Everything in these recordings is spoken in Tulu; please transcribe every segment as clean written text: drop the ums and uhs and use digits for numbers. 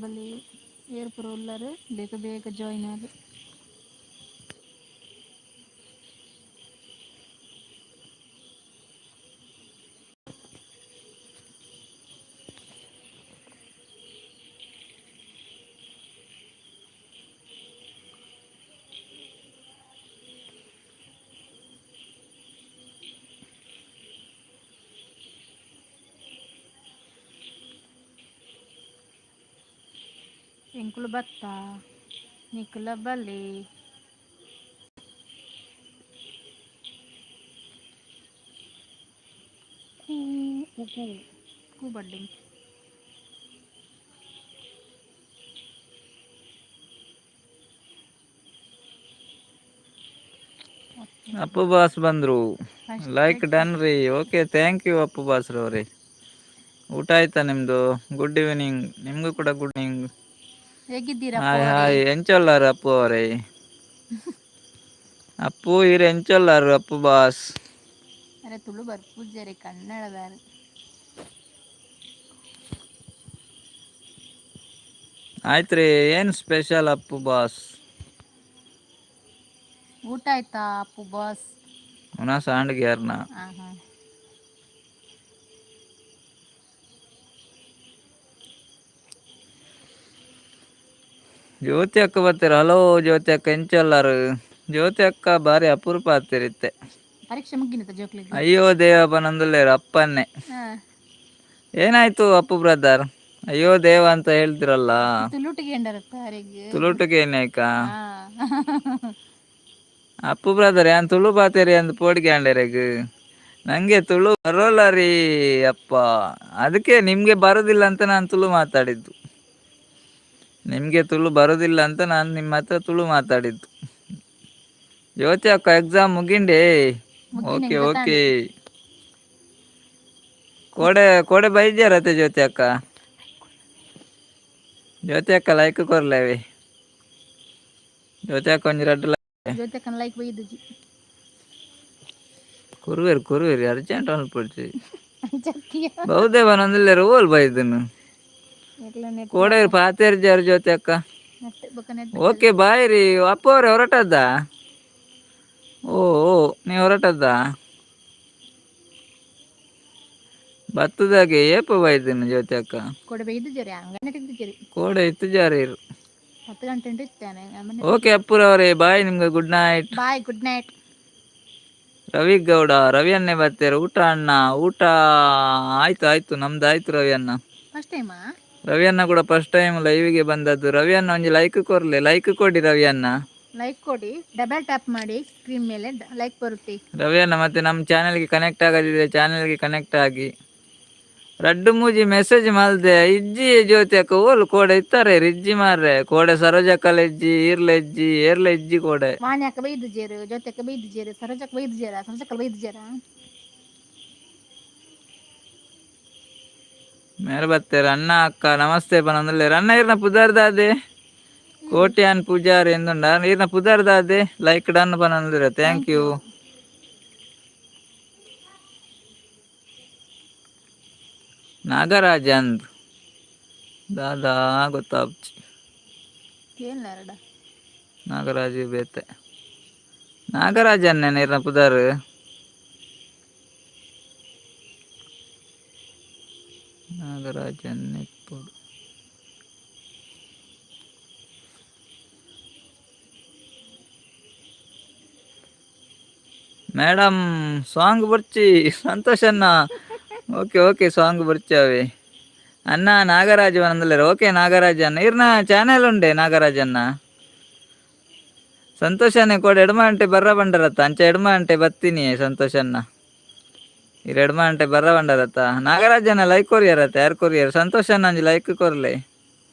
ಬಲ್ಲಿ ಏರ್ ಪೂರ ಉಲ್ಲರ್, ಬೇಗ ಬೇಗ ಜಾಯಿನ್ ಆದ್. ಎಂಕುಲು ಬತ್ತ, ನಿಕುಲ ಬಲೆ. ಕೂ ಕೂ ಕೂ ಬಡ್ಡಿ. ಅಪ್ಪು ಬಾಸ್ ಬಂದರು. ಲೈಕ್ ಡನ್ ರೀ. Okay, thank you Appu boss ರವರೇ. ಊಟ ಆಯ್ತಾ ನಿಮ್ಮದು? Good evening. ನಿಮಗೂ ಕೂಡ ಗುಡ್ ಈವ್ನಿಂಗ್. ಹೇಗಿದ್ದೀರಾ? Hi hi. ಎಂಚೊಲ್ಲಾರು ಅಪ್ಪು ಅವರೇ? ಅಪ್ಪು ಇರ್ ಎಂಚೊಲ್ಲಾರು ಅಪ್ಪು ಬಾಸ್? ಅರೆ, ತುಳು ಬರ್ಪುಜೆರೆ, ಕನ್ನಡದಾರೆ. ಆಯ್ತು ರೀ. ಏನು ಸ್ಪೆಷಲ್ ಅಪ್ಪು ಬಾಸ್? ಊಟ ಆಯ್ತಾ ಅಪ್ಪು ಬಾಸ್? ಉಣಸ ಆಂಡ್ಗ್ಯಾರ್ನ. ಹಾಂ ಹಾಂ. ಜ್ಯೋತಿ ಅಕ್ಕ ಬರ್ತೀರ. ಹಲೋ ಜ್ಯೋತಿ ಅಕ್ಕ, ಎಂಚೊಲ್ಲಾರು ಜ್ಯೋತಿ ಅಕ್ಕ? ಬಾರಿ ಅಪರೂಪ ಆಗ್ತಿರಿತ್ತೆ. ಪರೀಕ್ಷೆ ಮುಗಿನತ ಜೋಕ್ಲಿಗೆ? ಅಯ್ಯೋ ದೇವಪ್ಪ ನಂದುಲ್ಲೇರು ಅಪ್ಪನ್ನೇ. ಏನಾಯ್ತು ಅಪ್ಪು ಬ್ರದರ್? ಅಯ್ಯೋ ದೇವ ಅಂತ ಹೇಳ್ತಿರಲ್ಲ. ತುಳುಟಿಗೆ ಎಂಡರತ್ತ ಅರೆಗ್. ತುಳುಟುಗೆ ಏನಾಯ್ಕ? ಅಪ್ಪು ಬ್ರದರ್, ಯಾನ್ ತುಳು ಪಾತೆರಿ ಅಂದ್ ಪೋಡಿಗೆ ಆಂಡೆರೆಗ್. ನಂಗೆ ತುಳು ಬರೋಲ್ಲ ರೀ ಅಪ್ಪ. ಅದಕ್ಕೆ ನಿಮ್ಗೆ ಬರೋದಿಲ್ಲ ಅಂತ ನಾನು ತುಳು ಮಾತಾಡಿದ್ದು. ನಿಮಗೆ ತುಳು ಬರೋದಿಲ್ಲ ಅಂತ ನಾನು ನಿಮ್ಮ ಹತ್ರ ತುಳು ಮಾತಾಡಿದ್ದು. ಜ್ಯೋತಿ ಅಕ್ಕ, ಎಕ್ಸಾಮ್ ಮುಗಿಂಡೆ? Okay okay. ಕೋಡೆ ಕೋಡೆ ಬೈದ್ಯಾರತೆ ಜ್ಯೋತಿ ಅಕ್ಕ? ಜ್ಯೋತಿ ಅಕ್ಕ, ಲೈಕ್ ಕೊರ್ಲೇವಿ. ಜ್ಯೋತಿ ಅಕ್ಕ, ಒಂಜಿ ರಡ್ಡ್. ಜ್ಯೋತಿ ಅಕ್ಕನ ಲೈಕ್ ಬೈದುಜಿ. ಕುರುವೇರು ಕುರುವೇರು, ಅರ್ಜೆಂಟ್ ಅನ್ಪೊಡ್ಚಿ. ಚಕ್ಕಿಯ. ಬಹುದೇವ ನಂದಿಲ್ಲೇರು ಓಲ್ ಬೈದನು? ಕೋಡೆ ಪಾತೇರ್ ಜಾರ್ ಜ್ಯೋತಿ ಅಕ್ಕ? ನೆಟ್ ಬೊಕ ನೆಟ್. ಓಕೆ, ಬಾಯ್ ರೀ. ಅಪ್ಪ ಅವರೇ, ಹೊರಟದ್ದ? ಓ ಓ, ನೀವು ಹೊರಟದ್ದ? ಬತ್ತದಾಗೆ ಏಪ ಬೈದನು ಜ್ಯೋತಿ ಅಕ್ಕ? ಕೊಡೆ ಬೈದುಜರಿ, ಅಂಗನೆ ಇದ್ದುಜರಿ. ಕೋಡೆ ಇತ್ತು ಜಾರೀರು. 10 ಗಂಟೆ ಇತ್ತೇನೆ. ಓಕೆ ಅಪ್ಪುರವರೇ, ಬಾಯ್ ನಿಮ್ಗೆ, good night. Bye, good night. Ravi Gowda, Ravi ಅನ್ನೇ ಬರ್ತಾರೆ. ಊಟ ಅಣ್ಣ? ಊಟ ಆಯ್ತು ಆಯ್ತು, ನಮ್ದು ಆಯ್ತು ರವಿ ಅಣ್ಣ. ಫಸ್ಟ್ ಟೈಮಾ? ರವಿ ಅಣ್ಣ ಕೂಡ ಫಸ್ಟ್ ಟೈಮ್ ಲೈವಿಗೆ ಬಂದದ್ದು. ರವಿ ಅಣ್ಣ, ಒಂಜಿ ಲೈಕ್ ಕೊರ್ಲೆ, ಲೈಕ್ ಕೊಡಿ ರವಿ ಅಣ್ಣ. ಲೈಕ್ ಕೊಡಿ, ಡಬಲ್ ಟ್ಯಾಪ್ ಮಾಡಿ ಸ್ಕ್ರೀನ್ ಮೇಲೆ, ಲೈಕ್ ಬರುತ್ತೆ. ರವಿ ಅಣ್ಣ, ಮತ್ತೆ ನಮ್ಮ ಚಾನೆಲ್ಗೆ ಕನೆಕ್ಟ್ ಆಗದಿದ್ರೆ ಚಾನೆಲ್ಗೆ ಕನೆಕ್ಟ್ ಆಗಿ. ರಡ್ಡು ಮೂಜಿ ಮೆಸೇಜ್ ಮಲ್ದೆ, ಇಜ್ಜಿ. ಜ್ಯೋತಿ ಅಕ್ಕ, ಓಲು ಕೋಡೆ ಇತ್ತಾರೆ? ರಿಜ್ಜಿ ಮಾರ್ರೆ. ಕೋಡೆ ಸರೋಜಕ್ಕಲ ಇಜ್ಜಿ, ಈರ್ಲ ಇಜ್ಜಿ, ಏರ್ಲ ಇಜ್ಜಿ ಕೋಡೆ. ವಾನ್ಯಾಕ ಬೈದುಜೇರು, ಜೊತೆಕ ಬೈದುಜೇರು, ಸರೋಜಕ್ಕ ಬೈದುಜೇರ, ಸರೋಜಕ್ಕ ಬೈದುಜೇರ. ಮೇರೆ ಬತ್ತೇರು. ಅಣ್ಣ ಅಕ್ಕ ನಮಸ್ತೆ ಪನಂದುಲ್ಲೇರು. ಅಣ್ಣ, ಇರ್ನ ಪುದರ್ದಾದೆ? ಕೋಟ್ಯಾನ್ ಪೂಜಾರಿ ಎಂದುಂಡ, ಇರ್ನ ಪುದರ್ದಾದೆ? ಲೈಕ್ ಡನ್ ಪನಂದುಲ್ಲೇರು. Thank you. Nagaraj ಅಂದ್ ದಾದಾ ಗೊತ್ತಾಪ್ಚಿ. ಏನ್ಲಾರಡ. ನಾಗರಾಜ್ ಬೇತೆ. ನಾಗರಾಜ್ ಅಣ್ಣನ ಇರ್ನ ಪುದರ್? ನಾಗರಾಜ್ ಇಪ್ಪೊಡು. ಮೇಡಮ್, ಸಾಂಗ್ ಬರ್ಚಿ. ಸಂತೋಷ್ ಅಣ್ಣ, ಓಕೆ ಓಕೆ, ಸಾಂಗ್ ಬರ್ಚಾವೆ. ಅಣ್ಣ ನಾಗರಾಜ್ ಅಂದಲೇರು. ಓಕೆ ನಾಗರಾಜ್ ಅಣ್ಣ, ಇರ್ನ ಚಾನೆಲ್ ಉಂಡೆ ನಾಗರಾಜ್ ಅಣ್ಣ? ಸಂತೋಷ್ ಅಣ್ಣ, ಕೊಡ ಎಡ್ಮ ಗಂಟೆ ಬರ್ರ ಬಂಡರತ್ತ. ಅಂಚ ಎಡ್ಮ ಗಂಟೆ ಬತ್ತೀನಿ ಸಂತೋಷ್ ಅಣ್ಣ. ಇರ್ ಎಡ್ಮ ಗಂಟೆ ಬರ್ರ ಬಂಡರತ್ತ. ನಾಗರಾಜ್ ಅಣ್ಣ, ಲೈಕ್ ಕೊರಿಯರತ್ತ? ಯಾರು ಕೊರಿಯರ್? ಸಂತೋಷ್ ಅಣ್ಣ, ಅಂಜಿ ಲೈಕ್ ಕೊರ್ಲೆ.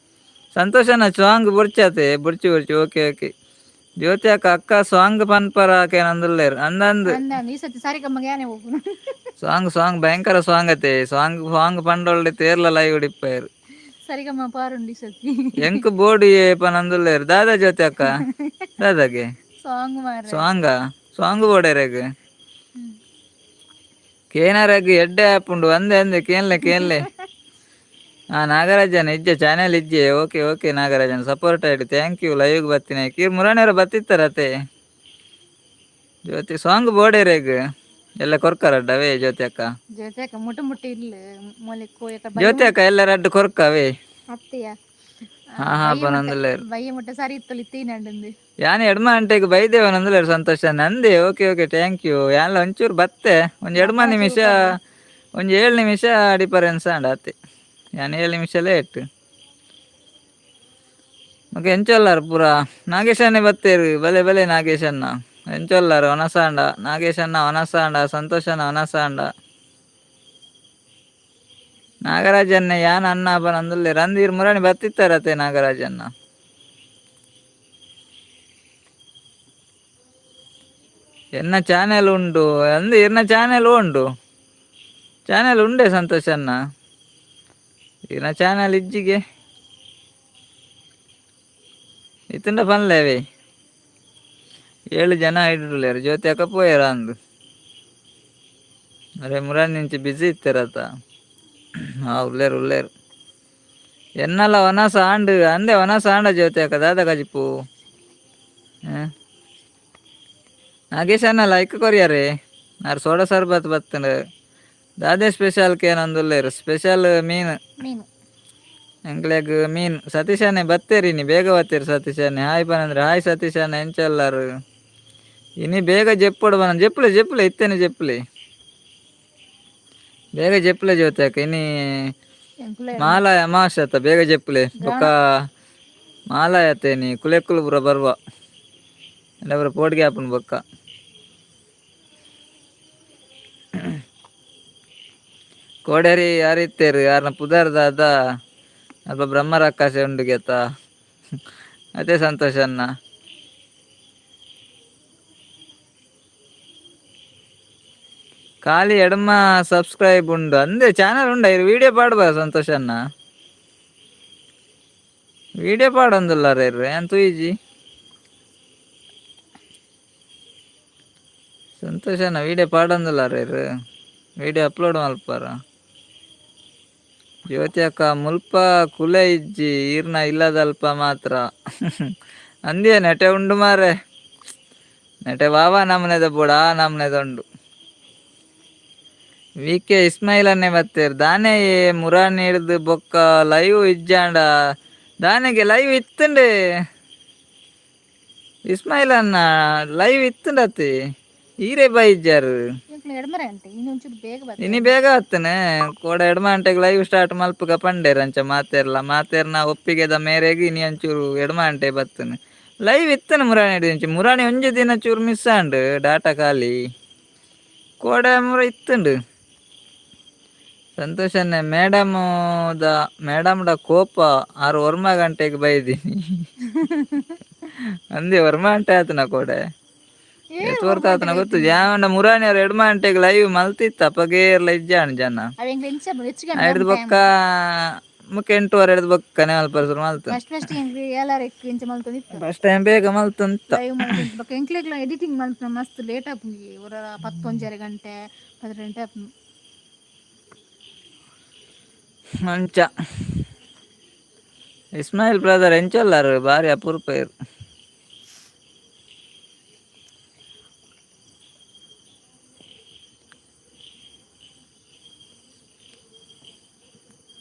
ಸಂತೋಷ್ ಅಣ್ಣ, ಸಾಂಗ್ ಬುರ್ಚಾತೆ? ಬುರ್ಚಿ ಬುರ್ಚಿ. ಓಕೆ ಓಕೆ ಜ್ಯೋತಿ ಅಕ್ಕ, ಅಕ್ಕ ಸಾಂಗ್ ಪನ್ಪರ ನಂದುಲ್ಲೇರ್ ಅಂದಂದು. ಅಂದ ಈ ಸತಿ ಸಾರಿಗಮ್ಮಗೆ ಯಾನೇ ಹೋಗುನು. ಸಾಂಗ್ ಸಾಂಗ್, ಭಯಂಕರ ಸಾಂಗ್ ಅತೆ. ಸಾಂಗ್ ಸಾಂಗ್ ಪಂಡೊಳ್ಳೆ ತೇರ್ಲ ಲೈವ್ ಉಡಿಪ್ಪೇರು. ಸರಿಗಮ್ಮ ಪಾರುಂಡಿ ಸತಿ. ಎಂಕ್ ಬೋಡಿ ಪನಂದುಲ್ಲೇರ್. ದಾದಾ ಜ್ಯೋತಿ ಅಕ್ಕ, ದಾದಾಗೆ? ಸಾಂಗ್ ಮಾರ್ರೆ. ಸಾಂಗಾ? ಸಾಂಗ್ ಬೋಡೇರೆಗ್ ಕೇನರೆಗ್ ಎಡ್ಡೆ ಆಪುಂಡು. ಅಂದೆ ಅಂದೆ, ಕೇನ್ಲೆ ಕೇನ್ಲೆ. ಹಾಂ ನಾಗರಾಜನ್ ಇಜ್ಜೆ ಚಾನೆಲ್ ಇಜ್ಜೆ. ಓಕೆ ಓಕೆ ನಾಗರಾಜನ್, ಸಪೋರ್ಟ್ ಆಯ್ತು, thank you. ಲೈವ್ಗೆ ಬರ್ತೀನಿ. ಕೀರ್ ಮುರಾಣಿಯವರು ಬತ್ತಿತ್ತಾರತೆ. ಜ್ಯೋತಿ ಸಾಂಗ್ ಬೋಡೇರೇಗ್ ಎಲ್ಲ ಕೊರ್ಕರಡ್ಡವೇ ಜ್ಯೋತಿ ಅಕ್ಕ. ಜ್ಯೋತಿ ಅಕ್ಕ ಮುಟ್ಟು ಮುಟ್ಟು ಇಲ್ಲ ಮೊಲೆ ಕೋಯಕ. ಜ್ಯೋತಿ ಅಕ್ಕ ಎಲ್ಲ ರಡ್ಡು ಕೊರ್ಕವೇ. ಅತ್ತೆಯ. ಹಾ ಹಾ ಪನೊಂದುಲ್ಲೇರು. ಬಯ್ಯ ಮುಟ್ಟ ಸರಿ ಇತ್ತೊಲಿ ತೀನಂಡು. ಯಾನ್ ಎಡ್ಮ ಗಂಟೆಗೆ ಬೈದೇವನಂದುಲ್ಲೇರು ಸಂತೋಷ ನಂದೇ. Okay okay, thank you. ಯಾನ್ಲ ಒಂಚೂರು ಬತ್ತೆ, ಒಂಜಿ ಎಡ್ಮ ನಿಮಿಷ, ಒಂಜಿ 7 ನಿಮಿಷ ಡಿಫರೆನ್ಸ್ ಆಂಡ ಅತ್ತೆ. ಯಾನ್ 7 ನಿಮಿಷ ಲೇಟ್. ಓಕೆ, ಎಂಚೊಲ್ಲಾರು ಪೂರ? ನಾಗೇಶನ್ನೇ ಬತ್ತೇರು. ಬಲೆ ಬಲೆ ನಾಗೇಶಣ್ಣ, ಎಂಚೊಲ್ಲಾರು? ವನಸಾಂಡ ನಾಗೇಶಣ್ಣ, ವನಸಾಂಡ ಸಂತೋಷಣ್ಣ, ವನಸಾಂಡ ನಾಗರಾಜನ್ನ. ಯಾನ್ ಅಣ್ಣ ಬನಂದುಲ್ಲೇರು ಅಂದೀರ್. ಮುರಾಣಿ ಬತ್ತಿತ್ತಾರತೆ ನಾಗರಾಜಣ್ಣ. ಎನ್ನ ಚಾನೆಲ್ ಉಂಡು ಅಂದು, ಇರ್ನ ಚಾನೆಲ್ ಉಂಡು, ಚಾನೆಲ್ ಉಂಡೆ ಸಂತೋಷ್ ಅಣ್ಣ. ಇರ್ನ ಚಾನೆಲ್ ಇಜ್ಜಿಗೆ ಇತ್ತಂಡ ಪನ್ಲೇವೆ. 7 ಜನ ಹಿಡಿದುಲೇರು. ಜ್ಯೋತಿ ಅಕ್ಕ ಪೋಯರ ಅಂದು. ಅರೆ ಮುರಾನಿ ನಿಂಚಿ ಬಿಸಿ ಇತ್ತಿರತ. ಹಾ, ಉಲ್ಲೇರು ಉಲ್ಲೇರು. ಎನ್ನಲ ವನಸ ಆಂಡು ಅಂದೆ. ವನಸ ಆಂಡ ಜ್ಯೋತಿ ಅಕ್ಕ, ದಾದ ಕಜಿಪು? ನಾಗೇಶ್ ಅಣ್ಣ ಲೈಕ್ ಕೊರಿಯರೆ. ಆರ್ ಸೋಡಾ ಸರ್ಬತ್ ಬತ್ತಂಡು. ದಾದೆ ಸ್ಪೆಷಲ್ ಕೇನೊಂದುಲ್ಲೇರು. ಸ್ಪೆಷಲ್ ಮೀನು. ಮೀನು. ಎಂಕ್ಲೆಗ್ ಮೀನ್. ಸತೀಶ್ ಅಣ್ಣೆ ಬತ್ತೇರಿ ಇನಿ, ಬೇಗ ಬತ್ತೇರಿ. ಸತೀಶ್ ಅಣ್ಣೆ ಹಾಯ್ ಪನಂದ್ರೆ. ಹಾಯ್ ಸತೀಶ್ ಅಣ್ಣ, ಎಂಚಲ್ಲಾರು? ಇನಿ ಬೇಗ ಜೆಪ್ಪೊಡು ಬನ. ಜೆಪ್ಪುಲೆ ಜೆಪ್ಪುಲೆ, ಇತ್ತೇನೆ ಜೆಪ್ಪುಲೆ, ಬೇಗ ಜೆಪ್ಪುಲೆ ಜ್ಯೋತಿ ಅಕ್ಕ ಇನಿ. ಎಂಕುಲೆ. ಮಾಲಾಯ ಅಮಾವಾಸ್ಯೆ ಅತ್ತ, ಬೇಗ ಜೆಪ್ಪುಲೆ. ಬೊಕ್ಕ ಮಾಲಾಯತೇನಿ ಕುಲೆಕ್ಕುಲು ಪೂರ ಬರ್ವ ಪೂರ ಪೋಡಿಗೆ ಆಪುಂಡು ಬೊಕ್ಕ. ಕೋಡೇರಿ ಯಾರಿತ್ತೇರು? ಯಾರನ್ನ ಪುದರ್ ದಾದ? ಅಲ್ಪ ಬ್ರಹ್ಮ ರಕ್ಕಾಸೆ ಉಂಡು ಗೆತ್ತ. ಅದೇ ಸಂತೋಷ ಅಣ್ಣ. ಖಾಲಿ ಎಡಮ ಸಬ್ಸ್ಕ್ರೈಬ್ ಉಂಡು ಅಂದೆ. ಚಾನಲ್ ಉಂಡ ಇರು? ವಿಡಿಯೋ ಪಾಡ್ಬಾ ಸಂತೋಷ ಅಣ್ಣ? ವಿಡಿಯೋ ಪಾಡೊಂದುಲ್ಲಾರ ಇರು. ಏನ್ ತೂಯಿಜಿ ಸಂತೋಷ ಅಣ್ಣ, ವಿಡಿಯೋ ಪಾಡೊಂದುಲ್ಲಾರ ಇರು? Video upload ಮಲ್ಪಾರ? ಜ್ಯೋತಿ ಅಕ್ಕ ಮುಲ್ಪ ಕುಲೆ ಇಜ್ಜಿ ಈರ್ನ ಇಲ್ಲದಲ್ಪ ಮಾತ್ರ ಅಂದಿಯ. ನೆಟೆ ಉಂಡು ಮಾರೆ, ನೆಟೆ ವಾವಾ ನಮನೆದ ಬೋಡ, ಆ ನಮನೆದ ಉಂಡು. ವಿ ಕೆ ಇಸ್ಮಾಯಿಲ್ ಅನ್ನೇ ಬತ್ತೇರ್. ದಾನೆ ಮುರಾನಿ ಹಿಡ್ದು ಬೊಕ್ಕ ಲೈವ್ ಇಜ್ಜಾಂಡ ದಾನೆಗೆ? ಲೈವ್ ಇತ್ತಂಡೆ ಇಸ್ಮಾಯಿಲ್ ಅನ್ನ, ಲೈವ್ ಇತ್ತಂಡತಿ. ಈರೇ ಬೈಜಾರು. ಎಂಕ್ಲೆ ಎಡ್ಮರೆ ಅಂಟೆ ಇನ್ನು ಒಂಚೂರು ಬೇಗ ಬತ್ತ. ಇನಿ ಬೇಗ ಆತನೆ. ಕೋಡ ಎಡ್ಮ ಗಂಟೆಗೆ ಲೈವ್ ಸ್ಟಾರ್ಟ್ ಮಲ್ಪುಗ ಪಂಡೇರ್. ಅಂಚ ಮಾತೇರ್ಲ ಮಾತೇರ್ನ ಒಪ್ಪಿಗೆದ ಮೇರೆಗೆ ಇನಿ ಒಂಚೂರು ಎಡ್ಮ ಗಂಟೆ ಬತ್ತನೆ. ಲೈವ್ ಇತ್ತನೆ ಮುರಾಣಿ ಹಿಡ್ದು. ಮುರಾಣಿ ಒಂಜಿ ದಿನ ಚೂರು ಮಿಸ್ ಆಂಡ್, ಡಾಟಾ ಖಾಲಿ. ಕೋಡೆ ಮುರ ಇತ್ತುಂಡು. ಸಂತೋಷನ್ನೇ ಮೇಡಮ್ the ಮೇಡಮ್ಡ ಕೋಪ. ಆರು ಒರ್ಮ ಗಂಟೆಗೆ ಬೈದೀನಿ ಅಂದೆ. ಒರ್ಮ ಗಂಟೆ ಆತನ ಕೋಡೆ ಎತ್ವರ್ತ ಆತನ ಗೊತ್ತು ಜಾವಂಡ. ಮುರಾಣಿ ಅವ್ರು ಎಡ್ಮ ಗಂಟೆಗೆ ಲೈವ್ ಮಲ್ತಿತ್ತ. ಅಪ್ಪಗೇರ್ಲ ಇಜ್ಜಾಣ್ ಜನ. ಅವ ಎಂಕ್ಲೆ ಎಂಚ ಹೆಚ್ಚಿಗೆ. ಹಿಡ್ದು ಬೊಕ್ಕ ಮುಕ್ಕ 8:30 ಹಿಡ್ದು ಬೊಕ್ಕನೆ ಮಲ್ಪ ಶುರು ಮಲ್ತು. ಫಸ್ಟ್ ಫಸ್ಟ್ ಎಂಕ್ಲೆ ಏಲಾರ ಇಂಚ ಮಲ್ತೊಂದಿತ್ತು. ಫಸ್ಟ್ ಟೈಮ್ ಬೇಗ ಮಲ್ತಂತ. ಲೈವ್ ಮಲ್ತೊಂದು ಬೊಕ್ಕ ಎಂಕ್ಲೆಗ್ಲ ಎಡಿಟಿಂಗ್ ಮಲ್ಪುನ ಮಸ್ತ್ ಲೇಟ್ ಆಪುಂಡು. ಒರ ಪತ್ತೊಂಜರೆ ಗಂಟೆ, 12 ಗಂಟೆ ಆಪುಂಡು. ಮಂಚ ಇಸ್ಮಾಯಿಲ್ ಬ್ರದರ್, ಎಂಚೊಲ್ಲಾರು? ಬಾರಿ ಅಪರೂಪ ಇರು.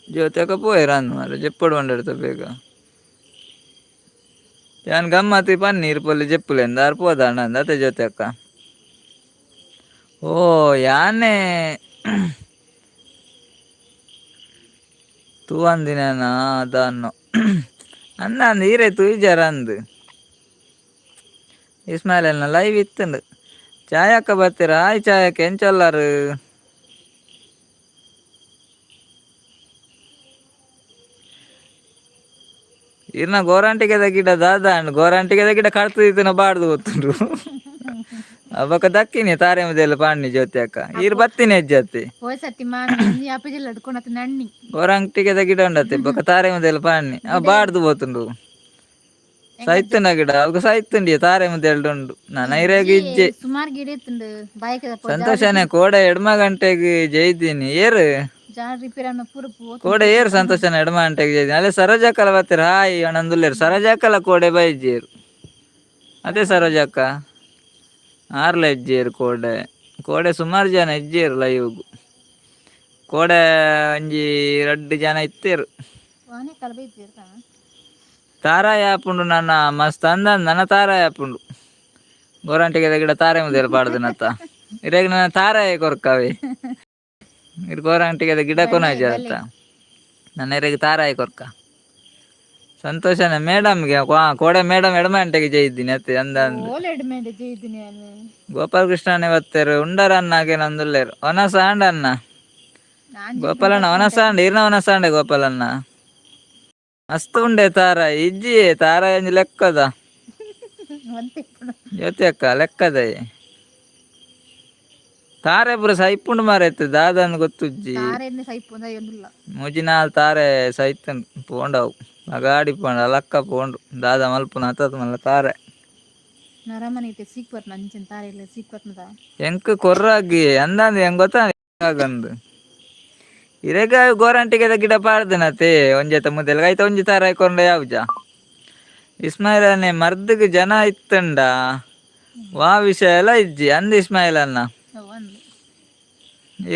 ಜ್ಯೋತಿ ಪೋಯೆರ್ ಅಂದ್ ಮಾರ್ರೆ. ಜೆಪ್ಪೊಡು ಪಂಡೆರ್ತ ಬೇಗ. ಯಾನ್ ಗಮ್ಮತ್ ಪನ್ನಿ ಇರ್ ಪೊಲಿ ಜೆಪ್ಪುಲೆಂದ್, ಆರ್ ಪೋದಾಂಡ ಅಂದ್ ಅತೆ ಜ್ಯೋತಿ ಅಕ್ಕ. ಓ ಯಾನೆ ತೂವಂದಿನೇನ ದಾನ್ನೋ ಅಂದ ಅಂದ್ ಈರೆ ತೂಯಿಜಾರ ಅಂದ್. ಇಸ್ಮಾಯಿಲ್ ಅಣ್ಣ ಲೈವ್ ಇತ್ತುಂಡು. ಛಾಯಕ್ಕ ಬರ್ತೀರಾ? ಹಾಯ್ ಛಾಯಕ್ಕ, ಎಂಚೊಲ್ಲಾರು? ಇರ್ನ ಗೋರಂಟಿಗೆದ ಗಿಡ ದಾದ ಅಂಡ್? ಗೋರಂಟಿಗೆದ ಗಿಡ ಕಡ್ತು ಬಾಡ್ದು ಗೊತ್ತುಂಡು. ಅಬ್ಬಕ್ಕ ದಕ್ಕಿನಿ ತಾರೆ ಮುದೆಲ್ಲ ಪಾಂಡಿ. ಜ್ಯೋತಿ ಅಕ್ಕ ಈರ್ ಬತ್ತಿನಿ ಹೆಜ್ಜತ್ತಿ. ಹೋಯ್ ಸತಿ ಮಾಮಿ ಅಪ್ಪಜೆಲ್ಲ ಅಡ್ಕೊಂಡತ್ತ ನಣ್ಣಿ. ಗೋರಂಟಿಗೆದ ಗಿಡ ಉಂಡತ್ತೆ ಬೊಕ್ಕ ತಾರೆ ಮುದೆಲ್ಲ ಪಾಂಡಿ ಅವ ಬಾಡ್ದು ಬೋತುಂಡು. ಸೈತುಂಡ ಗಿಡ ಅವಾಗ ಸೈತುಂಡಿಯ ತಾರೆ ಮುದೆಲ್ಡು ಉಂಡು ನನ್ನ ಇರೆಗ್ ಇಜ್ಜೆ. ಸುಮಾರು ಗಿಡ ಇತ್ತುಂಡು ಬಾಯ್ಕದ. ಸಂತೋಷನೇ ಕೋಡ ಎಡ್ಮ ಗಂಟೆಗೆ ಜೈದೀನಿ ಏರು. ಜಾನ್ ರಿಪೇರ್ ಅನ್ನ ಪೂರ ಪೋತು. ಕೋಡೆ ಏರು ಸಂತೋಷನ ಎಡಮ ಅಂಟೆಗೆ ಅಲ್ಲೇ ಸರೋಜಕ್ಕಲ ಬರ್ತೀರ. ಹಾಯ್ ಅಣ್ಣಂದುಲ್ಲೇರು. ಸರೋಜಕ್ಕಲ ಕೋಡೆ ಬೈಜೇರು. ಅದೇ ಸರೋಜಕ್ಕ ಆರ್ಲ ಇಜ್ಜೇರು ಕೋಡೆ. ಕೋಡೆ ಸುಮಾರು ಜನ ಇಜ್ಜೇರು ಲೈವ್ಗು. ಕೋಡೆ ಒಂಜಿ ರಡ್ಡ್ ಜನ ಇತ್ತೇರು. ವಾನೆ ಕಲ ಬೈಜೇರು ತಾನ. ತಾರಾಯ ಆಪುಂಡು ನನ್ನ ಮಸ್ತ್ ಅಂದ ನನ್ನ ತಾರಾಯ ಆಪುಂಡು. ಗೋರಂಟಿಗೆ ಗಿಡ ತಾರೆ ಮುದೇರು ಪಾಡ್ದನತ್ತ. ಇರೆಗ್ ನನ್ನ ತಾರಾಯ ಕೊರ್ಕವೆ. ಇರ್ ಗೋರಂಟಿಗೆ ಗಿಡ ಕೊನ ಜರತ್ತ. ನನ್ನ ಇರೆಗ್ ತಾರಾಯ ಕೊರ್ಕ. ಸಂತೋಷನ ಮೇಡಮ್ಗೆ ಕೋಡೆ ಮೇಡಮ್ ಎಡಮ ಅಂಟೆಗೆ ಜೈದ್ದೀನಿ ಅತ್ತೆ ಅಂದ ಅಂದ್. ಓಲ್ ಎಡ್ಮೆಂಡೆ ಜೈದಿನಿ ನಾನು. ಗೋಪಾಲಕೃಷ್ಣನೇ ಬತ್ತೇರು ಉಂಡರ ಅನ್ನಾಗೆ ನಂದುಲ್ಲೇರು ಒನಸ ಆಂಡ ಅನ್ನ. ನಾನ್ ಗೋಪಾಲಣ್ಣ ಒನಸ ಆಂಡ ಇರ್ನ ಒನಸ ಆಂಡೆ ಗೋಪಾಲಣ್ಣ. ಮಸ್ತ್ ಉಂಡೆ ತಾರಾಯಿ ಇಜ್ಜಿ ತಾರಾಯಿ ಒಂಜಿ ಲೆಕ್ಕದ. ಒಂತೆ ಇಪ್ಪುಂಡು. ಜ್ಯೋತಿ ಅಕ್ಕ ಲೆಕ್ಕದ ತಾರೆ ಪೂರ ಸೈಪುಂಡು ಮಾರೈತೆ ದಾದನ್ ಗೊತ್ತುಜ್ಜಿ. ತಾರೆನ್ನೆ ಸೈಪು ಒಂದುಲ್ಲ. ಮೂಜಿನಾಲ್ ತಾರೆ ಸೈತನ್ ಪೋಂಡವು ಅಗಾಡಿ ಪೋಂಡ ಅಲಕ್ಕ ಪೋಂಡು ದಾದ ಮಲ್ಪುನ ಅತತ್ ಮಲ್ಲ ತಾರೆ. ನರಮನೆ ಇತ್ತೆ ಸೀಕ್ ಬರ್ನ ಅಂಚಿನ ತಾರೆ ಇಲ್ಲ ಸೀಕ್ ಬರ್ನದ. ಎಂಕ್ ಕೊರ್ರಾಗಿ ಅಂದಂದು ಹೆಂಗ್ ಗೊತ್ತಾ ಆಗಂದು ಇರೆಗ ಗೋರಂಟಿಗೆದ ಗಿಡ ಪಾಡ್ದನತೆ ಒಂಜೆತ ಮುದೆಲ್ ಐತ ಒಂಜಿ ತಾರ ಕೊಂಡ ಯಾವುಜ. ಇಸ್ಮಾಯಿಲನೆ ಮರ್ದಗ್ ಜನ ಇತ್ತಂಡ ವಾ ವಿಷಯ ಎಲ್ಲ ಇಜ್ಜಿ ಅಂದ್ ಇಸ್ಮಾಯಿಲ್ ಅನ್ನ. ಒಂದು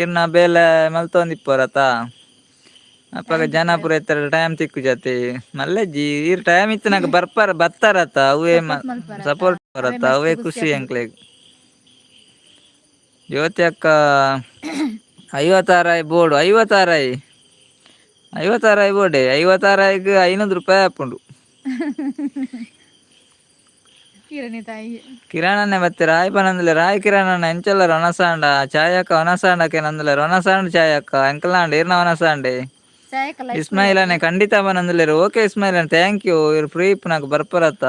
ಇರ್ನ ಬೇಲೆ ಮಲ್ತೊಂದಿಪ್ಪರತ ಅಪ್ಪಗ ಜನ ಪೂರ ಇತ್ತರ ಟೈಮ್ ತಿಕ್ಕು ಜತಿ ಮಲ್ಲೆಜ್ಜಿ. ಈರ್ ಟೈಮ್ ಇತ್ತು ನಂಗೆ ಬರ್ಪಾರ ಬತ್ತಾರತ ಅವೇ ಮಲ್ಪರತ. ಸಪೋರ್ಟ್ ಬರತ್ತ ಅವೇ ಖುಷಿ ಎಂಕ್ಲೆಗ್. ಜ್ಯೋತಿ ಅಕ್ಕ ಐವತ್ತಾರಾಯಿ ಬೋರ್ಡು ಐವತ್ತಾರಾಯಿ ಐವತ್ತಾರಾಯಿ ಬೋರ್ಡೆ ಐವತ್ತಾರಾಯಿಗೆ 500 ರೂಪಾಯಿ ಹಾಪುಂಡು. ಕಿರಣಿ ತಾಯಿ. ಕಿರಾಣನೆ ಬತ್ತೆ ರಾಯ್ ಪನಂದುಲೆ. ರಾಯ್ ಕಿರಾಣನ ಎಂಚಲ್ಲ ರೊನಸಾಂಡ ಚಾಯಕ್ಕ ಒನಸಾಂಡಕ್ಕೆ ನಂದುಲೆ ರೊನಸಾಂಡ್ ಚಾಯಕ್ಕ ಎಂಕಲಾಂಡ್ ಇರ್ನ ಒನಸಾಂಡೆ. ಚಾಯಕಲ್ಲ. ಇಸ್ಮಾಯಿಲನೆ ಖಂಡಿತ ಬನಂದುಲೇರು. ಓಕೆ ಇಸ್ಮಾಯಿಲನ್, thank you. ಇರ್ ಫ್ರೀ ಇಪ್ಪುನಗ ಬರ್ಪರತ್ತ.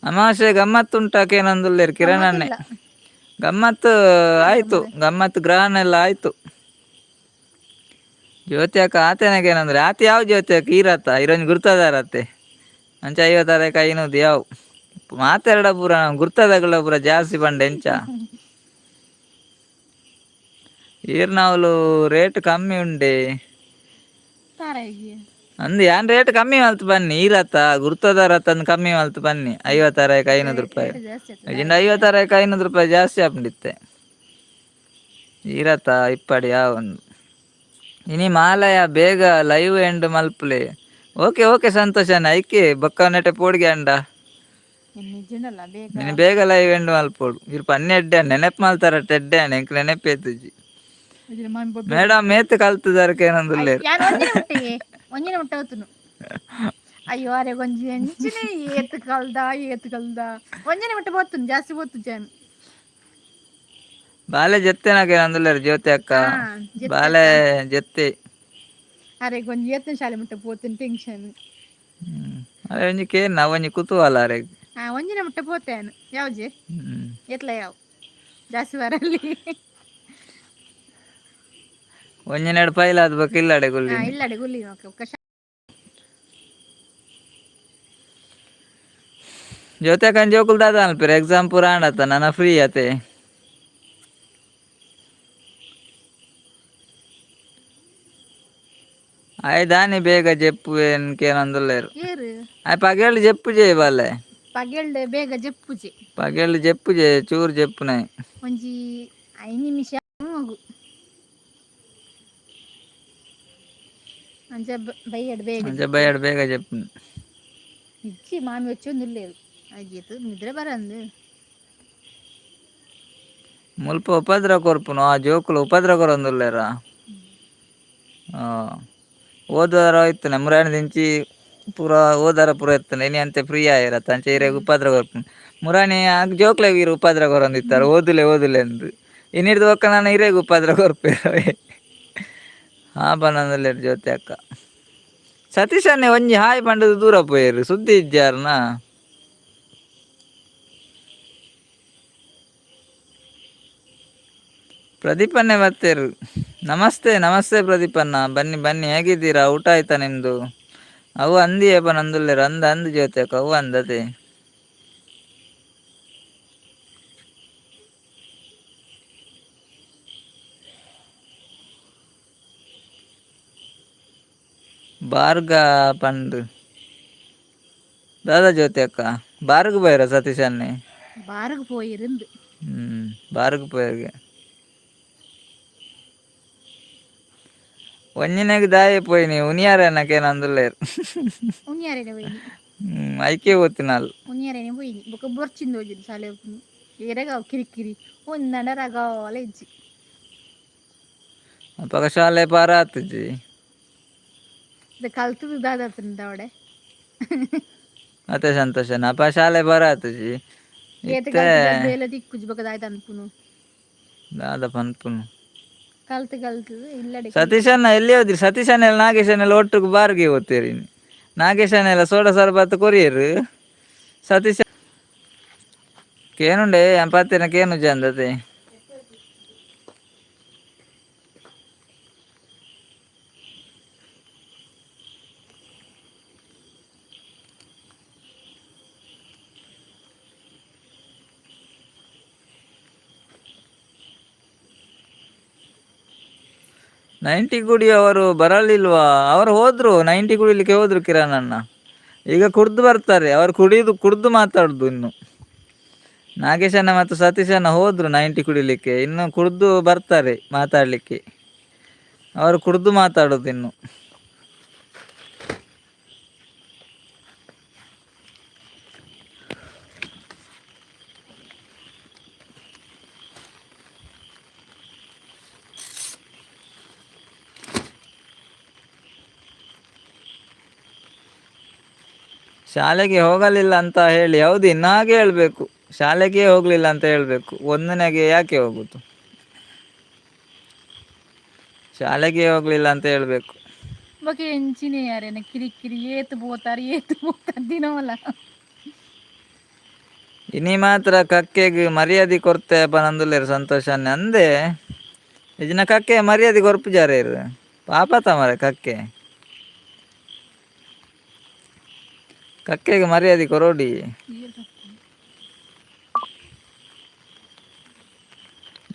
ಅಮಾವಾಸ್ಯೆ ಗಮ್ಮತ್ತು ಉಂಟಾಕೇನಂದುಲ್ಲೇರು ಕಿರಣನ್ನೇ. ಗಮ್ಮತ್ತು ಆಯ್ತು, ಗಮ್ಮತ್ತು ಗ್ರಹಣ ಎಲ್ಲ ಆಯ್ತು. ಜ್ಯೋತಿ ಅಕ್ಕ ಆತನಗೇನಂದ್ರೆ ಆತ ಯಾವ ಜ್ಯೋತಿ ಅಕ್ಕ ಈರತ್ತ ಇರೋನ್ ಗುರ್ತದಾರತ್ತೆ ಅಂಚ ಐವತ್ತಾರಕ್ಕೆ ಐನೂದು ಯಾವ ಮಾತೆರಡ ಪೂರ ಗುರ್ತದಗಳ ಪೂರ ಜಾಸ್ತಿ ಬಂಡೆ ಎಂಚ. ಈರ್ನಾವ್ಲು ರೇಟ್ ಕಮ್ಮಿ ಉಂಡೆ. ತಾರಾಯಿಗೆ ಅಂದ್ ಯಾನ್ ರೇಟ್ ಕಮ್ಮಿ ಮಲ್ತು ಬನ್ನಿ ಈರತ್ತ ಗುರ್ತದಾರತ್ತ ಅಂದ್ ಕಮ್ಮಿ ಮಲ್ತು ಬನ್ನಿ ಐವತ್ತಾರಕ್ಕೆ 500 ರೂಪಾಯಿ. ಜಾಸ್ತಿ ಆಯ್ತು. ಇಜಿಂಡ ಐವತ್ತಾರಕ್ಕೆ 500 ರೂಪಾಯಿ ಜಾಸ್ತಿ ಆಪುಂಡಿತ್ತೆ ಈರತ್ತ ಇಪ್ಪಡಿ ಯಾವ ಒಂದು. ಇನಿ ಮಾಲಯ ಬೇಗ ಲೈವ್ ಎಂಡ್ ಮಲ್ಪುಲೆ. ಓಕೆ ಓಕೆ ಸಂತೋಷನ ಐಕೆ ಬೊಕ್ಕ ನೆಟೆ ಪೋಡಿಗೆ ಅಂಡ. ನಿಜನಲ್ಲ ಬೇಗ. ನೀನು ಬೇಗ ಲೈವ್ ಎಂಡ್ ಮಲ್ಪೋಡು. ಇರ್ ಪನ್ನೆಡ್ಡೆ ನೆನಪು ಮಲ್ತಾರ ಟೆಡ್ಡೆ ಎಂಕ್ ನೆನಪೇತುಜಿ. ಇದ್ರ ಮಾಮಿ ಬೊಬ್ಬೆ. ಮೇಡಮ್ ಮೇತ್ ಕಲ್ತದಾರಕ್ಕೆ ಏನಂದುಲ್ಲೇರು. ಯಾನ್ ಒಂಜಿನ ಮುಟ್ಟೆಯೇ ಒಂಜಿನ ಮುಟ್ಟ ಹೋತುನು. ಅಯ್ಯೋ ಅರೆ ಒಂಜಿ ಎಂಚಿನ ಏತ್ ಕಲ್ದ ಏತ್ ಕಲ್ದ ಒಂಜಿನ ಮುಟ್ಟ ಬೋತುನು ಜಾಸ್ತಿ ಬೋತು ಜಾನ್. ಬಾಲೆ ಜತ್ತೆನಾಗ ಏನಂದುಲ್ಲೇರು ಜ್ಯೋತಿ ಅಕ್ಕ. ಬಾಲೆ ಜತ್ತಿ. ಅರೆ ಒಂಜಿ ಏತ್ನ ಶಾಲೆ ಮುಟ್ಟ ಪೋತುನು ಟೆನ್ಷನ್. ಅರೆ ಒಂಜಿ ಕೇನ್ ಒಂಜಿ ಕುತೂಹಲ ಅರೆ. ಹಾ ಒಂಜಿನ ಮುಟ್ಟ ಪೋತೇನು ಯಾವ್ಜೆ. ಎತ್ಲ ಯಾವ ಜಾಸ್ತಿ ಬರಲ್ಲಿ. ಒಂಜಿನೆರಡು ಪೈಲ್ ಆದ್ಬೇಕು ಇಲ್ಲಡೆ ಗುಲ್ಲಿ. ಹಾ ಇಲ್ಲಡೆ ಗುಲ್ಲಿ ಓಕೆ ಒಕ್ಕ. ಜ್ಯೋತಿ ಅಕ್ಕನ ಜೋಕುಲ್ ದಾದ ಅನ್ಪಿರ ಎಕ್ಸಾಮ್ ಪೂರ ಆಂಡತ್ತ ನನ್ನ ಫ್ರೀ ಅತೆ. ಆಯ್ ದಾನಿ ಬೇಗ ಜೆಪ್ಪು ಎನ್ಕೇನಂದುಲ್ಲೇರು. ಏರು. ಆಯ್ ಪಗೇಳು ಜೆಪ್ಪು ಜೆ ಬಾಲೆ. ಪಗೆಲ್ಡೆ ಬೇಗ ಜೆಪ್ಪುಜೆ. ಪಗೇಳು ಜೆಪ್ಪು ಜೆ ಚೂರು ಜೆಪ್ಪುನಾಯ್. ಒಂಜಿ 5 ನಿಮಿಷ ಮಗು ಅಂಚ ಬೈಯಡ್ ಬೇಗ. ಅಂಚ ಬೈಯಡ್ ಬೇಗ ಜೆಪ್ಪು. ಇಜ್ಜಿ ಮಾಮಿ వచ్చೊಂದುಲ್ಲೇರು ಅಜ್ಜಿತು ನಿದ್ರೆ ಬರಂದು. ಮುಲ್ಪ ಉಪದ್ರ ಕೊರ್ಪುನು ಆ ಜೋಕುಲು ಉಪದ್ರ ಕೊರೊಂದುಲ್ಲೇರ. ಓದುವರ ಇತ್ತನೆ ಮುರಾಣಿ ದಿಂಚಿ ಪೂರ ಓದಾರ ಪೂರ ಇತ್ತನೆ ಇನಿ ಅಂತೆ ಫ್ರೀ ಆಯಿರತ್ತ ಅಂಚೆ ಇರೆಗ್ ಉಪದ್ರ ಕೊರ್ಪುನು. ಮುರಾಣಿ ಆ ಜೋಕ್ಲೆಗ್ ಇರು ಉಪದ್ರ ಕೊರೊಂದಿತ್ತಾರೆ ಓದುಲೆ ಓದುಲೆ ಅಂದ್. ಇನಿರ್ದು ಬೊಕ್ಕ ನಾನು ಇರೆಗ್ ಉಪದ್ರ ಕೊರ್ಪೆರವೆ. ಹಾ ಪನೊಂದುಲ್ಲೆರ್ ಜ್ಯೋತಿ ಅಕ್ಕ. ಸತೀಶ್ ಅಣ್ಣೆ ಒಂಜಿ ಹಾಯ್ ಪಂಡುದು ದೂರ ಪೋಯೆರ್ ಸುದ್ದಿ ಇಜ್ಜಾರ್ನ. ಪ್ರದೀಪನ್ನೇ ಬತ್ತೇರು. ನಮಸ್ತೆ ನಮಸ್ತೆ ಪ್ರದೀಪಣ್ಣ, ಬನ್ನಿ ಬನ್ನಿ. ಹೇಗಿದ್ದೀರಾ? ಊಟ ಆಯ್ತಾ ನಿಮ್ದು? ಅವು ಅಂದಿಯೇ ಪನೊಂದುಲ್ಲೆರ್ ಅಂದ್ ಅಂದ್ ಜ್ಯೋತಿ ಅಕ್ಕ ಅವು ಅಂದತೆ. ಬಾರ್ಗ ಪಂಡು ದಾದಾ ಜ್ಯೋತಿ ಅಕ್ಕ ಬಾರ್ಗ್ ಪೋಯರ ಸತೀಶ್ ಅಣ್ಣೆ? ಬಾರ್ಗ್ ಪೋಯಿರಂದು. ಬಾರ್ಗ್ ಪೋಯರ್ಗೆ. ಒಂಜಿನೆಗ್ ದಾಯೆ ಪೋಯಿನಿ ಉನಿಯಾರನಕೇನ ಅಂದುಲ್ಲೇರ್. ಉನ್ಯಾರೇನೆ ಪೋಯಿನಿ. ಐಕೆ ಪೋತಿನಾಲ್. ಉನ್ಯಾರೇನೆ ಪೋಯಿನಿ ಬೊಕ ಬೊರ್ಚಿಂದು ಹೋಜಿದ್ ಶಾಲೆ ಉಪ್ಪುನು ಏರೆಗಾವ್ ಕಿರಿಕಿರಿ ಒಂದಂಡ ರಗಾಲ ಇಜ್ಜಿ. ಅಪಗ ಶಾಲೆ ಪಾರ ಆತುಜಿ. ಇದು ಕಲ್ತದು ದಾದಾತುಂಡ ಅವಡೆ. ಅತೆ ಸಂತೋಷನ ಅಪ ಶಾಲೆ ಪಾರ ಆತುಜಿ. ಏತ್ ಇತ್ತೆ ಕಲ್ತದ ಬೇಲೆ ತಿಕ್ಕುಜಿ ಬೊಕ ದಾಯೆ ಅನ್ಪುನು. ದಾದ ಪನ್ಪುನು. ಕಲ್ತು ಕಲ್ತದು ಇಲ್ಲಡೆ. ಸತೀಶಣ್ಣ ಎಲ್ಲಿ ಹೋದ್ರಿ? ಸತೀಶಣ್ಣ ನಾಗೇಶನೆಲ್ಲ ಒಟ್ಟುಗು ಬಾರ್ಗೆ ಹೋಗ್ತೀರಿ. ನಾಗೇಶನೆಲ್ಲ ಸೋಡಾ ಸರ್ಬತ್ ಕೊರಿಯರು. ಸತೀಶ ಕೇನುಂಡೆ ಪತ್ತಿನ ಕೇನು ಜಂದತೆ. 90 ಗುಡಿ ಅವರು ಬರಲಿಲ್ವಾ? ಅವರು ಹೋದ್ರು, 90 ಕುಡಿಲಿಕ್ಕೆ ಹೋದ್ರು ಕಿರಣ್ ಅಣ್ಣ. ಈಗ ಕುಡ್ದು ಬರ್ತಾರೆ ಅವರು, ಕುಡಿದು ಕುಡ್ದು ಮಾತಾಡುದು ಇನ್ನು. ನಾಗೇಶಣ್ಣ ಮತ್ತು ಸತೀಶಣ್ಣ ಹೋದ್ರು 90 ಕುಡಿಲಿಕ್ಕೆ, ಇನ್ನು ಕುಡ್ದು ಬರ್ತಾರೆ ಮಾತಾಡ್ಲಿಕ್ಕೆ. ಅವರು ಕುಡ್ದು ಮಾತಾಡುದು ಇನ್ನು. ಶಾಲೆಗೆ ಹೋಗಲಿಲ್ಲ ಅಂತ ಹೇಳಿ. ಹೌದು, ಇನ್ನು ಹಾಗೆ ಹೇಳ್ಬೇಕು, ಶಾಲೆಗೆ ಹೋಗ್ಲಿಲ್ಲ ಅಂತ ಹೇಳ್ಬೇಕು. ಒಂದನೆಗೆ ಯಾಕೆ ಹೋಗುದು? ಶಾಲೆಗೆ ಹೋಗ್ಲಿಲ್ಲ ಅಂತ ಹೇಳ್ಬೇಕು. ಬೊಕ ಎಂಚಿನೆ ಯಾರೇನ ಕಿರಿಕಿರಿ ಏತ್ ಪೋತಾರ್ ಏತ್ ಪೋತಾರ್ ದಿನವಲ. ಇನಿ ಮಾತ್ರ ಕಕ್ಕೆಗ್ ಮರ್ಯಾದೆ ಕೊರ್ತೆ ಪನಂದುಲ್ಲೆರ್ ಸಂತೋಷನ್ನೆ ಅಂದೆ. ಇಜಿನ ಕಕ್ಕೆ ಮರ್ಯಾದೆ ಕೊರ್ಪುಜಾರೇರು ಪಾಪತ ಮರೆ. ಕಕ್ಕೆ ಕಕ್ಕೆಗೆ ಮರ್ಯಾದೆ ಕೊರೋಡಿ.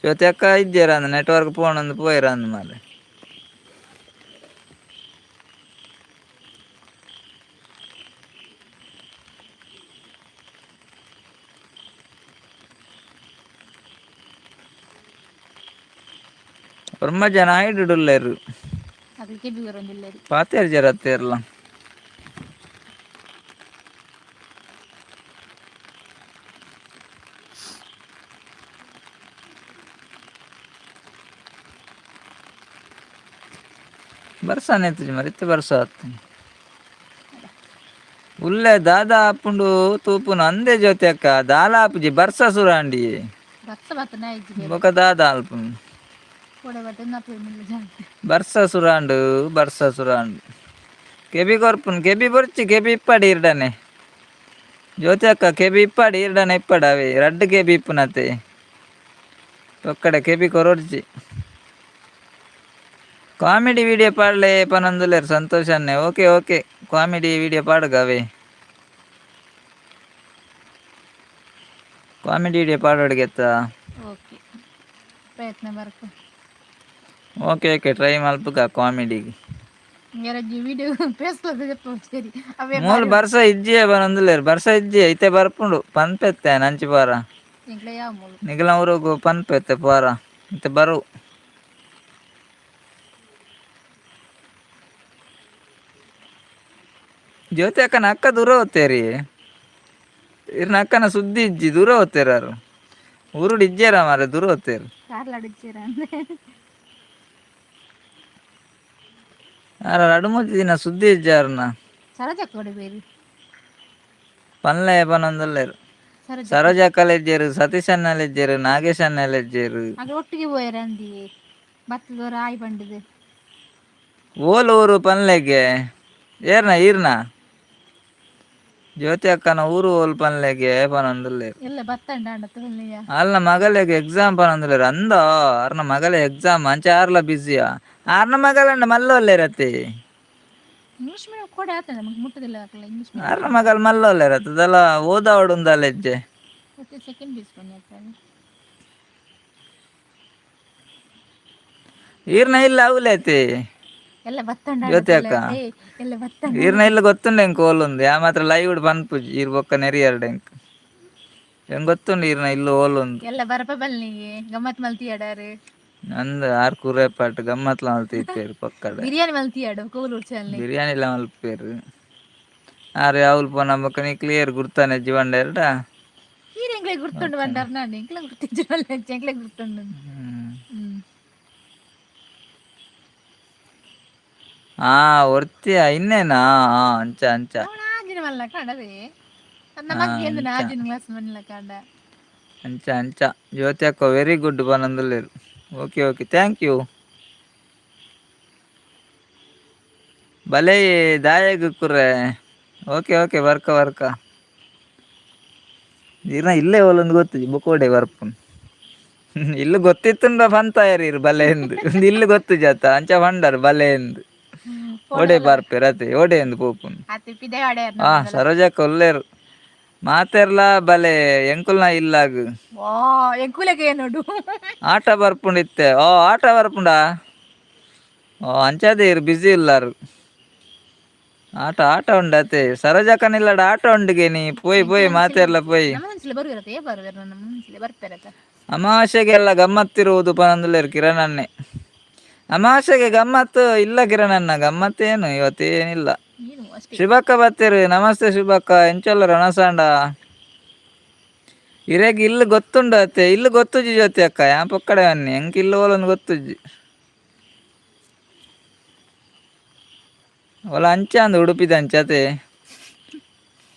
ಜ್ಯೋತಿ ಅಕ್ಕ ಇದ್ದೀರ ಅಂದ್ ನೆಟ್ವರ್ಕ್ ಪೋಣಂದು ಪೋಯಿರ ಅಂದ್ ಮಾರೆ. ಒರ್ಮ ಜನ ಆಯ್ಡುಲ್ಲೇರು. ಅಕ್ಲ್ ಕೆಬಿ ಬರೊಂದುಲ್ಲೆರ್. ಪಾತೆರ್ ಜರತ್ತೇರ್ಲ. ಬರ್ಸಾನೆ ಇತ್ತಿಜಿ ಮರ, ಇತ್ತೆ ಬರ್ಸ ಆತು. ಉಲ್ಲೆ ದಾದಾ ಆಪುಂಡು ತೂಪುನು ಅಂದೆ ಜ್ಯೋತಿ ಅಕ್ಕ. ದಾಲ ಆಪುಜಿ, ಬರ್ಸ ಸುರಾಂಡಿ. ಬರ್ಸ ಬತ್ತನ ಇಜ್ಜಿ. ಬೊಕ ದಾದಾ ಆಲ್ಪುನು? ಕೊಡೆ ಬತ್ತನ ಜಾಸ್ತಿ. ಬರ್ಸ ಸುರಾಂಡು, ಬರ್ಸ ಸುರಾಂಡು. ಕೆಬಿ ಕೊರ್ಪುನು, ಕೆಬಿ ಬೊರ್ಚಿ, ಕೆಬಿ ಇಪ್ಪಾಡಿ ಇರ್ಡನೆ. ಜ್ಯೋತಿ ಅಕ್ಕ, ಕೆಬಿ ಇಪ್ಪಾಡಿ ಇರ್ಡನೆ, ಇಪ್ಪಾಡ ಅವೇ ರಡ್ಡ್ ಕೆಬಿ ಇಪ್ಪುನತೆ. ಪೊಕ್ಕಡೆ ಕೆಬಿ ಕೊರೊಡ್ಚಿ. ಕಾಮಿಡಿ ವಿಡಿಯೋ ಪಾಡ್ಲೆ ಪನೊಂದುಲ್ಲೆರ್ ಸಂತೋಷ್ ಅಣ್ಣೆ. Okay okay, comedy video ಪಾಡುಗ. ಅವೇ ಕಾಮಿಡಿ ವಿಡಿಯೋ ಪಾಡೋಡಿಗೆತ್ತ. ಓಕೆ, ಪ್ರಯತ್ನ ಬರ್ಪ. Okay okay, try ಮಲ್ಪುಗ ಕಾಮಿಡಿಗೆ. ಎರಡ್ಜಿ ವಿಡಿಯೋ ಪೇಸ್ಲದ ಸರಿ ಅವೇ. ಮೂಲು ಬರ್ಸ ಇಜ್ಜಿಯೇ ಪನೊಂದುಲ್ಲೆರ್. ಬರ್ಸ ಇಜ್ಜಿ, ಇತ್ತೆ ಬರ್ಪುಂಡು ಪನ್ಪೆತ್ತೆ ನಂಚಿ ಪಾರ. ಎಂಕ್ಲೆ ಯಾವ ಮೂಲು? ನಿಗಲ ಊರುಗು ಪನ್ಪೆತ್ತೆ ಪಾರ, ಇತ್ತೆ ಬರು. ಜ್ಯೋತಿ ಅಕ್ಕನ ಅಕ್ಕ ದೂರ ಹೋಗ್ತೇರಿ. ಇರ್ನ ಅಕ್ಕನ ಸುದ್ದಿ ಇಜ್ಜಿ, ದೂರ ಹೋಗ್ತೇರಾರು. ಊರುಡು ಇಜ್ಜೇರ ಮಾರೆ, ದೂರ ಹೋಗ್ತೇರು. ಕಾರ್ಲಾಡ್ ಇಜ್ಜೇರ ಅಂದ್ರೆ. ಆರ ರಡು ಮೂಜಿ ದಿನ ಸುದ್ದಿ ಇಜ್ಜಾರ್ನ. ಸರೋಜಕ್ಕ ಕೊಡಿ ಬೇರಿ. ಪನ್ಲೆ ಪನೊಂದುಲ್ಲೆರ್. ಸರೋಜ. ಸರೋಜಕ್ಕಲ ಇಜ್ಜೇರು, ಸತೀಶ್ ಅಣ್ಣಲ ಇಜ್ಜೇರು, ನಾಗೇಶ್ ಅಣ್ಣಲ ಇಜ್ಜೇರು. ಅದು ಒಟ್ಟಿಗೆ ಪೋಯರ ಅಂದಿ ಬತ್ತದೋರ ಆಯ್ ಪಂಡದು. ಓಲ್ ಊರು ಪನ್ಲೆಗೆ? ಏರ್ನ ಈರ್ನ ಜ್ಯೋತಿ ಅಕ್ಕನ ಊರು ಓಲ್ ಪನ್ಲೆಗೆ ಪನೊಂದುಲ್ಲೆರ್. ಎಲ್ಲ ಬತ್ತಂಡ ಅಂಡ ತುಳ್ಳಿಯ. ಅಲ್ನ ಮಗಲೆಗ್ ಎಕ್ಸಾಮ್ ಪನೊಂದುಲ್ಲೆರ್. ಅಂದ ಆರ್ನ ಮಗಲೆ ಎಕ್ಸಾಮ್, ಅಂಚೆ ಆರ್ಲ ಬಿಸಿಯಾ? ಆರ್ನ ಮಗಲಂಡ ಮಲ್ಲೊಲ್ಲೆರತೆ. ಇಂಗ್ಲೀಷ್ ಮೀಡಿಯಂ ಕೂಡ ಆತದೆ ನಮಗೆ ಮುಟ್ಟದಿಲ್ಲ ಅಕ್ಲ ಇಂಗ್ಲೀಷ್ ಮೀಡಿಯಂ. ಆರ್ನ ಮಗಲ್ ಮಲ್ಲೊಲ್ಲೆರತ್ತದಲ್ಲ, ಓದಾವಡುಂದಲ್ಲ ಹೆಜ್ಜೆ. ಮತ್ತೆ ಸೆಕೆಂಡ್ ಪೀಸ್ ಬಂದಿರ್ತಾರೆ. ಈರ್ನ ಇಲ್ಲ ಅವಲೈತಿ. ಎಲ್ಲ ಬತ್ತಂಡ. ಜ್ಯೋತಿ ಅಕ್ಕ. ಎಲ್ಲ ಬತ್ತಂಡ. ಈರ್ನ ಇಲ್ಲ ಗೊತ್ತುಂಡು ಎಂಕ್ ಓಲುಂದು. ಯಾ ಮಾತ್ರ ಲೈವ್ ಪನ್ಪುಜಿ. ಈರ್ ಬೊಕ್ಕ ನೆರಿಯರ್ಡ್ ಎಂಕ್ ಎಂಕ್ ಗೊತ್ತುಂಡು ಈರ್ನ ಇಲ್ಲು ಓಲುಂದು. ಎಲ್ಲ ಬರಪ ಬಲ್ನಿಗೆ ಗಮ್ಮತ್ ಮಲ್ತಿಯಾಡಾರು. ನಂದು ಆರ್ ಕುರೆ ಪಾಟ್ ಗಮ್ಮತ್ಲ ಮಲ್ತಿಪ್ಪೇರು ಪಕ್ಕಡ. ಬಿರಿಯಾನಿ ಮಲ್ತಿಯಾಡು ಕೋಲೂರು ಚಾಲ್ನಿ. ಬಿರಿಯಾನಿ ಎಲ್ಲ ಮಲ್ಪೇರು. ಆರ್ ಯಾವ್ಲು ಪೋನ ಬೊಕ್ಕ ನೀ ಕ್ಲಿಯರ್ ಗುರ್ತಾನೆ ಜೀವಂಡ ಎರಡ. ಈರ್ ಎಂಕ್ಲೆ ಗುರ್ತುಂಡು ಬಂದಾರ, ನಾನು ಎಂಕ್ಲೆ ಗುರ್ತಿಜ್ಜಲ್ಲ, ಎಂಕ್ಲೆ ಗುರ್ತುಂಡು. ಆ ಒರ್ತಿಯ ಇನ್ನೇನಾ? ಅಂಚ ಅಂಚ. ಅವನ ಆಜಿನ ಮಲ್ಲ ಕಾಂಡವೇ ನಮಗೆ ಎಂದು ಆಜಿನ ಕ್ಲಾಸ್ ಮಲ್ಲ ಕಾಂಡ. ಅಂಚ ಅಂಚ. ಜ್ಯೋತಿ ಅಕ್ಕ ವೆರಿ ಗುಡ್ ಪನಂದುಲ್ಲೆರ್. Okay okay, thank you. ಬಲೆ ದಾಯಗ್ ಕುರ್ರೆ. ಓಕೆ ಓಕೆ, ವರ್ಕ ವರ್ಕ. ಈರ್ನ ಇಲ್ಲೇ ಓಲೊಂದು ಗೊತ್ತಿಜಿ, ಬೊಕೋಡೆ ಬರ್ಪುನ್. ಇಲ್ಲು ಗೊತ್ತಿತ್ತುಂಡ ಪಂತಾಯರ್ ಇರು ಬಲೆ ಎಂದು. ಇಲ್ಲು ಗೊತ್ತು ಜಾತ ಅಂಚ ಪಂಡರ್ ಬಲೆ ಎಂದು. ಓಡೆ ಬರ್ಪೆರ್ ಅತೆ, ಓಡೆ ಎಂದು ಪೋಪುನ್. ಅತ್ತೆ ಪಿದೆ ಆಡೆ. ಆ ಸರೋಜಕ್ಕ ಒಲ್ಲೇರು ಮಾತೆರ್ಲ ಬಲೆ ಎಂಕುಲ್ನ ಇಲ್ಲಾಗ್. ವಾ, ಎಂಕುಲೆಗೆ ನೋಡು. ಆಟ ಬರ್ಪುಂಡಿತ್ತೆ. ಓ, ಆಟ ಬರ್ಪುಂಡ. ಓ, ಅಂಚಾದೆ ಇರು ಬ್ಯುಸಿ ಇಲ್ಲಾರು. ಆಟ ಆಟ ಉಂಡತೆ. ಸರೋಜಕ್ಕನಿಲ್ಲಡ ಆಟ ಉಂಡುಗೆ. ನೀ ಪೋಯ್ ಪೋಯ್, ಮಾತೆರ್ಲ ಪೋಯ್. ನಮ್ಮ ಮುಂಚೆ ಬರುವಿರತ್ತೆ, ಏ ಬರುವೆರ್, ನಮ್ಮ ಮುಂಚೆ ಬರ್ಪೆರತ್ತ. ಅಮಾವಾಸ್ಯೆಗೆಲ್ಲ ಗಮ್ಮತ್ತಿರುವುದು ಪನಂದುಲ್ಲೇರು ಕಿರಣನ್ನೇ. ಅಮಾವಾಸ್ಯೆಗೆ ಗಮ್ಮತ್ತು ಇಲ್ಲ ಕಿರಣಣ್ಣ, ಗಮ್ಮತ್ತೇನು ಇವತ್ತೇನಿಲ್ಲ. ನೀನು ಅಷ್ಟೇ. ಶುಭಕ್ಕ ಬತ್ತೀರಿ. ನಮಸ್ತೆ ಶುಭಕ್ಕ, ಎಂಚಲ್ಲ ರಣಸಾಂಡ ಇರೆಗ್ ಇಲ್ಲು ಗೊತ್ತುಂಡು ಅತ್ತೆ. ಇಲ್ಲು ಗೊತ್ತುಜ್ಜಿ ಜ್ಯೋತಿ ಅಕ್ಕ. ಯಾ ಪೊಕ್ಕಡೆ ಬನ್ನಿ, ಎಂಕ್ ಇಲ್ಲು ಓಲೊಂದು ಗೊತ್ತುಜ್ಜಿ. ಓಲ ಅಂಚ ಅಂದು ಉಡುಪಿದ ಅಂಚ ಅತೆ.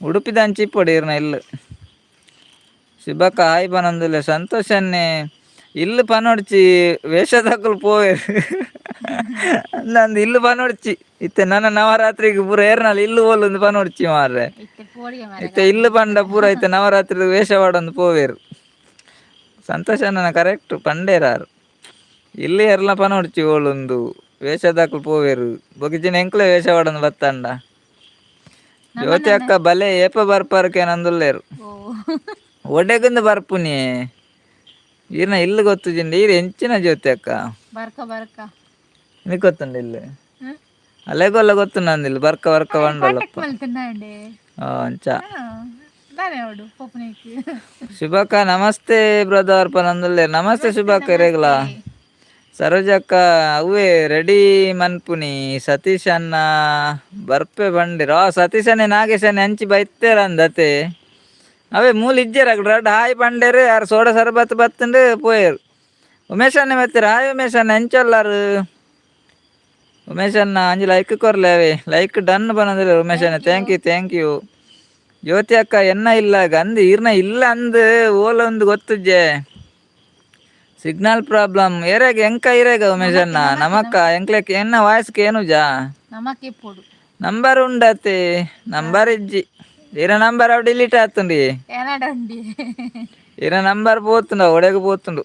ಉಡುಪಿದ ಅಂಚಿ ಇಪ್ಪೊಡು ಇರ್ನ ಇಲ್ಲು. ಶುಭಕ್ಕ ಹಾಯ್ ಪನೊಂದುಲ್ಲೆ. ಸಂತೋಷನ್ನೇ ಇಲ್ಲು ಪನೊಡ್ಚಿ, ವೇಷದಕುಲು ಪೋವೆರ್ ಅಂದ್ ಇಲ್ಲು ಪನೊಡ್ಚಿ. ಇತ್ತೆ ನನ್ನ ನವರಾತ್ರಿಗೆ ಪೂರ ಏರ್ನಾಲ್ ಇಲ್ಲು ಓಲೊಂದು ಪನೊಡ್ಚಿ ಮಾರ್ರೆ. ಇತ್ತೆ ಪೋಡಿಗೆ ಮಾರೆ. ಇತ್ತೆ ಇಲ್ಲು ಪಂಡ ಪೂರ ಇತ್ತೆ ನವರಾತ್ರಿ ವೇಷ ಪಾಡೊಂದು ಪೋವೆರ್. ಸಂತೋಷ ನನ್ನ ಕರೆಕ್ಟ್ ಪಂಡೇರಾರು. ಇಲ್ಲಿ ಎರ್ಲ ಪನೊಡ್ಚಿ ಓಲುಂದು, ವೇಷದಾಕುಲು ಪೋವೆರು. ಬೊಕಿಜಿನ ಎಂಕ್ಲೆ ವೇಷ ಪಾಡೊಂದು ಬತ್ತಂಡ. ಜ್ಯೋತಿ ಅಕ್ಕ ಬಲೆ, ಏಪ ಬರ್ಪಾರಕ್ಕೆ ನಂದುಲ್ಲೇರು. ಓ. ಒಡೆಗುಂದು ಬರ್ಪುನಿ. ಈರ್ನ ಇಲ್ಲು ಗೊತ್ತುಜಿಂಡ. ಈರ್ ಎಂಚಿನ ಜ್ಯೋತಿ ಅಕ್ಕ? ಬರ್ಕ ಬರ್ಕ. ನಿಕ್ ಗೊತ್ತುಂಡು ಇಲ್ಲು? ಅಲೆಗೊಲ್ಲ ಗೊತ್ತು ನಂದಿಲ್ಲ. ಬರ್ಕ ಬರ್ಕ ಬಂಡೋಲಪ್ಪ. ಮಲ್ತಂಡೆ. ಅಂಚ. ದಾನೆ ಅವಡು ಪೋಪುನೇಕ್. ಶುಭಕ್ಕ ನಮಸ್ತೆ ಬ್ರದರ್ ಪನಂದುಲ್ಲೆ. ನಮಸ್ತೆ ಶುಭಕ್ಕ, ರೇಗ್ಲಾ. ಸರೋಜಕ್ಕ ಅವೇ ರೆಡಿ ಮನ್ಪುನಿ. ಸತೀಶ್ ಅನ್ನ ಬರ್ಪೆ ಬಂಡಿರ. ಸತೀಶ್ ಅಣ್ಣೆ ನಾಗೇಶ್ ಅಣ್ಣೆ ಅಂಚಿ ಬೈತೇರ ಅಂದತೆ. ಅವೇ ಮೂಲ ಇಜ್ಜೆರ್ ಅಕುಲು. ರಡ್ಡ್ ಹಾಯ್ ಪಂಡೇರು. ಯಾರು ಸೋಡ ಸರ್ಬತ್ ಬತ್ತಂಡು ಪೋಯೆರು. ಉಮೇಶ್ ಅಣ್ಣೆ ಬತ್ತೆರ್. ಹಾಯ್ ಉಮೇಶ್ ಅಣ್ಣ, ಎಂಚೊಲ್ಲಾರು ಉಮೇಶ್ ಅಣ್ಣ? ಅಂಜಿ ಲೈಕ್ ಕೊರ್ಲೆ ಅವೇ. ಲೈಕ್ ಡನ್ ಪನಂದ್ರೆ ಉಮೇಶ್ ಅಣ್ಣ. Thank you thank you. ಜ್ಯೋತಿ ಅಕ್ಕ ಎನ್ನ ಇಲ್ಲ ಅಂದ್. ಈರ್ನ ಇಲ್ಲ ಅಂದ್ ಓಲ ಒಂದು ಗೊತ್ತುಜ್ಜೆ. ಸಿಗ್ನಲ್ ಪ್ರಾಬ್ಲಮ್ ಏರಾಗ ಎಂಕ ಇರೇಗ ಉಮೇಶ್ ಅಣ್ಣ? ನಮಕ್ಕ ಎಂಕ್ಲೆಕ್ ಎನ್ನ ವಾಯ್ಸ್ಗೆ ಏನುಜಾ? ನಮಕ್ಕೆ ಪೋಡು. ನಂಬರ್ ಉಂಡತೆ? ನಂಬರ್ ಇಜ್ಜಿ. ಇರ ನಂಬರ್ ಅವು ಡಿಲೀಟ್ ಆತುಂಡಿ. ಏನಾಡ ಉಂಡಿ. ಇರ ನಂಬರ್ ಪೋತುಂಡು, ಒಡೆಗೆ ಪೋತುಂಡು.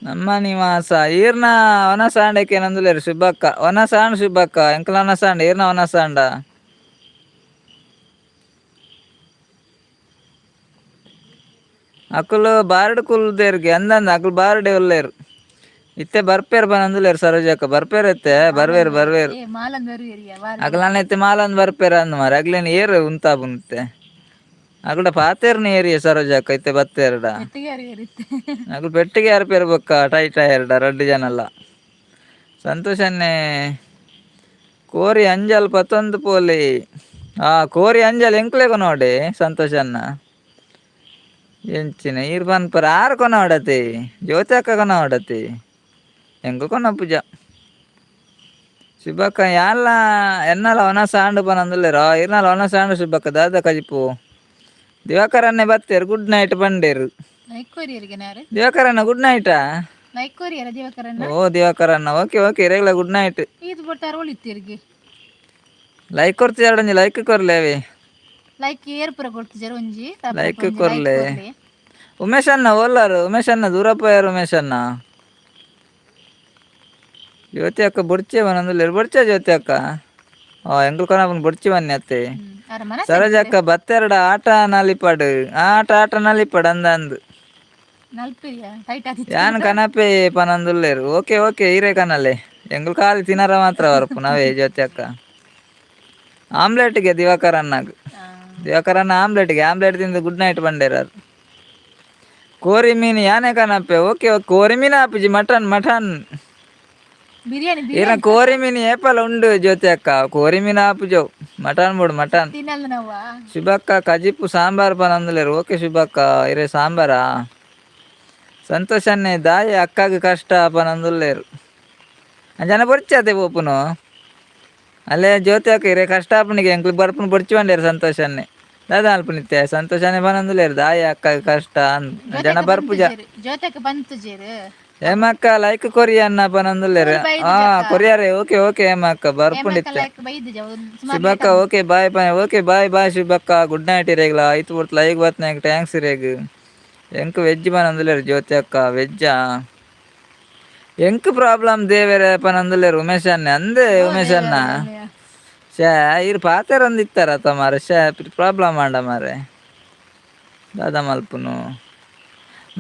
ನಮ್ಮ ನಿವಾಸ ಈರ್ನ ವನಸಾಂಡಕ್ಕೆ ನಂದುಲೇರು ಶುಭಕ್ಕ. ವನಸಾಂಡ್ ಶುಭಕ್ಕ, ಎಂಕಲ ವನಸಾಂಡ್. ಈರ್ನ ವನಸಾಂಡ. ಅಕುಲು ಬಾರ್ಡ್ ಕುಲ್ದೇರ್ಗೆ ಅಂದಂದ. ಅಕುಲು ಬಾರ್ಡೆ ಉಲ್ಲೇರು. ಇತ್ತೆ ಬರ್ಪೇರ್ ಪನಂದುಲೇರು ಸರೋಜಕ್ಕ. ಬರ್ಪೇರ್ ಇತ್ತೆ, ಬರ್ವೇರು ಬರ್ವೇರು. ಏ ಮಾಲಂದ್ ಬರುವೆರಿಯ ವಾರ. ಅಗಲನ ಇತ್ತೆ ಮಾಲಂದ್ ಬರ್ಪೇರ ಅಂದ್ ಮಾರೆ. ಅಗ್ಲೇನ ಏರು ಉಂತಾಪುಂತೆ. ಅಗಡ ಪಾತೇರ್ನ ಏರಿಯ ಸರೋಜಕ್ಕ ಇತ್ತೆ ಬತ್ತೇರ್ಡ. ಮೆತ್ತಿಗೆ ಅರಿಯರಿತ್ತೆ. ಅಗಲು ಪೆಟ್ಟಿಗೆ ಯಾರು ಪೇರು ಬೊಕ್ಕ ಟೈಟ್ ಆಯರ್ಡ ರಡ್ಡು ಜನಲ್ಲ. ಸಂತೋಷನ್ನೇ ಕೋರಿ ಅಂಜಲ್ ಪತ್ತೊಂದು ಪೋಲಿ. ಆ ಕೋರಿ ಅಂಜಲ್ ಎಂಕ್ಲೆ ಕೊನೋಡೆ ಸಂತೋಷನ್ನ. ಎಂಚಿನ ಈರ್ ಪನ್ಪರ? ಆರು ಕೊನೋಡತಿ? ಜ್ಯೋತಿ ಅಕ್ಕ ಕೊನೋಡತಿ? ಎಂಕು ಕೊನ ಪೂಜ. ಶುಭಕ್ಕ ಯಾಲ್ಲ ಎನ್ನಲ ಒಣ ಸಾಂಡು ಪನಂದುಲ್ಲೇರ. ಇರ್ನಲ ಒಣ ಸಾಂಡು ಶುಭಕ್ಕ. ದಾದ ಕಜಿಪು? ದಿವಾಕರನ್ನೇ ಬತ್ತೇರು, ಗುಡ್ ನೈಟ್ ಬಂಡೇರು. ಲೈಕ್ ಕೊರಿಯರಿಗೆ ನಾರು. ದಿವಾಕರಣ್ಣ ಗುಡ್ ನೈಟಾ? ಲೈಕ್ ಕೊರಿಯರ ದಿವಾಕರಣ್ಣ. ಓ ದಿವಾಕರಣ್ಣ, ಓಕೆ ಓಕೆ, ಇರೇಗ್ಲ ಗುಡ್ ನೈಟ್. ಇದು ಬೊಟ್ಟಾರ ಒಳಿತ್ತಿರಿಗೆ. ಲೈಕ್ ಕೊರ್ತಿ ಒಂಜಿ ಲೈಕ್ ಕೊರ್ಲೆ ಅವೇ. ಲೈಕ್ ಏರ್ ಪುರ ಕೊಡ್ತಿಜಾರ ಒಂಜಿ. ಲೈಕ್ ಕೊರ್ಲೆ. ಉಮೇಶ್ ಅಣ್ಣ ಓಲಾರು? ಉಮೇಶ್ ಅಣ್ಣ ದೂರ ಪೋಯಾರು. ಉಮೇಶ್ ಅಣ್ಣ, ಜ್ಯೋತಿ ಅಕ್ಕ ಬೊಡ್ಚೆ ಬನ್ನಂದುಲ್ಲೇರು. ಬೊಡ್ಚೆ ಜ್ಯೋತಿ ಅಕ್ಕ. ಆ ಎಂಕುಲು ಕೊನಪುನ ಬೊಡ್ಚಿ ಬನ್ನಿ ಅತ್ತೆ. ಅರ ಮನಸ್ಸು. ಸರೋಜಕ್ಕ ಬತ್ತೆರಡ ಆಟ ನಲಿಪಾಡು. ಆಟ ಆಟ ನಲಿಪಾಡು ಅಂದ ಅಂದು. ನಲ್ಪಿರಿಯ ಟೈಟ್ ಆದಿತ್ತು. ಯಾನ್ ಕನಪೆ ಪನೊಂದುಲ್ಲೆರ್. ಓಕೆ ಓಕೆ, ಈರೆ ಕನಲೆ, ಎಂಕುಲು ಖಾಲಿ ತಿನರ ಮಾತ್ರ ವರಪು ನಾವೇ. ಜ್ಯೋತಿ ಅಕ್ಕ, ಆಮ್ಲೆಟ್ಗೆ ದಿವಾಕರ್ ಅಣ್ಣಗ್. ದಿವಾಕರ್ ಅಣ್ಣ ಆಮ್ಲೆಟ್ಗೆ, ಆಮ್ಲೆಟ್ ತಿಂದು ಗುಡ್ ನೈಟ್ ಬಂಡೇರಾರು. ಕೋರಿ ಮೀನು ಯಾನೆ ಕನಪೆ. ಓಕೆ ಓಕೆ, ಕೋರಿ ಮೀನು ಆಪುಜಿ, ಮಟನ್ ಮಟನ್. ಬಿರಿಯಾನಿ. ಈರ ಕೋರಿ ಮೀನು ಏಪಲ ಉಂಡು ಜ್ಯೋತಿ ಅಕ್ಕ. ಕೋರಿ ಮೀನು ಆಪುಜವು, ಮಟನ್ ಬೋಡು ಮಟನ್. ತಿನ್ನಲ್ಲ ನಾವ. ಶುಭಕ್ಕ, ಕಜಿಪು ಸಾಂಬಾರ್ ಪನೊಂದುಲ್ಲೆರ್. ಓಕೆ ಶುಭಕ್ಕ, ಇರೆ ಸಾಂಬಾರಾ? ಸಂತೋಷ್ ಅನ್ನೆ, ದಾಯಿ ಅಕ್ಕಗ್ ಕಷ್ಟ ಪನೊಂದುಲ್ಲೆರ್. ಜನ ಬೊರ್ಚಾತೆ ಪೋಪುನು ಅಲ್ಲೇ. ಜ್ಯೋತಿ ಅಕ್ಕ, ಇರೆ ಕಷ್ಟ ಆಪುನಿಗೆ, ಎಂಕ್ಲು ಬರ್ಪುನು ಬೊರ್ಚಿ ಬಂಡೇರು. ಸಂತೋಷ್ ಅನ್ನೆ ದಾದ ಅಲ್ಪುನಿತ್ತೆ? ಸಂತೋಷ್ ಅನ್ನೆ ಪನೊಂದುಲ್ಲೆರ್, ದಾಯಿ ಅಕ್ಕಗ್ ಕಷ್ಟ ಜನ ಬರ್ಪುಜ. ಜ್ಯೋತಕ್ಕೆ ಬಂತು ಜೇರು. ಹೇಮಕ್ಕ, ಲೈಕ್ ಕೊರಿಯನ್ನ ಪನೊಂದುಲ್ಲೆರ್. ಹಾ, ಕೊರಿಯರೇ. ಓಕೆ ಓಕೆ ಹೇಮಕ್ಕ, ಬರ್ಪುಂಡಿತ್ತೆ. ಲೈಕ್ ಬೈದು. ಶುಭಕ್ಕ, okay bye bye. Okay, bye bye ಶುಭಕ್ಕ, ಗುಡ್ ನೈಟ್ ಇರೇಗ್ಲ. ಆಯ್ತು ಬಿಡ್ತು ಲೈಕ್ ಬತ್ನ, thanks ಇರೇಗ್. ಎಂಕ್ ವೆಜ್ ಪನೊಂದುಲ್ಲೆರ್. ಜ್ಯೋತಿ ಅಕ್ಕ, ವೆಜ್ಜಾ? ಎಂಕ್ ಪ್ರಾಬ್ಲಮ್ ದೇವೆರೆ ಪನೊಂದುಲ್ಲೆರ್ ಉಮೇಶ್ ಅಣ್ಣೆ. ಅಂದೆ ಉಮೇಶ್ ಅಣ್ಣ, ಶೇ ಇರ್ ಪಾತೆರೊಂದು ಇತ್ತಾರತ್ತ ಮಾರೆ. ಶೇ, ಪ್ರಾಬ್ಲಮ್ ಆಂಡ ಮಾರೆ, ದಾದ ಮಲ್ಪುನು?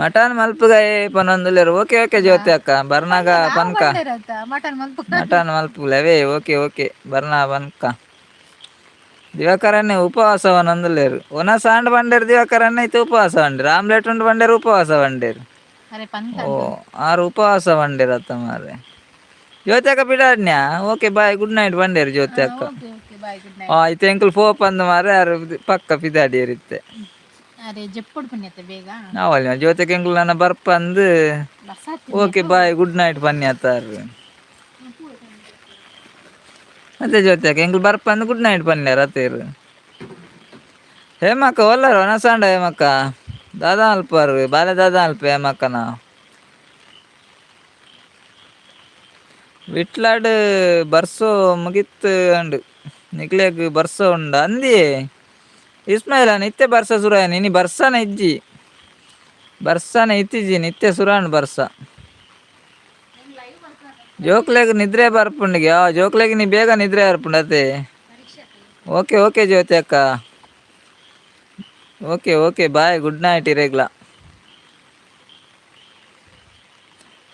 ಮಟನ್ ಮಲ್ಪುಗಾಯಿ ಪನೊಂದುಲ್ಲೆರ್. ಓಕೆ ಓಕೆ ಜ್ಯೋತಿ ಅಕ್ಕ, ಬರ್ನಾಗ ಪನ್ಕ. ಮಟನ್ ಮಲ್ಪ. ಮಟನ್ ಮಲ್ಪುಲವೇ. ಓಕೆ ಓಕೆ, ಬರ್ನಾ ಪನ್ಕ. ದಿವಾಕರನ್ನೇ ಉಪವಾಸ ಪನೊಂದುಲ್ಲೆರ್. ಒನಸ್ ಆಂಡ್ ಬಂಡೇರ್ ದಿವಾಕರನ್ನೇ. ಇತ್ತೆ ಉಪವಾಸ ಬಂಡೇರ್. ಆಮ್ಲೆಟ್ ಉಂಡು ಬಂಡೇರ್, ಉಪವಾಸ ಬಂಡೇರ್. ಅರೆ ಪನ್ಕ. ಓ, ಆರು ಉಪವಾಸ ಬಂಡೇರ್ ಅತ್ತ ಮಾರೆ. ಜ್ಯೋತಿ ಅಕ್ಕ ಬಿಡಾಡ್ನ್ಯಾ? Okay bye, good night ಬಂಡೇರ್ ಜ್ಯೋತಿ ಅಕ್ಕ. Okay okay, bye, good night. ಆ ಇತ್ತೆ ಎಂಕುಲು ಪೋಪ್ ಅಂದ್ ಮಾರೆ, ಆರು ಪಕ್ಕ ಪಿದಾಡಿಯರ್ ಇತ್ತೆ. ಅರೆ ಜಪ್ಪೊಡು ಪನ್ಯತ್ತೆ ಬೇಗ. ನಾವಲ್ಲ ಜ್ಯೋತಿಗೆ ಎಂಕುಲು ನನ್ನ ಬರ್ಪಂದು. ಬರ್ಸಾತಿ. Okay bye, good night ಪನ್ಯತ್ತಾರ. ಅದೇ ಜ್ಯೋತಿ ಅಕ್ಕ, ಎಂಕುಲು ಬರ್ಪಂದು ಗುಡ್ ನೈಟ್ ಪನ್ಯಾರ ಅತ್ತೇರು. ಹೇಮಕ್ಕ ಒಲ್ಲರು ಒನಸಾಂಡ? ಹೇಮಕ್ಕ ದಾದಾ ಅಲ್ಪಾರು ಬಾಲೆ, ದಾದಾ ಅಲ್ಪ ಹೇಮಕ್ಕನ? ವಿಟ್ಲಾಡ್ ಬರ್ಸೋ ಮುಗಿತ್ತು ಅಂಡು, ನಿಕ್ಲೆಗ್ ಬರ್ಸೋ ಉಂಡ ಅಂದಿ ಇಸ್ಮಾಯಿಲ. ನಿತ್ಯ ಬರ್ಸ ಸುರಾಯ ಇನಿ. ಬರ್ಸನ ಇಜ್ಜಿ, ಬರ್ಸನ ಇತ್ತಿಜಿ, ನಿತ್ಯ ಸುರಾಂಡ್ ಬರ್ಸ. ಜೋಕ್ಲೆಗ್ ನಿದ್ರೆ ಬರ್ಪುಂಡಿಗೆ. ಆ ಜೋಕ್ಲೆಗ್ ನೀ ಬೇಗ ನಿದ್ರೆ ಬರ್ಪುಂಡು ಅತ್ತೆ. ಓಕೆ ಓಕೆ ಜ್ಯೋತಿ ಅಕ್ಕ, okay okay, bye, good night ಇರೆಗ್ಲ.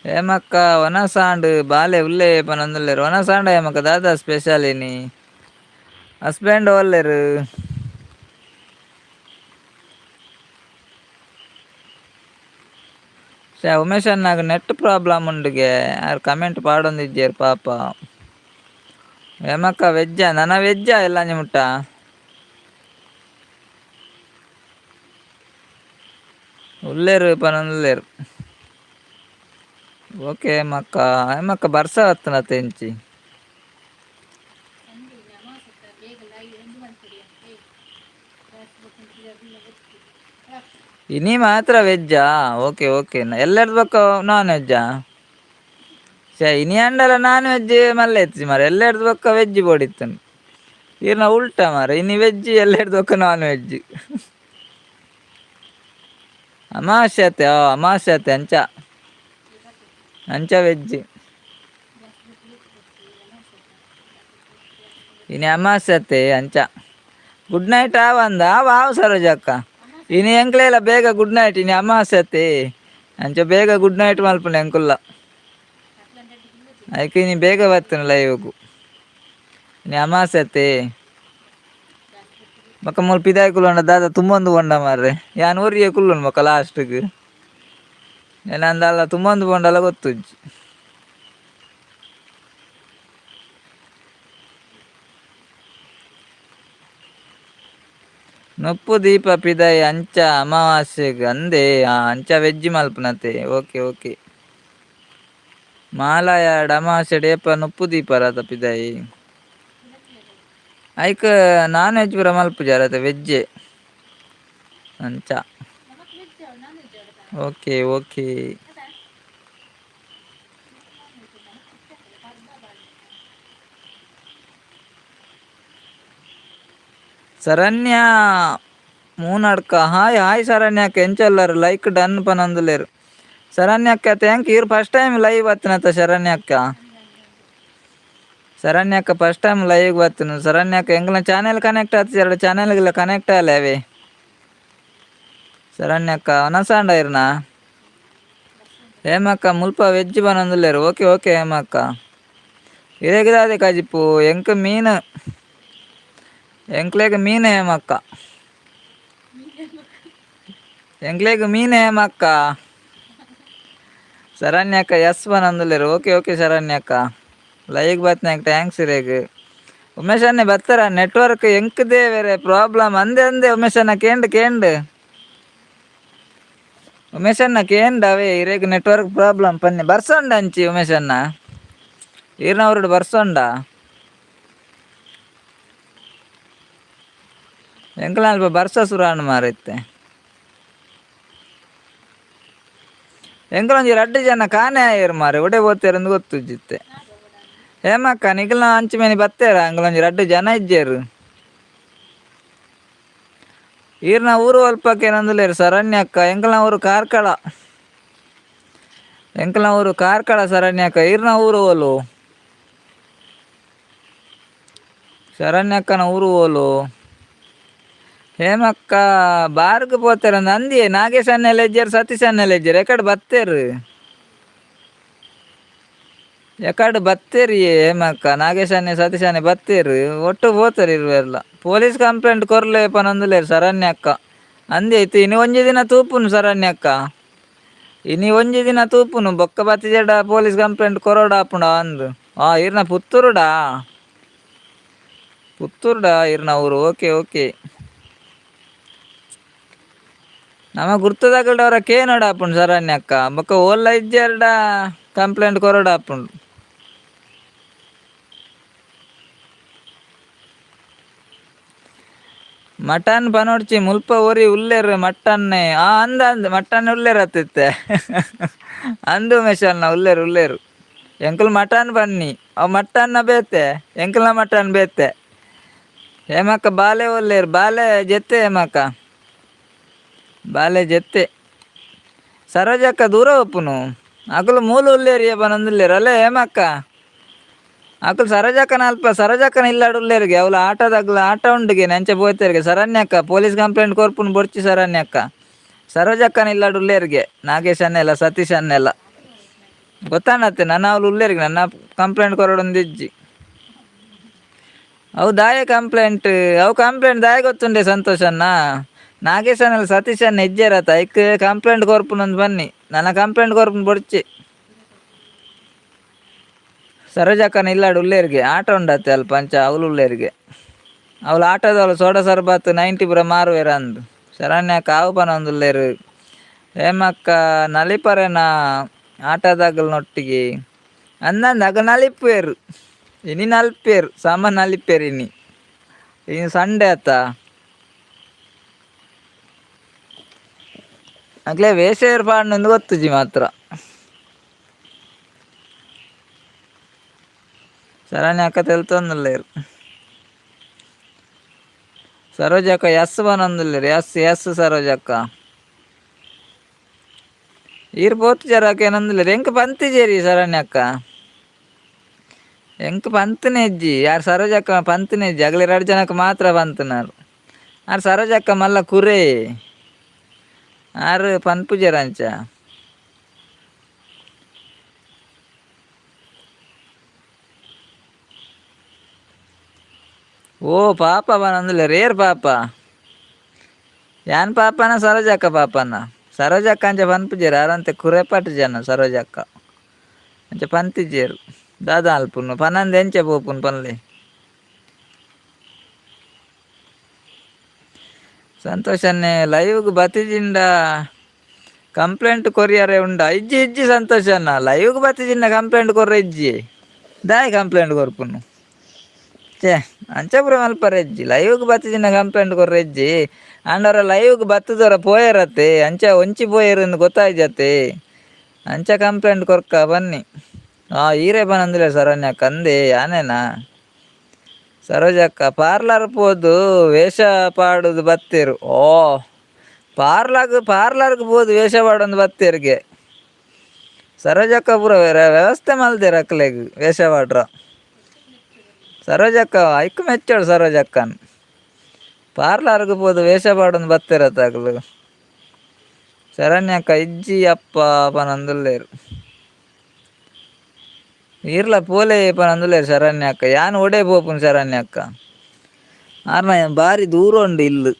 ಹೇಮಕ್ಕ, ವನಸಾಂಡ್ ಬಾಲೆ ಉಲ್ಲೇ ಪನೊಂದುಲ್ಲೆರ್. ವನಸಾಂಡ ಹೇಮಕ್ಕ? ದಾದಾ ಸ್ಪೆಷಲ್ ಇನಿ? ಹಸ್ಬೆಂಡ್ ಒಲ್ಲೆರ್? ಶೇ ಉಮೇಶ್ ಅಣ್ಣಗ್ ನೆಟ್ ಪ್ರಾಬ್ಲಮ್ ಉಂಡುಗೆ, ಆರ್ ಕಮೆಂಟ್ ಪಾಡೊಂದಿಜ್ಜೆರ್ ಪಾಪ. ಹೇಮಕ್ಕ, ವೆಜ್ಜಾ? ನನ ವೆಜ್ಜಾ ಎಲ್ಲ ಮುಟ್ಟ ಉಲ್ಲೇರು ಪನೊಂದುಲ್ಲೆರ್. ಓಕೆ ಹೇಮಕ್ಕ. ಹೇಮಕ್ಕ, ಬರ್ಸ ಬತ್ತನತ ಎಂಚಿ? ಇನಿ ಮಾತ್ರ ವೆಜ್ಜಾ? ಓಕೆ ಓಕೆ, ಎಲ್ಲರದು ಬೊಕ್ಕ ನಾನ್ ವೆಜ್ಜಾ? ಶೇ, ಇನಿ ಅಂಡಲ ನಾನ್ ವೆಜ್ ಮಲ್ಲೆ ಇತ್ತಿಜಿ ಮಾರೆ. ಎಲ್ಲರದು ಬೊಕ್ಕ ವೆಜ್ ಬೋಡಿತ್ತು, ಈರ್ನ ಉಲ್ಟಾ ಮಾರೆ. ಇನಿ ವೆಜ್, ಎಲ್ಲರದು ಬೊಕ್ಕ ನಾನ್ ವೆಜ್. ಅಮಾವಾಸ್ಯೆ ಅತ್ತೆ? ಅಮಾವಾಸ್ಯೆ ಅತ್ತೆ, ಅಂಚ ಅಂಚ ವೆಜ್. ಇನಿ ಅಮಾವಾಸ್ಯೆ ಅತ್ತೆ, ಅಂಚ ಗುಡ್ ನೈಟ್ ಆವಂದ. ಆವ ಆವು ಸರೋಜಕ್ಕ. ಇನಿ ಎಂಕ್ಲೆಲ ಬೇಗ ಗುಡ್ ನೈಟ್. ಇನಿ ಅಮಾವಾಸ್ಯೆ ಅತ್ತೆ, ಅಂಚ ಬೇಗ ಗುಡ್ ನೈಟ್ ಮಲ್ಪುಂಡು ಎಂಕುಲ್ಲ. ಐಕ್ ಇನಿ ಬೇಗ ಬತ್ತುನು ಲೈವ್ಗು. ಇನಿ ಅಮಾವಾಸ್ಯೆ ಅತ್ತೆ. ಬೊಕ್ಕ ಮೂಲು ಪಿದಾಯಿ ಕುಲ್ಲುಂಡ ದಾದ ತುಂಬೊಂದು ಪೋಂಡ ಮಾರ್ರೆ. ಯಾನ್ ಒರಿಯೆ ಕುಲ್ಲುನು ಬೊಕ್ಕ ಲಾಸ್ಟ್ಗ್. ಏನಂದಲ್ಲ ತುಂಬೊಂದು ಪೋಂಡಲ ಗೊತ್ತುಜ್ಜಿ. ನುಪ್ಪು ದೀಪ ಪಿದಾಯಿ ಅಂಚ ಅಮಾವಾಸ್ಯೆಗ್ ಅಂದೆ. ಅಂಚ ವೆಜ್ ಮಲ್ಪುನತೆ. ಓಕೆ ಓಕೆ ಮಾಲಯಾಡ್ ಅಮಾವಾಸ್ಯೆಡ್ ಏಪ ನುಪ್ಪು ದೀಪರತ ಪಿದಾಯಿ? ಐಕ್ ನಾನ್ ವೆಜ್ ಪೂರ ಮಲ್ಪುಜಾರತ, ವೆಜ್ಜೆ ಅಂಚ. Okay okay. Saranya Moonadka, hi hi ಶರಣ್ಯಕ್ಕ, ಎಂಚೊಲ್ಲರು? Like done ಪನೊಂದುಲ್ಲೆರ್ ಶರಣ್ಯಕ್ಕ. Thank you. First time live ಬತ್ತಿನತ್ತ ಶರಣ್ಯಕ್ಕ? ಶರಣ್ಯಕ್ಕ first time live ಬತ್ತಿನ. ಶರಣ್ಯಕ್ಕ, ಎಂಕ್ಲ ಚಾನೆಲ್ ಕನೆಕ್ಟ್ ಆತಿಜಿ, ಎರಡು ಚಾನೆಲ್ಗೆಲ್ಲ ಕನೆಕ್ಟ್ ಆಲೆ ಅವೇ. ಶರಣ್ಯಕ್ಕ, ಒನಸಾಂಡ ಇರ್ನಾ? ಹೇಮಕ್ಕ ಮುಲ್ಪ ವೆಜ್ ಬನೊಂದುಲ್ಲೆರ್. ಓಕೆ ಓಕೆ ಹೇಮಕ್ಕ. ಇರೆಗ್ ದಾದೆ ಕಜಿಪು? ಎಂಕ್ ಮೀನು, ಎಂಕ್ಲೆಗ್ ಮೀನು ಹೇಮಕ್ಕ, ಎಂಕ್ಲೆಗ್ ಮೀನು ಹೇಮಕ್ಕ. ಶರಣ್ಯಕ್ಕ ಎಸ್ ಬನೊಂದುಲ್ಲೆರ್. ಓಕೆ ಓಕೆ ಶರಣ್ಯಕ್ಕ. ಲೈಕ್ ಬತ್ನಾಕ್ thanks ಇರೆಗ್. ಉಮೇಶ್ ಅಣ್ಣೆ ಬತ್ತಾರ? ನೆಟ್ವರ್ಕ್ ಎಂಕ್ದೇ ಬೇರೆ ಪ್ರಾಬ್ಲಮ್ ಅಂದೆ ಅಂದೆ ಉಮೇಶ್ ಅಣ್ಣ. ಕೇಂಡ್ ಕೇಂಡ್ ಉಮೇಶ್ ಅಣ್ಣ, ಕೇಂಡ್ ಅವೇ ಇರೆಗ್ ನೆಟ್ವರ್ಕ್ ಪ್ರಾಬ್ಲಮ್ ಪನ್ನೆ. ಬರ್ಸೊಂಡ ಅಂಚಿ ಉಮೇಶ್ ಅಣ್ಣ, ಈರ್ನವರುಡು ಬರ್ಸೊಂಡ? ಎಂಕ್ಲ ಅಲ್ಪ ಬರ್ಸ ಸುರಾಣ್ ಮಾರೈತೆ. ಎಂಕ್ಲೊಂಜಿ ರಡ್ಡ್ ಜನ ಕಾಣೆ ಆಯೆರ್ ಮಾರೆ, ಒಡೆ ಪೋತೆರಂದು ಗೊತ್ತುಜ್ಜಿತ್ತೆ. ಹೇಮಕ್ಕ ನಿಕಲ್ನ ಅಂಚಿ ಮೇನಿ ಬತ್ತೇರ? ಅಂಕಲೊಂಜಿ ರಡ್ಡ್ ಜನ ಇಜ್ಜೆರ್. ಈರ್ನ ಊರು ಅಲ್ಪಕ್ಕೆ ಏನಂದುಲ್ಲೆರ್ ಶರಣ್ಯಕ್ಕ? ಎಂಕಲ್ನ ಊರು ಕಾರ್ಕಳ, ಎಂಕಲ್ನ ಊರು ಕಾರ್ಕಳ ಶರಣ್ಯಕ್ಕ. ಈರ್ನ ಊರು ಓಲು? ಶರಣ್ಯಕ್ಕನ ಊರು ಓಲು? ಹೇಮಕ್ಕ ಬಾರ್ಗ್ ಪೋತೆರಂದು ಅಂದಿಯೇ. ನಾಗೇಶ್ ಅಣ್ಣೆಲ ಇಜ್ಜೆರ್, ಸತೀಶ್ ಅಣ್ಣೆಲ ಇಜ್ಜೆರ್. ಎಕಡೆ ಬತ್ತೇರು? ಎಕಡೆ ಬತ್ತೇರಿ ಹೇಮಕ್ಕ? ನಾಗೇಶ್ ಅಣ್ಣೆ ಸತೀಶ್ ಅಣ್ಣೆ ಬತ್ತೇರು, ಒಟ್ಟು ಪೋತೆರ್ ಇರ್ವೆರ್ಲ. Police complaint ಕೊರ್ಲೆ ಪನೊಂದುಲ್ಲೆರ್ ಶರಣ್ಯಕ್ಕ. ಅಂದೆ ಇತ್ತೆ ಇನಿ ಒಂಜಿ ದಿನ ತೂಪುನು ಶರಣ್ಯಕ್ಕ, ಇನಿ ಒಂಜಿ ದಿನ ತೂಪುನು, ಬೊಕ್ಕ ಬತ್ತಿಜೆಡ ಪೊಲೀಸ್ ಕಂಪ್ಲೇಂಟ್ ಕೊರೊಡಾಪುಂಡ ಅಂದ್. ಆ ಇರ್ನ ಪುತ್ತೂರುಡಾ? ಪುತ್ತೂರುಡಾ ಇರ್ನ ಊರು? Okay okay. ನಮ ಗುರ್ತದಕಲ್ಡವರ ಕೇನೋಡಾಪುಂಡು ಶರಣ್ಯಕ್ಕ, ಬೊಕ್ಕ ಓಲ್ಲ ಇಜ್ಜೆರ್ಡ ಕಂಪ್ಲೇಂಟ್ ಕೊರೊಡಾಪುಂಡು. ಮಟನ್ ಪನೊಡ್ಚಿ, ಮುಲ್ಪ ಒರಿ ಉಲ್ಲೆರ್ ಮಟನ್ನೆ. ಆ ಅಂದ ಅಂದ್ ಮಟನ್ ಉಲ್ಲೆರ್ ಅತ್ತಿತ್ತೆ. ಅಂದು ಉಮೇಶಣ್ಣ, ಉಲ್ಲೆರ್ ಉಲ್ಲೆರ್. ಎಂಕುಲು ಮಟನ್ ಬನ್ನಿ, ಅವು ಮಟನ್ನ ಬೇತೆ, ಎಂಕಲ್ನ ಮಟನ್ ಬೇತೆ. ಹೇಮಕ್ಕ ಬಾಲೆ ಒಲ್ಲೆರ್? ಬಾಲೆ ಜೆತ್ತೆ ಹೇಮಕ್ಕ, ಬಾಲೆ ಜೆತ್ತೆ. ಸರೋಜಕ್ಕ ದೂರ ಒಪ್ಪುನು. ಅಕುಲು ಮೂಲು ಉಲ್ಲೇರಿ ಪನೊಂದುಲ್ಲೆರ್ ಅಲ್ಲೇ ಹೇಮಕ್ಕ. ಅಕುಲು ಸರೋಜಕ್ಕನ ಅಲ್ಪ ಸರೋಜಕ್ಕನ ಇಲ್ಲಾಡ್ ಉಲ್ಲೇರಿಗೆ. ಅವಳು ಆಟದಾಗ್ಲ ಆಟ ಉಂಡುಗೆ ನೆಂಚ ಪೋತೆರ್ಗೆ. ಶರಣ್ಯಕ್ಕ ಪೊಲೀಸ್ ಕಂಪ್ಲೇಂಟ್ ಕೊರ್ಪುನು ಬೊರ್ಚಿ ಶರಣ್ಯಕ್ಕ. ಸರೋಜಕ್ಕನ ಇಲ್ಲಾಡ್ ಉಲ್ಲೇರಿಗೆ ನಾಗೇಶ್ ಅನ್ನೆಲ್ಲ ಸತೀಶ್ ಅನ್ನೆಲ್ಲ ಗೊತ್ತಾನತ್ತೆ. ನನ್ನ ಅವಳು ಉಲ್ಲೇರಿಗೆ ನನ್ನ ಕಂಪ್ಲೇಂಟ್ ಕೊರಡೊಂದಿಜ್ಜಿ. ಅವು ದಾಯ ಕಂಪ್ಲೇಂಟ್, ಅವು ಕಂಪ್ಲೇಂಟ್ ದಾಯ ಗೊತ್ತುಂಡೆ ಸಂತೋಷ್ ಅಣ್ಣ. ನಾಗೇಶ್ ಅನ್ನೆಲ್ಲ ಸತೀಶ್ ಅಣ್ಣ ಇಜ್ಜೇರತ ಐಕ್ ಕಂಪ್ಲೇಂಟ್ ಕೊರ್ಪುನೊಂದು ಬನ್ನಿ. ನನ್ನ ಕಂಪ್ಲೇಂಟ್ ಕೊರ್ಪುನು ಬೊರ್ಚಿ. ಸರೋಜಕ್ಕನ ಇಲ್ಲಾಡ್ ಉಲ್ಲೇರಿಗೆ ಆಟ ಉಂಡತ್ತೆ ಅಲ್ಪ ಅಂಚ ಅವಳು ಉಲ್ಲೇರಿಗೆ. ಅವಳು ಆಟದವಳು ಸೋಡಾ ಸರ್ಬತ್ 90 ಪೂರ ಮಾರುವೆರ್ ಅಂದ್. ಶರಣ್ಯಕ್ಕ ಆವು ಪನೊಂದುಲ್ಲೆರ್. ಹೇಮಕ್ಕ ನಲಿಪರೆನ ಆಟದಾಗಲ್ನೊಟ್ಟಿಗೆ ಅಂದಂದು. ಅಗ ನಲಿಪುವೆರ್ ಇನಿ, ನಲ್ಪೇರು ಸಾಮಾನ್ ನಲಿಪೇರು ಇನಿ, ಇನಿ ಸಂಡೆ ಆತ. ಅಗ್ಲೆ ವೇಷ ಪಾಡ್ನಂದು ಗೊತ್ತುಜಿ ಮಾತ್ರ. ಶರಣ್ಯಕ್ಕ ತೆಲ್ತೊಂದುಲ್ಲೆರ್. ಸರೋಜಕ್ಕ ಎಸ್ ಪನೊಂದುಲ್ಲೆರ್. ಎಸ್ ಎಸ್ ಸರೋಜಕ್ಕ. ಈರ್ ಪೋತುಜರ ಏನೊಂದುಲ್ಲೆರ್. ಎಂಕ್ ಪಂತಿಜೆರಿ ಶರಣ್ಯಕ್ಕ, ಎಂಕ್ ಪಂತನೆ ಇಜ್ಜಿ. ಯಾರ್ ಸರೋಜಕ್ಕ ಪಂತನೆ ಇಜ್ಜಿ, ಅಗಲೆ ರಡ್ಡ್ ಜನಕ್ ಮಾತ್ರ ಪಂತನಾರ್. ಆರ್ ಸರೋಜಕ್ಕ ಮಲ್ಲ ಕುರೆ, ಆರ್ ಪನ್ಪುಜೆರ್ ಅಂಚ. ಓ ಪಾಪ ಪನೊಂದುಲ್ಲೆರ್. ಏರ್ ಪಾಪ? ಯಾನ್ ಪಾಪನ ಸರೋಜಕ್ಕ ಪಾಪನ? ಸರೋಜಕ್ಕ ಅಂಚ ಪನ್ಪುಜೆರ್, ಆರಂತೆ ಕುರೆಪಾಟ್ ಜನ ಸರೋಜಕ್ಕ, ಅಂಚ ಪಂತಿಜೆರ್. ದಾದ ಅಲ್ಪುನು ಪನಂದೆ ಎಂಚ ಪೋಪುನು ಪನ್ಲೆ. ಸಂತೋಷ್ ಅಣ್ಣೆ ಲೈವ್ಗ್ ಬತ್ತಿಜಿಂಡ ಕಂಪ್ಲೇಂಟ್ ಕೊರಿಯರೆ ಉಂಡ? ಇಜ್ಜಿ ಇಜ್ಜಿ ಸಂತೋಷ್ ಅಣ್ಣ, ಲೈವ್ಗ್ ಬತ್ತಿಜಿಂಡ ಕಂಪ್ಲೇಂಟ್ ಕೊರ್ರೆ ಇಜ್ಜಿ. ದಾಯೆ ಕಂಪ್ಲೇಂಟ್ ಕೊರ್ಪುನು? ಛೇ, ಅಂಚ ಪೂರ ಮಲ್ಪರೆ ಇಜ್ಜಿ. ಲೈವ್ಗ್ ಬತ್ತಿಜಿಂಡ ಕಂಪ್ಲೇಂಟ್ ಕೊರ್ರೆ ಇಜ್ಜಿ. ಆಂಡ ಲೈವ್ಗ್ ಬತ್ತದೊರ ಪೋಯೆರತ್ತೆ, ಅಂಚ ಒಂಚಿ ಪೋಯೆರ್ ಇಂದ್ ಗೊತ್ತಾಯ್ಜತ್ತೆ, ಅಂಚ ಕಂಪ್ಲೇಂಟ್ ಕೊರ್ಕ ಬನ್ನಿ. ಆ ಈರೇ ಪನೊಂದುಲ್ಲೆರ್ ಶರಣ್ಯಕ್ಕ ಅಂದೇ ಯಾನೇನಾ? ಸರೋಜಕ್ಕ ಪಾರ್ಲರ್ ಪೋದು ವೇಷ ಪಾಡುದು ಬತ್ತೆರ್. ಓ ಪಾರ್ಲಾಗ್ ಪಾರ್ಲರ್ಗ್ ಪೋದು ವೇಷ ಪಾಡೊಂದು ಬತ್ತೆರ್ಗೆ. ಸರೋಜಕ್ಕ ಪೂರ ವ್ಯವಸ್ಥೆ ಮಲ್ದೆರ್ ಅಕ್ಲೆಗ್ ವೇಷ ಪಾಡ್ರ. ಸರೋಜಕ್ಕ ಐಕ್ ಮೆಚ್ಚೋಡು ಸರೋಜಕ್ಕನ್. ಪಾರ್ಲರ್ಗ್ ಪೋದು ವೇಷ ಪಾಡೊಂದು ಬತ್ತೆರತ್ತ ಅಕ್ಲು. ಶರಣ್ಯಕ್ಕ ಇಜ್ಜಿ ಅಪ್ಪ ಪನೊಂದುಲ್ಲೆರ್. ಈರ್ಲ ಪೋಲೆ ಪನೊಂದುಲ್ಲೆರ್ ಶರಣ್ಯಕ್ಕ. ಯಾನ್ ಒಡೆ ಪೋಪುನು ಶರಣ್ಯಕ್ಕ? ಆರ್ನ ಬಾರಿ ದೂರ ಉಂಡು ಇಲ್ಲು.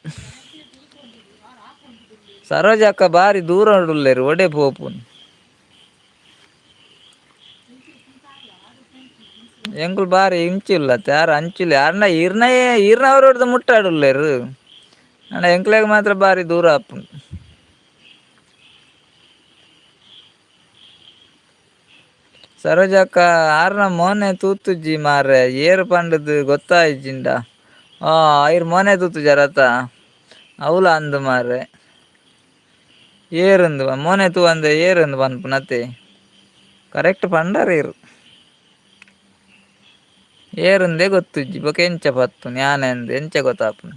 ಸರೋಜಕ್ಕ ಬಾರಿ ದೂರ ಉಲ್ಲೆರ್, ಒಡೆ ಪೋಪುನು? ಎಂಕುಲು ಬಾರಿ ಇಂಚಿಲ್ಲತ್ತೆ, ಯಾರು ಅಂಚಿಲ್ಲ. ಯಾರ್ನ ಈರ್ನಯೇ ಈರ್ನವರೋಡ್ದು ಮುಟ್ಟಾಡುಲ್ಲೆರ್. ಆಂಡ ಎಂಕ್ಲೆಗ್ ಮಾತ್ರ ಬಾರಿ ದೂರ ಆಪುಂಡು. ಸರೋಜಕ್ಕ ಆರ್ನ ಮೋನೆ ತೂತುಜ್ಜಿ ಮಾರ್ರೆ, ಏರ್ ಪಂಡುದು ಗೊತ್ತಾಯಿಜಿಂಡ. ಆ ಐರ್ ಮೋನೆ ತೂತುಜರತ? ಅವ್ಲ ಅಂದು ಮಾರ್ರೆ, ಏರುಂದು ಮೋನೆ ತೂವಂದೆ ಏರುಂದು ಪನ್ಪುನತೆ. ಕರೆಕ್ಟ್ ಪಂಡರ್ ಏರು ಏರುಂದೇ ಗೊತ್ತುಜ್ಜಿ. ಬೊಕ ಎಂಚ ಪತ್ತುನು ಯಾನೆಂದು ಎಂಚ ಗೊತ್ತಾಪುನು?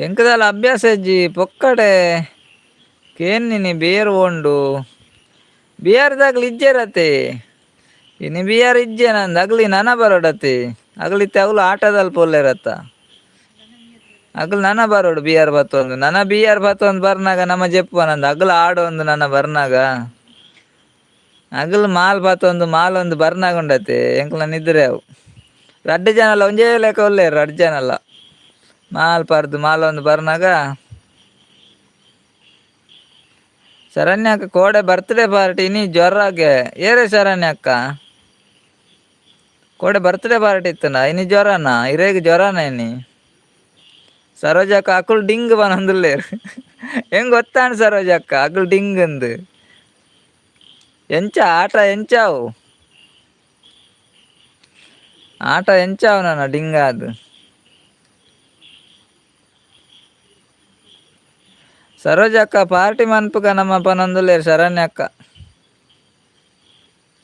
ಎಂಕದಾಲ ಅಭ್ಯಾಸ ಇಜ್ಜಿ ಪೊಕ್ಕಡೆ ಕೇನ್ನಿನಿ ಬೇರ್ ಓಂಡು. ಬಿಯರ್ದಾಗ್ಲು ಇಜ್ಜೆರತೆ, ಇನಿ ಬಿಯರ್ ಇಜ್ಜೆ ನಂದು. ಅಗ್ಲಿ ನನ ಬರೋಡತೆ. ಅಗಲಿತ್ತೆ ಅಗಲು ಆಟದಲ್ಲಿ ಪೊಲ್ಲೆರತ್ತ. ಅಗಲು ನನ ಬರೋಡು ಬಿಯರ್ ಬತ್ತೊಂದು. ನನ ಬಿಯರ್ ಬತ್ತೊಂದು ಬರ್ನಾಗ ನಮ್ಮ ಜೆಪ್ಪುವನಂದು. ಅಗಲು ಆಡೊಂದು ನನ ಬರ್ನಾಗ ಅಗಲು ಮಾಲ್ ಬತ್ತೊಂದು ಮಾಲ್ ಒಂದು ಬರ್ನಾಗ ಉಂಡತೆ. ಎಂಕ್ಲ ನಿದ್ರೆ ಅವು. ರಡ್ಡು ಜನಲ ಒಂಜೇ ಲೆಕ್ಕ ಉಲ್ಲೇರು. ರಡ್ಡು ಜನಲ ಮಾಲ್ ಪರ್ದು ಮಾಲ್ ಒಂದು ಬರ್ನಾಗ. ಶರಣ್ಯಕ್ಕ ಕೋಡೆ ಬರ್ತ್ಡೇ ಪಾರ್ಟಿ ಇನಿ ಜ್ವರಗೆ. ಏರೇ ಶರಣ್ಯಕ್ಕ, ಕೋಡೆ ಬರ್ತ್ಡೇ ಪಾರ್ಟಿ ಇತ್ತನ? ಇನಿ ಜ್ವರನ ಇರೇಗ್? ಜ್ವರನ ಇನಿ? ಸರೋಜಕ್ಕ ಅಕುಲ್ ಡಿಂಗ್ ಪನೊಂದುಲ್ಲೆರ್. ಹೆಂಗ್ ಗೊತ್ತಾಂಡ್ ಸರೋಜಕ್ಕ ಅಕುಲ್ ಡಿಂಗ್ ಅಂದ್? ಎಂಚ ಆಟ ಎಂಚಾವು? ಆಟ ಎಂಚಾವು ನನ್ನ ಡಿಂಗ್ ಅದು? ಸರೋಜಕ್ಕ ಪಾರ್ಟಿ ಮನ್ಪುಗ ನಮ್ಮ ಪನೊಂದುಲ್ಲೆರ್ ಶರಣ್ಯಕ್ಕ.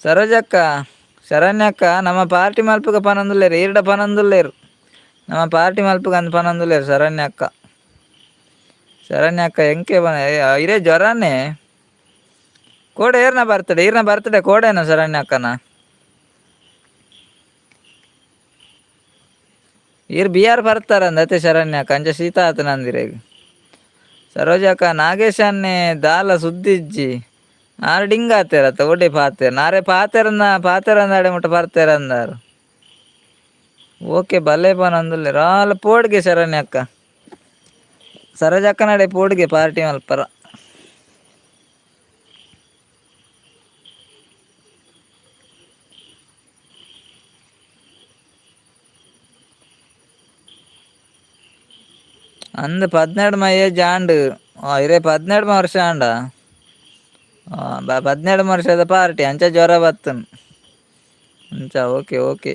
ಸರೋಜಕ್ಕ, ಶರಣ್ಯಕ್ಕ, ನಮ್ಮ ಪಾರ್ಟಿ ಮಲ್ಪುಗ ಪನೊಂದುಲ್ಲೆರ್. ಈರ್ಡ ಪನೊಂದುಲ್ಲೆರ್, ನಮ್ಮ ಪಾರ್ಟಿ ಮಲ್ಪುಗ ಅಂದ್ ಪನೊಂದುಲ್ಲೆರ್ ಶರಣ್ಯಕ್ಕ. ಶರಣ್ಯಕ್ಕ ಎಂಕೆ ಪನ ಇರೇ ಜ್ವರನೇ. ಕೋಡೆ ಏರ್ನ ಬರ್ತಡೆ? ಈರ್ನ ಬರ್ತಡೆ ಕೋಡೆನ ಶರಣ್ಯಕ್ಕನ? ಈರ್ ಬಿಆರ್ ಬರ್ತಾರಂದ ಅತ್ತೆ ಶರಣ್ಯಕ್ಕ. ಅಂಚ ಶೀತ ಆತನಂದಿರೇಗ್. ಸರೋಜಕ್ಕ ನಾಗೇಶನ್ನೇ ದಾಲ ಸುದ್ದಿಜ್ಜಿ. ಆರ್ ಡಿಂಗ್ ಆತೇರತ್ತ ಒಡೆ ಪಾತೆರ್ ನಾರೆ ಪಾತೆರನ್ನ ಪಾತೆರಂದಾಡೆ ಮುಟ್ಟ ಬರ್ತೇರಂದಾರು. ಓಕೆ, ಬಲ್ಲೆ ಪನೊಂದುಲ್ಲೆರ್. ಆಲ್ ಪೋಡ್ಗೆ ಶರಣ್ಯಕ್ಕ. ಸರೋಜಕ್ಕನಡೆ ಪೋಡ್ಗೆ ಪಾರ್ಟಿ ಮಲ್ಪರ. ಅಂದ್ 12 ಏಜ್ ಆಂಡ್. ಇರೇ 12 ವರ್ಷ ಆಂಡ? 12 ವರ್ಷದ ಪಾರ್ಟಿ, ಅಂಚ ಜ್ವರ ಬತ್ತನ್ ಅಂಚ. ಓಕೆ ಓಕೆ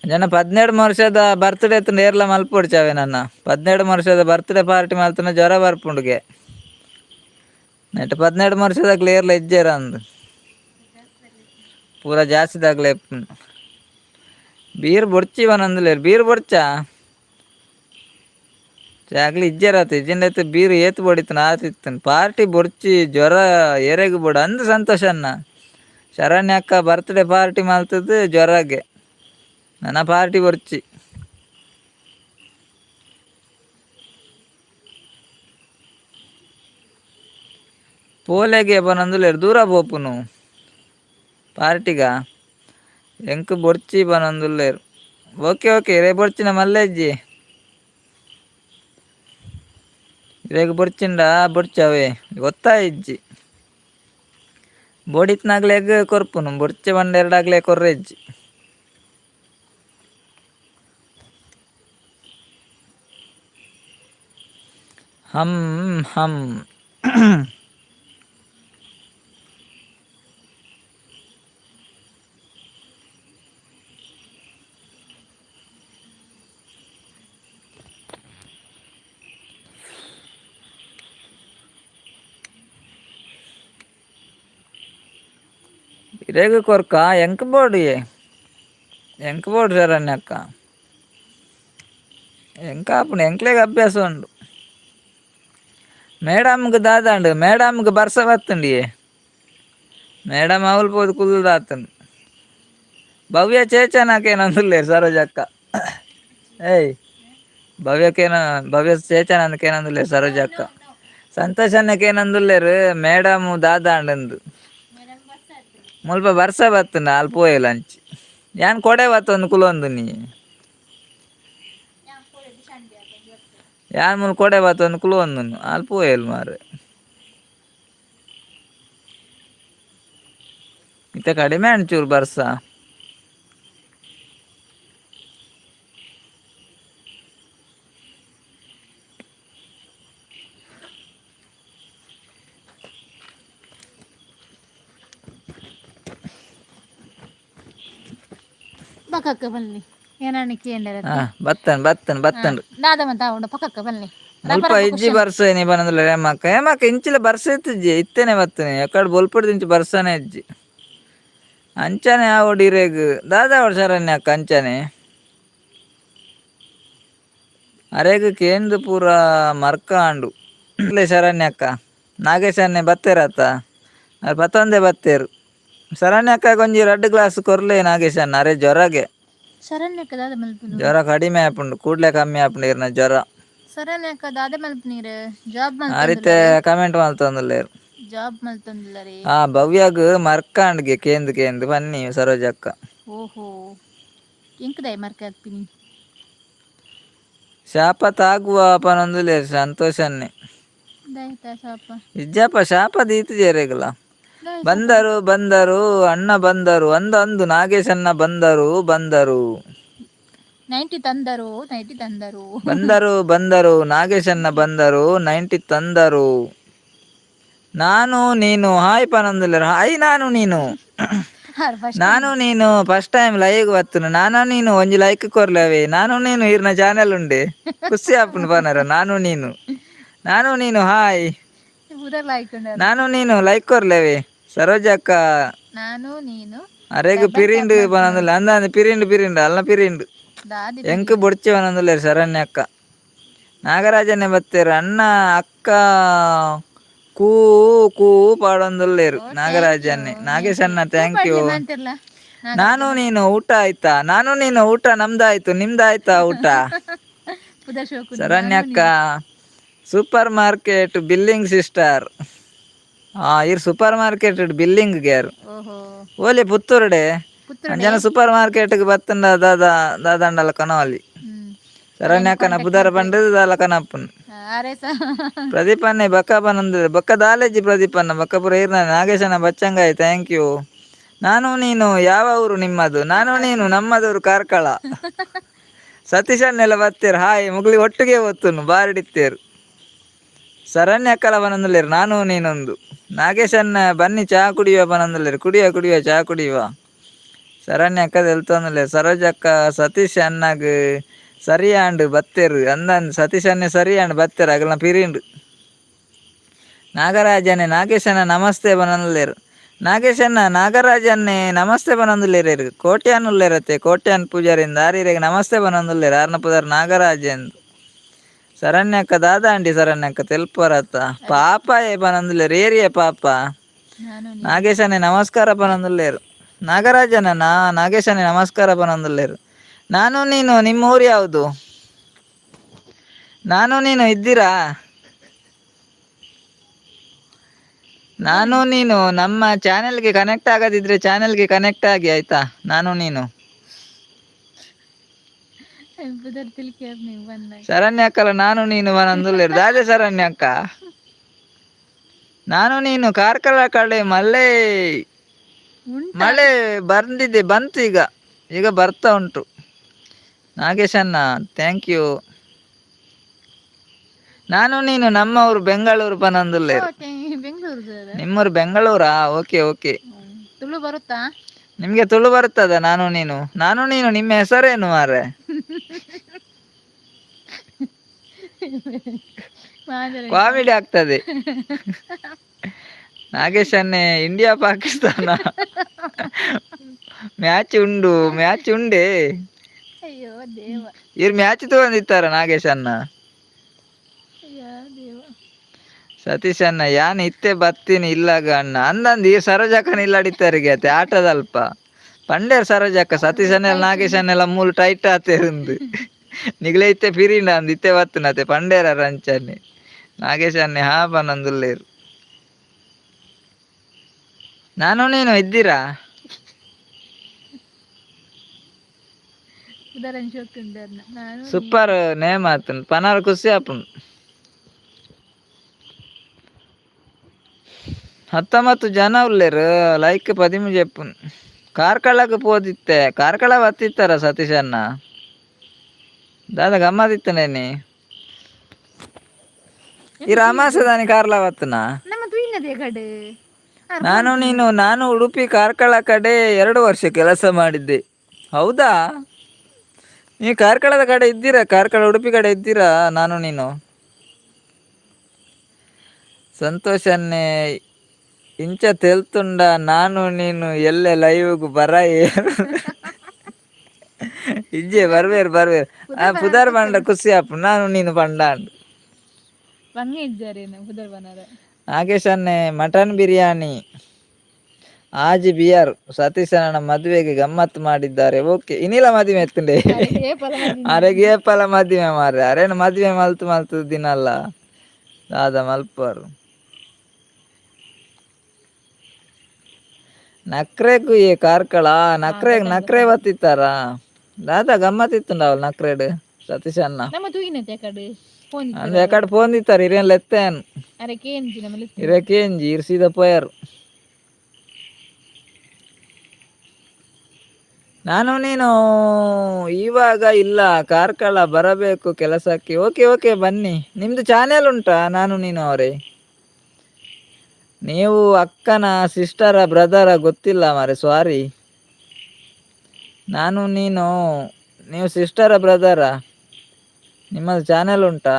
ಜನ 12 ವರ್ಷದ ಬರ್ತ್ಡೇ ಎತ್ತುಂಡ ಏರ್ಲ ಮಲ್ಪೊಡ್ಚಾವೆ ನನ್ನ. 12 ವರ್ಷದ ಬರ್ತ್ಡೇ ಪಾರ್ಟಿ ಮಲ್ತನ ಜ್ವರ ಬರ್ಪುಂಡುಗೆ. ನೆಟ್ 12 ವರ್ಷದಾಗ್ಲ ಏರ್ಲ ಇಜ್ಜೆರ ಅಂದ್. ಪೂರ ಜಾಸ್ತಿ ದಾಗ್ಲ. ಬೀರ್ ಬೊಡ್ಚಿ ಪನೊಂದುಲ್ಲೆರ್. ಬೀರ್ ಬೊಡ್ಚಾ? ಅಗ್ಲು ಇಜ್ಜೆರಾತ. ಇಜ್ಜಿಂಡ ಬೀರ್ ಏತ್ ಬೊಡಿತ್ತನ ಆತಿತ್ತನ್. ಪಾರ್ಟಿ ಬೊಡ್ಚಿ, ಜ್ವರ ಏರೆಗ್ ಬೋಡು ಅಂದ್ ಸಂತೋಷ ಅನ್ನ. ಶರಣ್ಯ ಅಕ್ಕ ಬರ್ತ್ಡೇ ಪಾರ್ಟಿ ಮಲ್ತದ್ದು ಜ್ವರಗೆ. ನನ್ನ ಪಾರ್ಟಿ ಬೊರ್ಚಿ. ಪೋಲೆಗೆ ಪನೊಂದುಲ್ಲೆರ್. ದೂರ ಪೋಪುನು ಪಾರ್ಟಿಗ. ಎಂಕ್ ಬೊಡ್ಚಿ ಪನೊಂದುಲ್ಲೆರ್. ಓಕೆ ಓಕೆ, ಇರೆ ಬೊಡ್ಚಿನ ಮಲ್ಲೆಜ್ಜಿ. ಇರೆಗ್ ಬೊಡ್ಚಿಂಡ ಬೊಡ್ಚವೇ ಗೊತ್ತಾಯಿಜ್ಜಿ. ಬೋಡಿತ್ನಾಗ್ಲೆಗ್ ಕೊರ್ಪುನು. ಬೊಡ್ಚಿ ಪಂಡ ಎರಡಾಗ್ಲೆ ಕೊರ್ರೆಜ್ಜಿ. ಹಮ್ ಹಮ್ ಇರೆಗ್ ಕೊರ್ಕ? ಎಂಕ್ ಬೋಡಿಯೇ, ಎಂಕ್ ಬೋಡು ಶರಣ್ಯಕ್ಕ. ಎಂಕ್ ಆಪುಂಡು, ಎಂಕ್ಲೆಗ್ ಅಭ್ಯಾಸ ಉಂಡು. ಮೇಡಮ್ಗೆ ದಾದಾಂಡು, ಮೇಡಮ್ಗೆ ಬರ್ಸ ಬತ್ತಂಡಿ. ಮೇಡಮ್ ಅವಲ್ ಪೋದು ಕುಲ್ದಾತನ್. ಭವ್ಯ ಚೇಚನಕೇನಂದುಲ್ಲೇರು ಸರೋಜಕ್ಕ. ಏಯ್, ಭವ್ಯಕೇನ, ಭವ್ಯ ಚೇಚನಂದಕೇನಂದುಲ್ಲೇರು ಸರೋಜಕ್ಕ. ಸಂತೋಷನ್ನಕೇನಂದುಲ್ಲೇರು ಮೇಡಮ್ ದಾದಾಂಡಂದು. ಮುಲ್ಪ ಬರ್ಸ ಬತ್ತುಂಡ ಅಲ್ಪ ಪೋಯಲ್ ಅಂಚಿ. ಯಾನ್ ಕೊಡೆ ಬತ್ತೊಂದು ಕುಲೊಂದು ನೀ. ಯಾನ್ ಮುಲ್ ಕೊಡೆ ಬತ್ತೊಂದು ಕುಲೊಂದು ಅಲ್ಪ ಪೋಯಲ್ ಮಾರೆ. ಇತ್ತ ಕಡಿಮೆ ಅಂಚೂರು ಬರ್ಸ. ಪಕ್ಕಕ್ಕೆ ಬನ್ನಿ, ಏನಾಣಿಕೆ ಎಂದರೆ. ಹಾ, ಬತ್ತನ್ ಬತ್ತನ್ ಬತ್ತನ್. ದಾದ ಮಂತ ಉಂಡು, ಪಕ್ಕಕ್ಕೆ ಬನ್ನಿ. ಮುಲ್ಪ ಇಜ್ಜಿ ಬರ್ಸ ನೀ ಬನಂದುಲ್ಲ. ಹೇಮಕ್ಕ, ಹೇಮಕ್ಕ, ಇಂಚಿಲ ಬರ್ಸ ಇತ್ತಿಜ್ಜಿ, ಇತ್ತೇನೆ ಬತ್ತನೆ. ಎಕ್ಕಡ್ ಬೊಲ್ಪುಡ್ದು ಇಂಚಿ ಬರ್ಸನೆ ಇಜ್ಜಿ. ಅಂಚನೆ ಆವೊಡು ಇರೆಗ್ ದಾದ ಆವೊಡು ಶರಣ್ಯ ಅಕ್ಕ ಅಂಚನೆ. ಅರೆಗ್ ಕೇಂದು ಪೂರ ಮರ್ಕ ಆಂಡು. ಇಲ್ಲೇ ಶರಣ್ಯ ಅಕ್ಕ, ನಾಗೇಶನ್ನೆ ಬತ್ತೇರತ್ತ? ಅರ್ ಪತ್ತೊಂದೇ ಬತ್ತೇರು. ಶರಣ್ಯ ಅಕ್ಕ, ಒಂಜಿ ರಡ್ಡ್ ಗ್ಲಾಸ್ ಕೊರ್ಲೆ ನಾಗೇಶಣ್ಣ, ಅರೆ ಜ್ವರಗೆ. ಶರಣ್ಯಕ್ಕ ದಾದ ಮಲ್ಪುನು? ಜ್ವರ ಕಡಿಮೆ ಆಪುಂಡು, ಕೂಡ್ಲೆ ಕಮ್ಮಿ ಆಪುಂಡು ಇರ್ನ ಜ್ವರ. ಶರಣ್ಯಕ್ಕ ದಾದ ಮಲ್ಪುನೀರು? ಜಾಬ್? ಆ ರೀತಿ ಕಮೆಂಟ್ ಮಲ್ತೊಂದುಲ್ಲೇರು. ಜಾಬ್ ಮಲ್ತೊಂದುಲ್ಲ ರೀ. ಆ ಭವ್ಯಗ್ ಮರ್ಕಾಂಡ್ಗೆ ಕೇಂದು ಕೇಂದು ಬನ್ನಿ ಸರೋಜಕ್ಕ. ಓಹೋ, ಎಂಕದಾಯ್ ಮರ್ಕ ಹಾಕ್ತೀನಿ? ಶಾಪ ತಾಗುವ ಪನೊಂದುಲ್ಲೇರು ಸಂತೋಷನ್ನೇ. ದಾಯ್ತಾ ಶಾಪ? ಇಜ್ಜಪ್ಪ, ಶಾಪ ದೀತಿಜೆರೆಗ್ಲ. ಬಂದರು ಬಂದರು ಅಣ್ಣ ಬಂದರು ಅಂದು ಅಂದು ನಾಗೇಶಣ್ಣ ಬಂದರು ಬಂದರು. 90 ತಂದರು, 90 ತಂದರು. ಬಂದರು ಬಂದರು ನಾಗೇಶಣ್ಣ ಬಂದರು, 90 ತಂದರು. ನಾನು ನೀನು ಹಾಯ್ ಪನೊಂದುಲ್ಲೇರು. ಹಾಯ್ ನಾನು ನೀನು. ಫಸ್ಟ್. ನಾನು ನೀನು first time live ಬತ್ತುನು. ನಾನು ನೀನು ಒಂಜಿ ಲೈಕ್ ಕೊರ್ಲವೆ. ನಾನು ನೀನು ಇರ್ನ ಚಾನೆಲ್ ಉಂಡೆ, ಖುಷಿ ಆಪುಂಡು ಪನರ. ನಾನು ನೀನು, ನಾನು ನೀನು ಹಾಯ್. ಉದರ್ಲ ಹಾಕೊಂಡಾರ. ನಾನು ನೀನು ಲೈಕ್ ಕೊರ್ಲವೆ ಸರೋಜಕ್ಕ. ನಾನು ನೀನು. ಅರೆಗ್ ಪಿರಿಂಡು ಪನೊಂದುಲ್ಲ. ಅಂದ ಅಂದ್ ಪಿರಿಂಡು ಪಿರಿಂಡು ಅಲ್ಲ ಪಿರಿಂಡು. ದಾದಿ? ಎಂಕ್ ಬೊಡ್ಚಿ ಪನೊಂದುಲ್ಲೇರು ಶರಣ್ಯ ಅಕ್ಕ. ನಾಗರಾಜನೇ ಬತ್ತೇರು. ಅಣ್ಣ ಅಕ್ಕ ಕೂ ಕೂ ಪಾಡೊಂದುಲ್ಲೇರು ನಾಗರಾಜನ್ನೇ. ನಾಗೇಶಣ್ಣ, thank you. ಅಂತಿರ್ಲ. ನಾನು ನೀನು ಊಟ ಆಯ್ತಾ? ನಾನು ನೀನು ಊಟ ನಮ್ದಾಯ್ತು, ನಿಮ್ದಾಯ್ತಾ ಊಟ? ಪುದರ್ ಶೋಕು. ಶರಣ್ಯಕ್ಕ, super market billing sister. ಆ ಇರ್ super market billing gear. ಓಹೋ. ಓಲಿ ಪುತ್ತೂರುಡೆ. ಪುತ್ತೂರುಡೆ. ಅಂಜನ ಸೂಪರ್ ಮಾರ್ಕೆಟ್ ಬತ್ತಂಡ ದಾದ ದಾದಂಡಲ ಕನವಲ್ಲಿ. ಶರಣ್ಯಕ್ಕನ ಪುದರ ಪಂಡದು ದಾಲ ಕನಪ್ಪನ್. ಅರೆ ಸ. ಪ್ರದೀಪನ್ನೇ ಬಕ್ಕ ಪನಂದು ಬಕ್ಕ ದಾಲೇಜಿ. ಪ್ರದೀಪನ್ನ ಬಕ್ಕಪುರ ಇರ್ನ. ನಾಗೇಶನ ಬಚ್ಚಂಗಾಯಿ, thank you. ನಾನು ನೀನು ಯಾವ ಊರು ನಿಮ್ಮದು? ನಾನು ನೀನು ನಮ್ಮದೂರು ಕಾರ್ಕಳ. ಸತೀಶನ್ನೆಲ್ಲ ಬತ್ತೀರು. ಹಾಯ್, ಮುಗ್ಲಿ ಒಟ್ಟಿಗೆ ಒತ್ತುನು ಬಾರಿಡಿತ್ತೇರು. ಶರಣ್ಯ ಕಲ ಬನಂದುಲ್ಲೇರು ನಾನು ನೀನೊಂದು. ನಾಗೇಶನ್ನ ಬನ್ನಿ ಚಹಾ ಕುಡಿಯುವ ಬನಂದುಲ್ಲೇರು. ಕುಡಿಯುವ ಕುಡಿಯುವ ಚಹಾ ಕುಡಿಯುವ. ಶರಣ್ಯ ಅಕ್ಕ ತೆಲ್ತೊಂದುಲ್ಲೇರು. ಸರೋಜಕ್ಕ, ಸತೀಶ್ ಅಣ್ಣಗ್ ಸರಿಯಾಂಡು ಬತ್ತೇರು. ಅಂದಂದು ಸತೀಶ್ ಅಣ್ಣೆ ಸರಿಯಾಂಡು ಬತ್ತೇರು, ಅಗಲ್ನ ಪಿರಿಂಡು. ನಾಗರಾಜನೇ ನಾಗೇಶನ ನಮಸ್ತೆ ಬನಂದುಲ್ಲೇರು. ನಾಗೇಶಣ್ಣ, ನಾಗರಾಜನ್ನೇ ನಮಸ್ತೆ ಬನಂದುಲ್ಲೇರು. ಕೋಟ್ಯಾನ್ ಉಲ್ಲೇರತ್ತೆ, ಕೋಟ್ಯಾನ್ ಪೂಜಾರಿಂದ ಆರಿರೆಗ್ ನಮಸ್ತೆ ಬನಂದುಲ್ಲೇರು. ಆರ್ನ ಪುದರ್ ನಾಗರಾಜ ಎಂದು. ಶರಣ್ಯಕ್ಕ ದಾದಾಂಡಿ? ಶರಣ್ಯಕ್ಕ ತೆಲ್ಪರತ್ತ. ಪಾಪ ಏ ಬನಂದುಲ್ಲೇರು. ಏರಿಯೇ ಪಾಪ. ನಾನು. ನಾಗೇಶನೇ ನಮಸ್ಕಾರ ಪನಂದುಲ್ಲೇರು. ನಾಗರಾಜನ ನಾಗೇಶನೇ ನಮಸ್ಕಾರ ಪನಂದುಲ್ಲೇರು. ನಾನು ನೀನು ನಿಮ್ಮ ಊರು ಯಾವುದು? ನಾನು ನೀನು ಇದ್ದೀರಾ? ನಾನು ನೀನು ನಮ್ಮ ಚಾನೆಲ್ಗೆ ಕನೆಕ್ಟ್ ಆಗದಿದ್ರೆ ಚಾನೆಲ್ಗೆ ಕನೆಕ್ಟ್ ಆಗಿ, ಆಯ್ತಾ? ನಾನು ನೀನು. ಪುದರ್ ತಿಳ್ಕೆ ನೀವು ಬಂದಾಗ. ಶರಣ್ಯಕ್ಕಲ್ಲ ನಾನು ನೀನು ಬನಂದುಲ್ಲೇರು. ದಾದೆ ಶರಣ್ಯಕ್ಕ? ನಾನು ನೀನು ಕಾರ್ಕಳ ಕಡೆ ಮಳೆ. ಉಂಟಾ? ಮಳೆ ಬಂದಿದೆ, ಬಂತು ಈಗ, ಈಗ ಬರ್ತಾ ಉಂಟು. ನಾಗೇಶಣ್ಣ, thank you. ನಾನು ನೀನು ನಮ್ಮವರು ಬೆಂಗಳೂರು ಪನಂದುಲ್ಲೇರು. ಓಕೆ, ಬೆಂಗಳೂರು. ನಿಮ್ಮೂರು ಬೆಂಗಳೂರಾ? Okay okay. Tulu ಬರುತ್ತಾ? ನಿಮಗೆ ತುಳು ಬರ್ತದ? ನಾನು ನೀನು, ನಾನು ನೀನು ನಿಮ್ಮ ಹೆಸರೇನು ಮಾರ್ರೆ? ಮಾದರಿ. ಕಾಮಿಡಿ ಆಗ್ತದೆ. ನಾಗೇಶನ್ನೇ ಇಂಡಿಯಾ ಪಾಕಿಸ್ತಾನ ಮ್ಯಾಚ್ ಉಂಡು, ಮ್ಯಾಚ್ ಉಂಡೆ. ಅಯ್ಯೋ ದೇವ. ಇವ್ರು ಮ್ಯಾಚ್ ತಗೊಂಡಿತ್ತಾರ ನಾಗೇಶನ್ನ? ಅಯ್ಯೋ ದೇವ. ಸತೀಶ್ ಅಣ್ಣ, ಯಾನ್ ಇತ್ತೆ ಬತ್ತೀನಿ ಇಲ್ಲಾಗ ಅಣ್ಣ ಅಂದಂದು ಈ ಸರೋಜಕ್ಕನ ಇಲ್ಲಾಡಿತ್ತಾರಿಗೆ ಅತ್ತೆ ಆಟದಲ್ಪ ಪಂಡೇರ್ ಸರೋಜಕ್ಕ. ಸತೀಶ್ ಅಣ್ಣೆಲ್ಲ ನಾಗೇಶ್ ಅಣ್ಣೆಲ್ಲ ಮೂಲು ಟೈಟ್ ಆತೇರುಂದು. ನಿಗಲೆ ಇತ್ತೆ ಪಿರಿಂಡ ಅಂದ್ ಇತ್ತೆ ಬತ್ತಿನತೆ ಪಂಡೇರ ರಂಚನ್ನೆ ನಾಗೇಶ್ ಅನ್ನೆ. ಹಾ, ಪನಂದುಲ್ಲೇರು. ನಾನು ನೀನು ಇದ್ದೀರಾ? ಉದಾಹರಣೆ ಶೋಕುಂಡು ನಾನು. ಸೂಪರ್ ನೇಮ್ ಆತನ್ ಪನಾರ, ಖುಷಿ ಆಪುಂಡು. 19 ಜನ ಉಲ್ಲೇರು, ಲೈಕ್ 13 ಎಪ್ಪುನ್. ಕಾರ್ಕಳಕ್ಕೆ ಪೋದಿತ್ತೆ, ಕಾರ್ಕಳ ಬತ್ತಿತ್ತಾರ ಸತೀಶ್ ಅಣ್ಣ? ದಾದ ಗಮ್ಮತ್ತಿತ್ತನೇನಿ ಈ ರಾಮಾಸದಾನಿ ಕಾರ್ಲ ಬತ್ತನಾ? ನಮ್ಮ ತೂಯಿನದೇ ಕಡೆ. ನಾನು ನೀನು, ನಾನು ಉಡುಪಿ ಕಾರ್ಕಳ ಕಡೆ 2 ವರ್ಷ ಕೆಲಸ ಮಾಡಿದ್ದೆ. ಹೌದಾ? ನೀವು ಕಾರ್ಕಳದ ಕಡೆ ಇದ್ದೀರಾ? ಕಾರ್ಕಳ ಉಡುಪಿ ಕಡೆ ಇದ್ದೀರಾ? ನಾನು ನೀನು. ಸಂತೋಷನ್ನೇ, ಇಂಚ ತೆಲ್ತುಂಡ ನಾನು ನೀನು ಎಲ್ಲೆ ಲೈವ್ಗ್ ಬರಾಯೆ ಇಜ್ಜೆ? ಬರ್ವೇರು ಬರ್ವೇರು. ಆ ಪುದರ್ ಪಂಡ ಖುಷಿ ಆಪು. ನಾನು ನೀನು ಪಂಡ ಅಂದ್. ಬಂಗೆ ಇದ್ದಾರೇನು ಪುದರ್ ಬನಾರ. ನಾಗೇಶ್ ಅನ್ನೆ, ಮಟನ್ ಬಿರಿಯಾನಿ ಆಜಿ ಬಿಯರ್. ಸತೀಶನ ಮದುವೆಗೆ ಗಮ್ಮತ್ತು ಮಾಡಿದ್ದಾರೆ. ಓಕೆ, ಇನಿಲ ಮದುವೆ ಎತ್ತುಂಡೆ. ಅರೆಗೆ ಏಪಲ ಮದುವೆ ಮಾರ್ರೆ. ಅರೇನು ಮದುವೆ ಮಲ್ತು ಮಲ್ತು ದಿನಲ್ಲ ದಾದ ಮಲ್ಪರು. ನಕ್ರೆಗೂ ಈ ಕಾರ್ಕಳ ನಕ್ರೆ ನಕ್ರೆ ಬತ್ತಿತ್ತಾರ? ದಾದ ಗಮ್ಮತ್ತಿತ್ತುಂಡವಲ್ ನಕ್ರೆಡ್ ಸತೀಶ್ ಅಣ್ಣ? ನಮ್ಮ ತೂಯಿನತೆ ಕಡೆ ಫೋನ್. ಅಂದ್ರೆ ಎಕಡೆ ಫೋನ್ ಇತ್ತಾರ ಇರೇನ್ ಲೆತ್ತೇನ್. ಅರೆ ಕೇಂಜಿ ನಮ್ಮಲ್ಲಿ. ಇರೆ ಕೇಂಜಿ ಇರ್ ಸೀದಾ ಪೋಯರು. ನಾನು ನೀನು ಇವಾಗ ಇಲ್ಲ, ಕಾರ್ಕಳ ಬರಬೇಕು ಕೆಲಸಕ್ಕೆ. ಓಕೆ ಓಕೆ, ಬನ್ನಿ. ನಿಮ್ದು ಚಾನೆಲ್ ಉಂಟಾ ನಾನು ನೀನು ಅವರೇ? ನೀವು ಅಕ್ಕನ ಸಿಸ್ಟರ ಬ್ರದರ ಗೊತ್ತಿಲ್ಲ ಮಾರೆ, ಸಾರಿ. ನಾನು ನೀನು, ನೀವು ಸಿಸ್ಟರ ಬ್ರದರ? ನಿಮ್ಮದು ಚಾನೆಲ್ ಉಂಟಾ?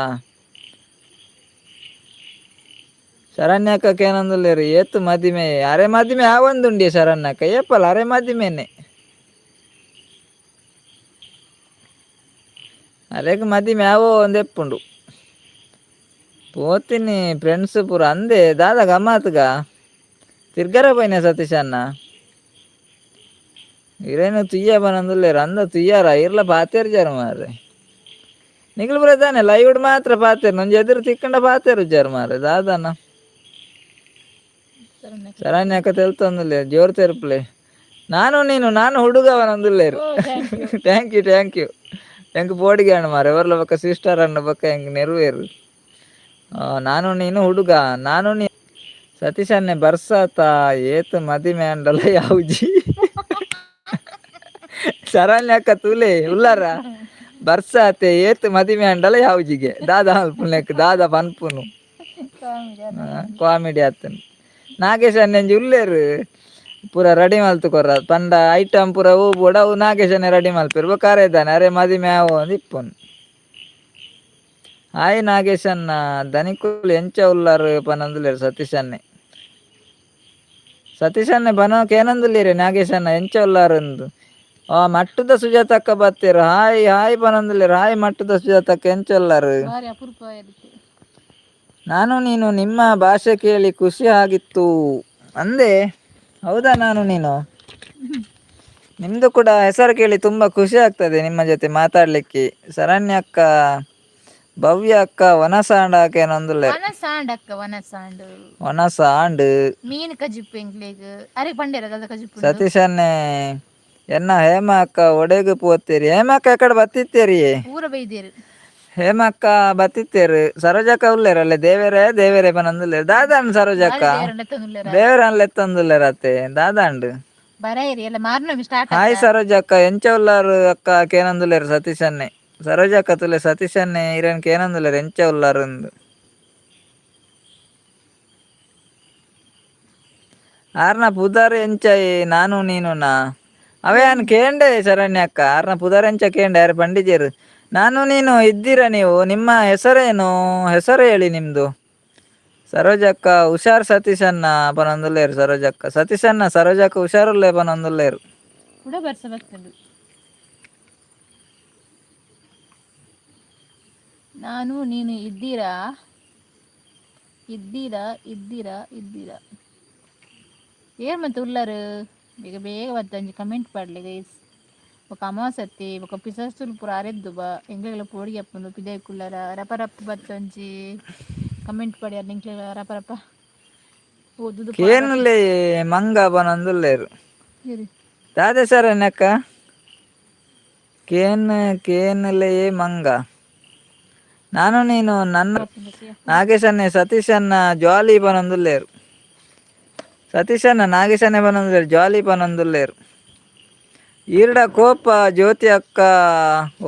ಶರಣ್ಯಕ್ಕ ಏನಂದುಲ್ಲೇರು? ಏತು ಮದಿಮೆ? ಅರೆ ಮದಿಮೆ ಆವೊಂದುಂಡಿ ಶರಣ್ಯಕ್ಕ. ಏಪಲ ಅರೆ ಮದಿಮೆನೆ? ಅರೆಗ್ ಮದಿಮೆ ಆವೋ ಒಂದೆಪ್ಪುಂಡು. ಪೋತೀನಿ ಫ್ರೆಂಡ್ಸ್ ಪೂರ ಅಂದೆ. ದಾದ ಗಮ್ಮತ್ಗ ತಿರ್ಗರ ಪೋಯಿನ ಸತೀಶ್ ಅಣ್ಣ? ಇರೇನು ತುಯ್ಯ ಬನಂದುಲ್ಲೇರು. ಅಂದ ತುಯ್ಯಾರ ಇರ್ಲ ಪಾತೇರ್ಜಾರ ಮಾರ್ರೆ. ನಿಕುಲು ಪೂರ ದಾನೆ ಲೈವ್ಡ್ ಮಾತ್ರ ಪಾತೇರ್, ಒಂಜಿ ಎದುರು ತಿಕ್ಕಂಡ ಪಾತೇರುಜಾರ್ ಮಾರ್ರೆ. ದಾದನ ಶರಣ್ಯಕ್ಕ ತೆಲ್ತೊಂದುಲ್ಲೇರು. ಜೋರು ತೆರ್ಪುಲೆ. ನಾನು ನೀನು, ನಾನು ಹುಡುಗವನಂದುಲ್ಲೇರು. Thank you, thank you. ಎಂಕ್ ಪೋಡಿಗೆ ಅಣ್ಣ ಮಾರೆ. ಎವರ್ಲ ಬೊಕ್ಕ ಸಿಸ್ಟರ್ ಅಣ್ಣ ಬೊಕ್ಕ ಎಂಕ್ ನೆರವೇರು. ನಾನು ನೀನು ಹುಡುಗ. ನಾನು ನೀ ಸತೀಶ್ ಅನ್ನೆ, ಬರ್ಸಾತ ಏತ್ ಮದಿಮೆ ಅಂಡಲ ಯಾವುಜಿ. ಶರಣ್ಯಕ್ಕ ತೂಲೆ ಉಲ್ಲಾರ? ಬರ್ಸಾತೆ ಏತ್ ಮದಿಮೆ ಅಂಡಲ ಯಾವುಜಿಗೆ. ದಾದಾ ಮಲ್ಪುನೆಕ್ ದಾದಾ ಪನ್ಪುನು? ಕಾಮಿಡಿ ಆತನ್. ನಾಗೇಶ್ ಅನ್ನೆಂಜಿ ಉಲ್ಲೇರು, ಪೂರ ರೆಡಿ ಮಲ್ತು ಕೊರ್ರ ಪಂಡ. ಐಟಮ್ ಪೂರ ಹೂ ಬೋಡ ಅವು ನಾಗೇಶ್ ಅನ್ನೆ ರೆಡಿ ಮಲ್ಪೆರ್. ಬೊಕ್ಕ ಅರೆ ಇದ್ದಾನೆ ಅರೆ ಮದಿಮೆ ಆವು ಅಂದ್ ಇಪ್ಪುನು. ಹಾಯ್ ನಾಗೇಶ್ ಅಣ್ಣ, ದನಿಕುಲು ಎಂಚ ಉಲ್ಲಾರು ಪನಂದುಲ್ಲೇರು ಸತೀಶ್ ಅನ್ನೆ. ಸತೀಶ್ ಅನ್ನೆ ಬನ ಕೇನಂದುಲ್ಲೇರೆ ನಾಗೇಶ್ ಅಣ್ಣ ಎಂಚ ಉಲ್ಲಾರು ಅಂದು. ಆ ಮಟ್ಟದ ಸುಜಾತಕ್ಕ ಬತ್ತೀರು. ಹಾಯ್ ಹಾಯ್ ಪನಂದುಲ್ಲೇರು. ಹಾಯ್ ಮಟ್ಟದ ಸುಜಾತಕ್ಕ, ಎಂಚ ಉಲ್ಲಾರು? ಭಾರಿ ಅಪರೂಪ ಇರುತ್ತೆ. ನಾನು ನೀನು, ನಿಮ್ಮ ಭಾಷೆ ಕೇಳಿ ಖುಷಿ ಆಗಿತ್ತು ಅಂದೆ. ಹೌದಾ ನಾನು ನೀನು? ನಿಮ್ದು ಕೂಡ ಹೆಸರು ಕೇಳಿ ತುಂಬಾ ಖುಷಿ ಆಗ್ತದೆ ನಿಮ್ಮ ಜೊತೆ ಮಾತಾಡ್ಲಿಕ್ಕೆ. ಶರಣ್ಯ ಅಕ್ಕ, ಭವ್ಯ ಅಕ್ಕ, ವನಸಾಂಡ ಏನೊಂದುಲ್ಲೆ. ವನ ಸಾಂಡ್ ಅಕ್ಕ, ವನ ಸಾಂಡ್. ವನಸಾಂಡ್. ಮೀನ್ ಕಜಿಪ್ಪು ಎಂಕ್ಲೆಗ್ ಅರೆ ಪಂಡೇರ ದಾದ ಕಜಿಪ್ಪು. ಸತೀಶ್ ಅನ್ನೆ, ಎನ್ನ ಹೇಮ ಅಕ್ಕ ಒಡೆಗ್ ಪೋತೇರಿ? ಹೇಮಕ್ಕ ಎಕಡೆ ಬತ್ತಿತ್ತೇರಿ? ಪೂರ ಬೈದೇರು. ಹೇಮಕ್ಕ ಬತ್ತಿತ್ತೇರು. ಸರೋಜಕ್ಕ ಉಲ್ಲೇರಲ್ಲೇ? ದೇವೇರೇ ದೇವೇರೇ ಪನಂದುಲ್ಲೇರು. ದಾದಾಂಡ್ ಸರೋಜಕ್ಕ? ದೇವರ ಲೆತ್ತೊಂದುಲ್ಲೇರ ಅತ್ತೆ. ದಾದಾಂಡ್? ಬರಾಯಿರಿ ಎಲ್ಲ ಮಾರ್ನಮಿ ಸ್ಟಾರ್ಟ್. ಹಾಯ್ ಸರೋಜಕ್ಕ, ಎಂಚ ಉಲ್ಲಾರು ಅಕ್ಕ ಕೇನಂದುಲ್ಲೇರು ಸತೀಶ್ ಅನ್ನೆ. ಸರೋಜಕ್ಕ ತುಲೆ, ಸತೀಶ್ ಅನ್ನೆ ಇರೇನ್ ಕೇನಂದುಲ್ಲೇರು ಎಂಚ ಉಲ್ಲಾರು ಅಂದು. ಆರ್ನ ಪುದರ್ ಎಂಚ ನಾನು ನೀನುನಾ? ಅವೇ ಅನ್ ಕೇಂಡೆ ಶರಣ್ಯ ಅಕ್ಕ, ಆರ್ನ ಪುದರ್ ಎಂಚ ಕೇಂಡೆ. ಯಾರು ಪಂಡಿಜೇರು. ನಾನು ನೀನು ಇದ್ದೀರಾ ನೀವು? ನಿಮ್ಮ ಹೆಸರೇನು? ಹೆಸರು ಹೇಳಿ ನಿಮ್ದು. ಸರೋಜಕ್ಕ ಹುಷಾರ್ ಸತೀಶಣ್ಣ ಪನೊಂದುಲ್ಲೇರು ಸರೋಜಕ್ಕ. ಸತೀಶಣ್ಣ, ಸರೋಜಕ್ಕ ಹುಷಾರುಲ್ಲೆ ಪನೊಂದುಲ್ಲೇರು. ಕೂಡ ಬರ್ಸ ಬರ್ತದೆ. ನಾನು ನೀನು ಇದ್ದೀರಾ? ಇದ್ದೀರಾ ಇದ್ದೀರಾ ಇದ್ದೀರಾ? ಏನ್ ಮತ್ತೆ ಉಲ್ಲರು? ಬೇಗ ಬೇಗ ಬತ್ತಂಜಿ ಕಮೆಂಟ್ ಪಾಡ್ಲೆ ಗೈಸ್. ಬೊಕ ಅಮಾಸತ್ತೆ ಬೊಕ ಪಿಸಸ್ತುಲು ಪೂರ ಅರೆದ್ದು ಬಾ ಎಂಕ್ಲೆಗ್ಲ ಪೋಡಿಗೆ ಆಪುಂಡು. ಪಿದಯಿ ಕುಲ್ಲರ ರಪ ರಪ ಬತ್ತೊಂಜಿ ಕಮೆಂಟ್ ಪಾಡ್ಯಾರ ಎಂಕ್ಲೆಗ್ಲ ರಪ ರಪ ಓದುದು. ಕೇನುಲೆ ಮಂಗ ಬನೊಂದುಲ್ಲೆರ್. ಇರಿ. ದಾದೆ ಸರ್ ಅಕ್ಕ? ಕೇನ್ ಕೇನುಲೆಯೇ ಮಂಗ ನಾನು ನೀನು ನನ್ನ. ನಾಗೇಶನ್ನೇ ಸತೀಶನ್ನ ಜಾಲಿ ಪನೊಂದುಲ್ಲೆರ್. ಸತೀಶನ್ನ ನಾಗೇಶನ್ನೇ ಪನೊಂದುಲ್ಲೆರ್, ಜಾಲಿ ಪನೊಂದುಲ್ಲೆರ್. ಈರ್ಡ ಕೋಪ ಜ್ಯೋತಿ ಅಕ್ಕ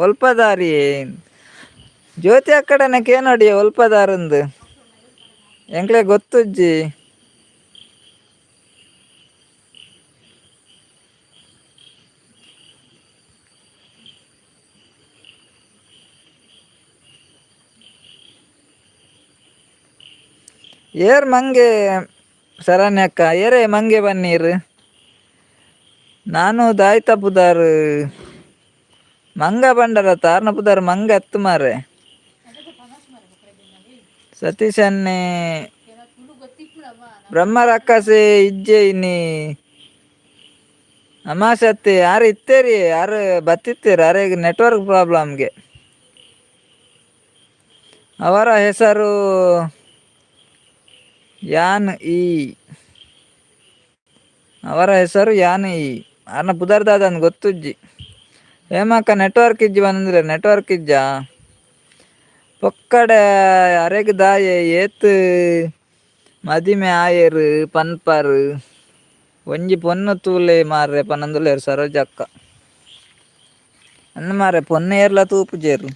ಒಲ್ಪದಾರಿ? ಜ್ಯೋತಿ ಅಕ್ಕಡನೆ ಕೇನೋಡಿ ಒಲ್ಪದಾರಂದು, ಎಂಕ್ಲೆ ಗೊತ್ತುಜ್ಜಿ. ಏರ್ ಮಂಗೆ ಶರಣ್ಯಕ್ಕ? ಏರೇ ಮಂಗೆ ಬನ್ನೀರು? ನಾನು ದಾಯ್ತ ಪುದಾರ್ ಮಂಗ ಬಂಡರ ತಾರ್ನ ಪುದಾರ್ ಮಂಗ ಅತ್ತು ಮಾರೆ. ಸತೀಶನ್ನೇ ಬ್ರಹ್ಮ ರಕ್ಕಸೆ ಇಜ್ಜೆ ಇನ್ನಿ ಅಮಾಸತ್ತೆ. ಯಾರು ಇತ್ತೇರಿ? ಯಾರು ಬತ್ತಿತ್ತೀರಿ? ಅರೆ ನೆಟ್ವರ್ಕ್ ಪ್ರಾಬ್ಲಮ್ಗೆ. ಅವರ ಹೆಸರು ಯಾನ್ ಈ, ಅವರ ಹೆಸರು ಯಾನ್ ಈ. ಅರ್ನ ಪುದರ್ದಾದನ್ ಗೊತ್ತುಜ್ಜಿ. ಹೇಮಕ್ಕ ನೆಟ್ವರ್ಕ್ ಇಜ್ಜಿ ಬಂದ್ರೆ ನೆಟ್ವರ್ಕ್ ಇಜ್ಜಾ ಪೊಕ್ಕಡೆ? ಅರೆಗ್ ದಾಯೆ ಏತ್ ಮದಿಮೆ ಆಯೆರ್ ಪನ್ಪರ್? ಒಂಜಿ ಪೊನ್ನು ತೂಲೆ ಮಾರ್ರೆ ಪನೊಂದುಲ್ಲೆರ್ ಸರೋಜಕ್ಕ. ಅಂದ್ ಮಾರ್ರೆ, ಪೊನ್ನು ಏರ್ಲ ತೂಪುಜೆರ್.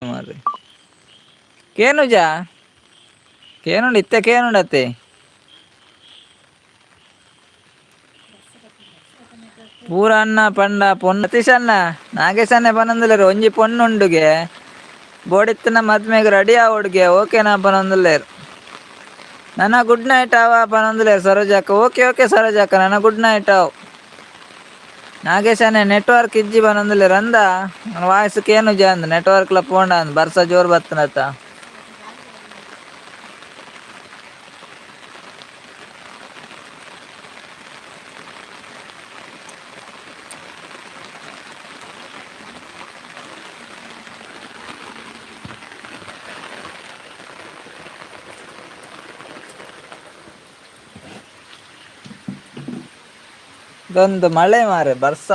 ಮಾರ್ರೆ, ಕೇನುಜಾ? ಕೇನುಂಡು ಇತ್ತೆ ಕೇನುಂಡತ್ತೆ. ಪೂರ ಅನ್ನ ಪಂಡ ಪೊಣ್ಣು ಸತೀಶಣ್ಣ ನಾಗೇಶನ್ನೇ ಪನೊಂದುಲ್ಲೆರ್. ಒಂಜಿ ಪೊಣ್ಣುಂಡುಗೆ, ಬೋಡಿತ್ತಿನ ಮದ್ಮೆಗ್ ರೆಡಿ ಆವೊಡುಗೆ, ಓಕೆನಾ ಪನೊಂದುಲ್ಲೆರ್. ನನ ಗುಡ್ ನೈಟ್ ಆವ ಪನೊಂದುಲ್ಲೆರ್ ಸರೋಜಕ್ಕ. ಓಕೆ ಓಕೆ ಸರೋಜಕ್ಕ, ನನ ಗುಡ್ ನೈಟ್ ಆವ್. ನಾಗೇಶನ್ನೇ ನೆಟ್ವರ್ಕ್ ಇಜ್ಜಿ ಪನೊಂದುಲ್ಲೆರ್. ಅಂದ, ವಾಯ್ಸ್ ಕೇನುಜ ಅಂದ್. ನೆಟ್ವರ್ಕ್ಲ ಪೋಂಡ ಅಂದ್. ಬರ್ಸ ಜೋರ್ ಬತ್ತನತ. ಇದೊಂದು ಮಳೆ ಮಾರೆ ಬರ್ಸ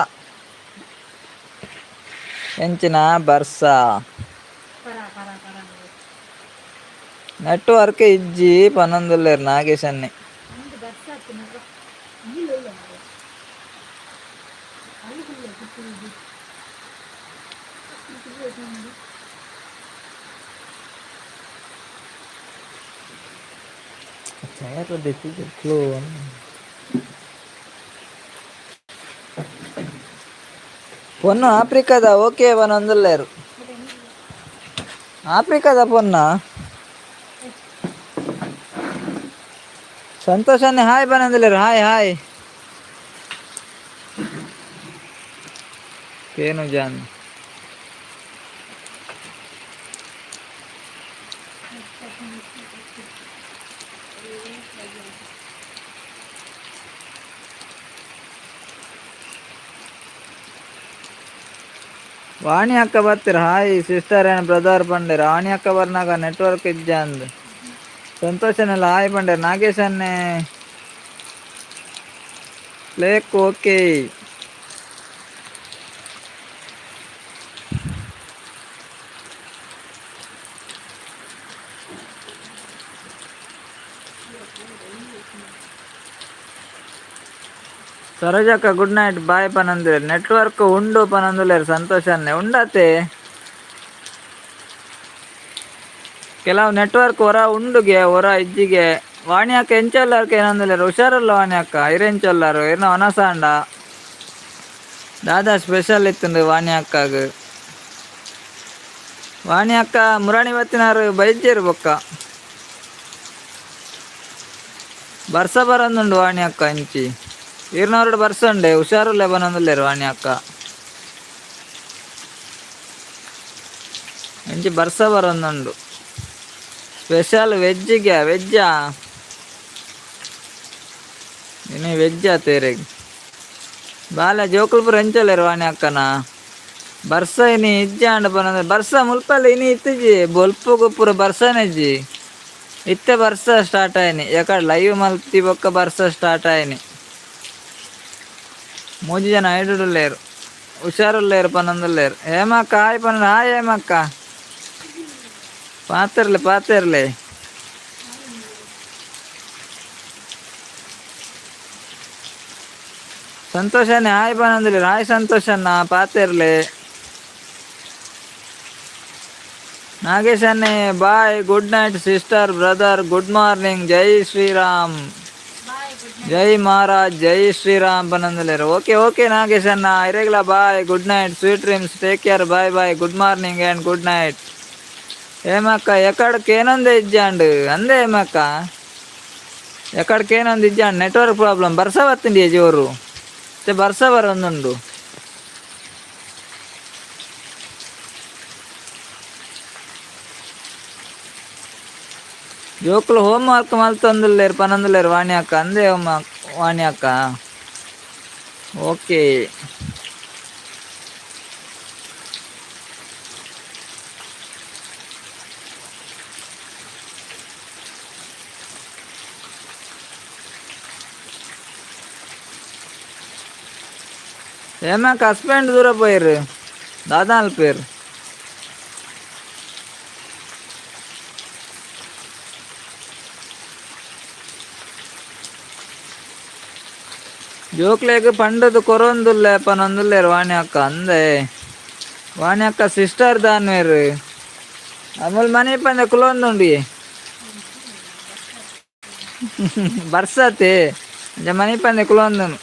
ಎಂಚಿನ ಬರ್ಸ. ನೆಟ್ವರ್ಕ್ ಇಜ್ಜಿ ಪನೊಂದುಲ್ಲೆರ್ ನಾಗೇಶನ್ನೆ. ಪೊನ್ನು ಆಫ್ರಿಕಾದ ಓಕೆ ಪನೊಂದುಲ್ಲೆರ್. ಆಫ್ರಿಕಾದ ಪೊನ್ನ ಸಂತೋಷನೇ ಹಾಯ್ ಪನೊಂದುಲ್ಲೆರ್. ಹಾಯ್ ಹಾಯ್ ಕೇನು ಜಾನ್. ವಾಣಿ ಅಕ್ಕ ಬರ್ತೀರ? Hi sister and brother ಪಂಡೆರ್. ವಾಣಿ ಅಕ್ಕ ಬರ್ನಾಗ ನೆಟ್ವರ್ಕ್ ಇಜ್ಜ ಅಂದ್. ಸಂತೋಷನೆಲ್ಲ ಹಾಯ್ ಪಂಡೆರ್. ನಾಗೇಶನ್ನೇ ಲೇಕ್ ಓಕೆ. ಸರೋಜಕ್ಕ good night bye ಪನೊಂದುಲ್ಲೆರ್. Network ಉಂಡು ಪನೊಂದುಲ್ಲೆರ್ ಸಂತೋಷನ್ನೇ. ಉಂಡತೆ ಕೆಲವು ನೆಟ್ವರ್ಕ್ ಹೊರ ಉಂಡುಗೆ ಹೊರ ಇಜ್ಜಿಗೆ. ವಾಣಿ ಅಕ್ಕ ಎಂಚೊಲ್ಲಾರ್ಕ ಏನೊಂದುಲ್ಲೆರ್. ಹುಷಾರಲ್ಲ ವಾಣಿ ಅಕ್ಕ? ಇರ್ ಎಂಚೊಲ್ಲಾರು? ಇರ್ನ ವನಸಾಂಡ ದಾದಾ ಸ್ಪೆಷಲ್ ಇತ್ತುಂಡು ವಾಣಿ ಅಕ್ಕಾಗ? ವಾಣಿ ಅಕ್ಕ ಮುರಾಣಿ ಬತ್ತಿನಾರು ಬೈಜೇರು ಬೊಕ್ಕ ಬರ್ಸ ಬರಂದುಂಡು ವಾಣಿ ಅಕ್ಕ. ಇಂಚಿ ಈರ್ನವರೋಡು ಬರ್ಸ ಉಂಡೆ. ಹುಷಾರುಲ್ಲೆ ಬನೊಂದುಲ್ಲೆರ್ ವಾಣಿ ಅಕ್ಕ. ಇಂಚಿ ಬರ್ಸ ಬರಂದುಂಡು. ಸ್ಪೆಷಲ್ ವೆಜ್ಜಿಗೆ ವೆಜ್ಜಾ ಇನಿ? ವೆಜ್ ಆತೇರೆಗ್ ಬಾಲೆ ಜೋಕುಲ್ಪುರ ಎಂಚೊಲ್ಲೆರ್ ವಾಣಿ ಅಕ್ಕನ? ಬರ್ಸ ಇನಿ ಇಜ್ಜಾಂಡ ಪನೊಂದು. ಬರ್ಸ ಮುಲ್ಪಲ್ಲ ಇನಿ ಇತ್ತಿಜಿ. ಬೊಲ್ಪುಗು ಪೂರ ಬರ್ಸನೆ ಇಜ್ಜಿ. ಇತ್ತೆ ಬರ್ಸ ಸ್ಟಾರ್ಟ್ ಆಯ್ನಿ. ಯಾಕಡೆ ಲೈವ್ ಮಲ್ತಿ ಬೊಕ್ಕ ಬರ್ಸ ಸ್ಟಾರ್ಟ್ ಆಯ್ನಿ. ಮೂಜಿ ಜನ ಐಡುಲ್ಲೇರು. ಹುಷಾರುಲ್ಲೇರು ಪನೊಂದುಲ್ಲೇರು. ಹೇಮಕ್ಕ ಹಾಯ್ ಪನ. ಹಾಯ್ ಹೇಮಕ್ಕ. ಪಾತೆರ್ಲೆ ಪಾತೆರ್ಲೆ. ಸಂತೋಷನೇ ಹಾಯ್ ಪನೊಂದುಲ್ಲೆರ್. ಹಾಯ್ ಸಂತೋಷಣ್ಣ, ಪಾತೆರ್ಲೆ. ನಾಗೇಶನ್ನೇ bye, good night sister brother, good morning, Jai Shriram, Jai Maharaj, Jai Shriram ಪನೊಂದುಲ್ಲೆರ್. Okay okay ನಾಗೇಶಣ್ಣ, ಇರೆಗ್ಲ bye, good night, sweet dreams, take care, bye bye, good morning and good night. ಹೇಮಕ್ಕ ಎಕಡ್ಕೇನೊಂದೇ ಇಜ್ಜಾಂಡ್ ಅಂದೇ. ಹೇಮಕ್ಕ ಎಕಡ್ಕೇನೊಂದು ಇಜ್ಜಾಂಡ್. Network problem. ಬರ್ಸ ಬತ್ತುಂಡಿ ಜೋರು. ಮತ್ತೆ ಬರ್ಸ ಬರೊಂದುಂಡು. ಜೋಕುಲು ಹೋಮ್ ವರ್ಕ್ ಮಲ್ತೊಂದುಲ್ಲೆರ್ ಪನೊಂದುಲ್ಲೆರ್ ವಾಣಿ ಅಕ್ಕ. ಅಂದೇ ವಾಣಿ ಅಕ್ಕ, ಓಕೆ. ಹೇಮಕ್ಕ ಹಸ್ಬೆಂಡ್ ದೂರ ಪೋಯೆರ್ ದಾದಾ ಅಲ್ಪೇರ್? ಜೋಕ್ಲೆಗ್ ಪಂಡದ್ ಕೊರೊಂದುಲ್ಲೆ ಪನೊಂದುಲ್ಲೆರ್ ವಾಣಿ ಅಕ್ಕ. ಅಂದೆ ವಾಣಿ ಅಕ್ಕ ಸಿಸ್ಟರ್ ದಾನ್ವೆರ್ ಅಮುಲ್ ಮನೆ ಪಂದೆ ಕುಲೊಂದುಂಡು. ಬರ್ಸತೆ ಅಂಚ ಮನೆ ಪಂದೆ ಕುಲೊಂದುಂಡು.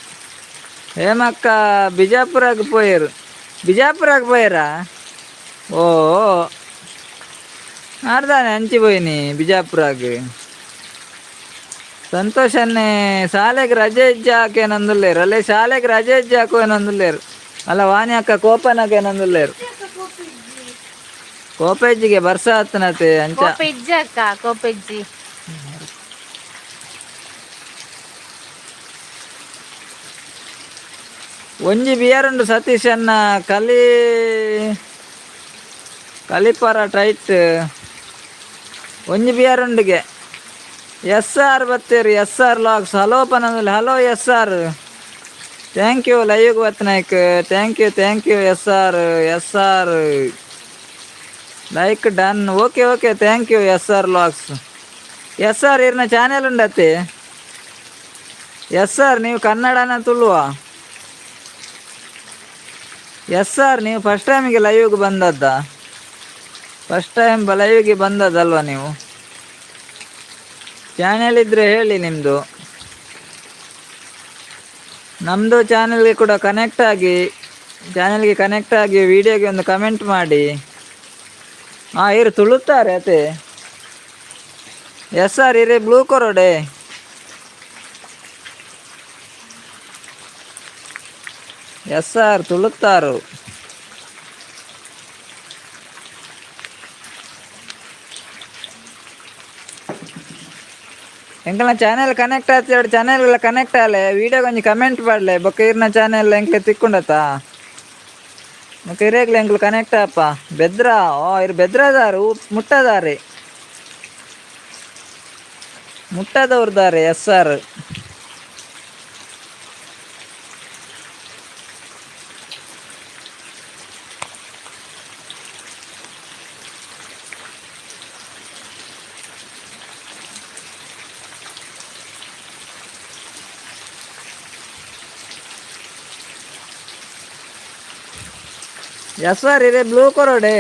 ಹೇಮಕ್ಕ ಬಿಜಾಪುರಕ್ಕೆ ಪೋಯೆರ್. ಬಿಜಾಪುರಕ್ಕೆ ಪೋಯೆರಾ? ಓ ಆರ್ದಾನೆ ಅಂಚಿ ಪೋಯಿನಿ ಬಿಜಾಪುರಗ್. ಸಂತೋಷನ್ನೇ ಶಾಲೆಗೆ ರಜೆ ಇಜ್ಜಾಕೇನೊಂದುಲ್ಲೆರ್. ಅಲ್ಲೇ ಶಾಲೆಗೆ ರಜೆ ಇಜ್ಜಾಕು ಏನೊಂದುಲ್ಲೆರ್. ಅಲ್ಲ ವಾಣಿ ಅಕ್ಕ ಕೋಪನಾಗ ಏನೊಂದುಲ್ಲೆರ್. ಕೋಪ ಇಜ್ಜಿಗೆ, ಬರ್ಸ ಆತನತೆ ಅಂಚ. ಕೋಪ ಇಜ್ಜಿ ಅಕ್ಕ, ಕೋಪ ಇಜ್ಜಿ. ಒಂಜಿ ಬಿಯರ್ ಉಂಡು ಸತೀಶ್ ಅನ್ನ. ಕಲಿ ಕಲಿಪರ ಟೈಟ್ ಒಂಜಿ beer ಉಂಡುಗೆ. S R ಬತ್ತೇರು. S R logs hello ಪನಂದುಲ್ಲೆ. Hello S R. Thank you live Patnaik, thank you thank you. S R S R like done. Okay okay, thank you S R vlogs. S R ಇರ್ನ channel ಉಂಡತ್ತೆ. S R ನೀವು ಕನ್ನಡನ ತುಳುವ? S R ನೀವು first ಟೈಮಿಗೆ ಲೈವ್ಗೆ ಬಂದದ್ದ? First time ಲೈವ್ಗೆ ಬಂದದ್ದಲ್ವಾ ನೀವು? ಚಾನೆಲ್ ಇದ್ದರೆ ಹೇಳಿ ನಿಮ್ಮದು. ನಮ್ಮದು ಚಾನೆಲ್ಗೆ ಕೂಡ ಕನೆಕ್ಟ್ ಆಗಿ, ಚಾನೆಲ್ಗೆ ಕನೆಕ್ಟ್ ಆಗಿ ವಿಡಿಯೋಗೆ ಒಂದು ಕಮೆಂಟ್ ಮಾಡಿ. ಹಾಂ, ಇರು ತುಳುತ್ತಾರೆ ಅತೆ. ಎಸ್ ಆರ್ ಇರೇ ಬ್ಲೂ ಕೊರೋಡೆ. ಎಸ್ ಆರ್ ತುಳುತ್ತಾರು. ಎಂಕಲ್ನ ಚಾನೆಲ್ ಕನೆಕ್ಟ್ ಆಯ್ತು, ಚಾನೆಲ್ ಎಲ್ಲ ಕನೆಕ್ಟ್ ಆಲೆ, ವಿಡಿಯೋ ಒಂಜಿ ಕಮೆಂಟ್ ಪಾಡ್ಲೆ. ಬೊಕ್ಕ ಇರ್ನ ಚಾನೆಲ್ ಎಂಕ್ಲೆ ತಿಕ್ಕೊಂಡತ್ತ. ಬೊಕ್ಕ ಇರೇಗ್ಲೆ ಎಂಕ್ಲು ಕನೆಕ್ಟ್ ಆಪ. ಬೆದ್ರ, ಓ ಇರು ಬೆದ್ರದಾರು, ಮುಟ್ಟದಾರೆ, ಮುಟ್ಟದವ್ರದಾರೆ S R. S R ಇರೇ ಬ್ಲೂ ಕೊರೋಡೆ.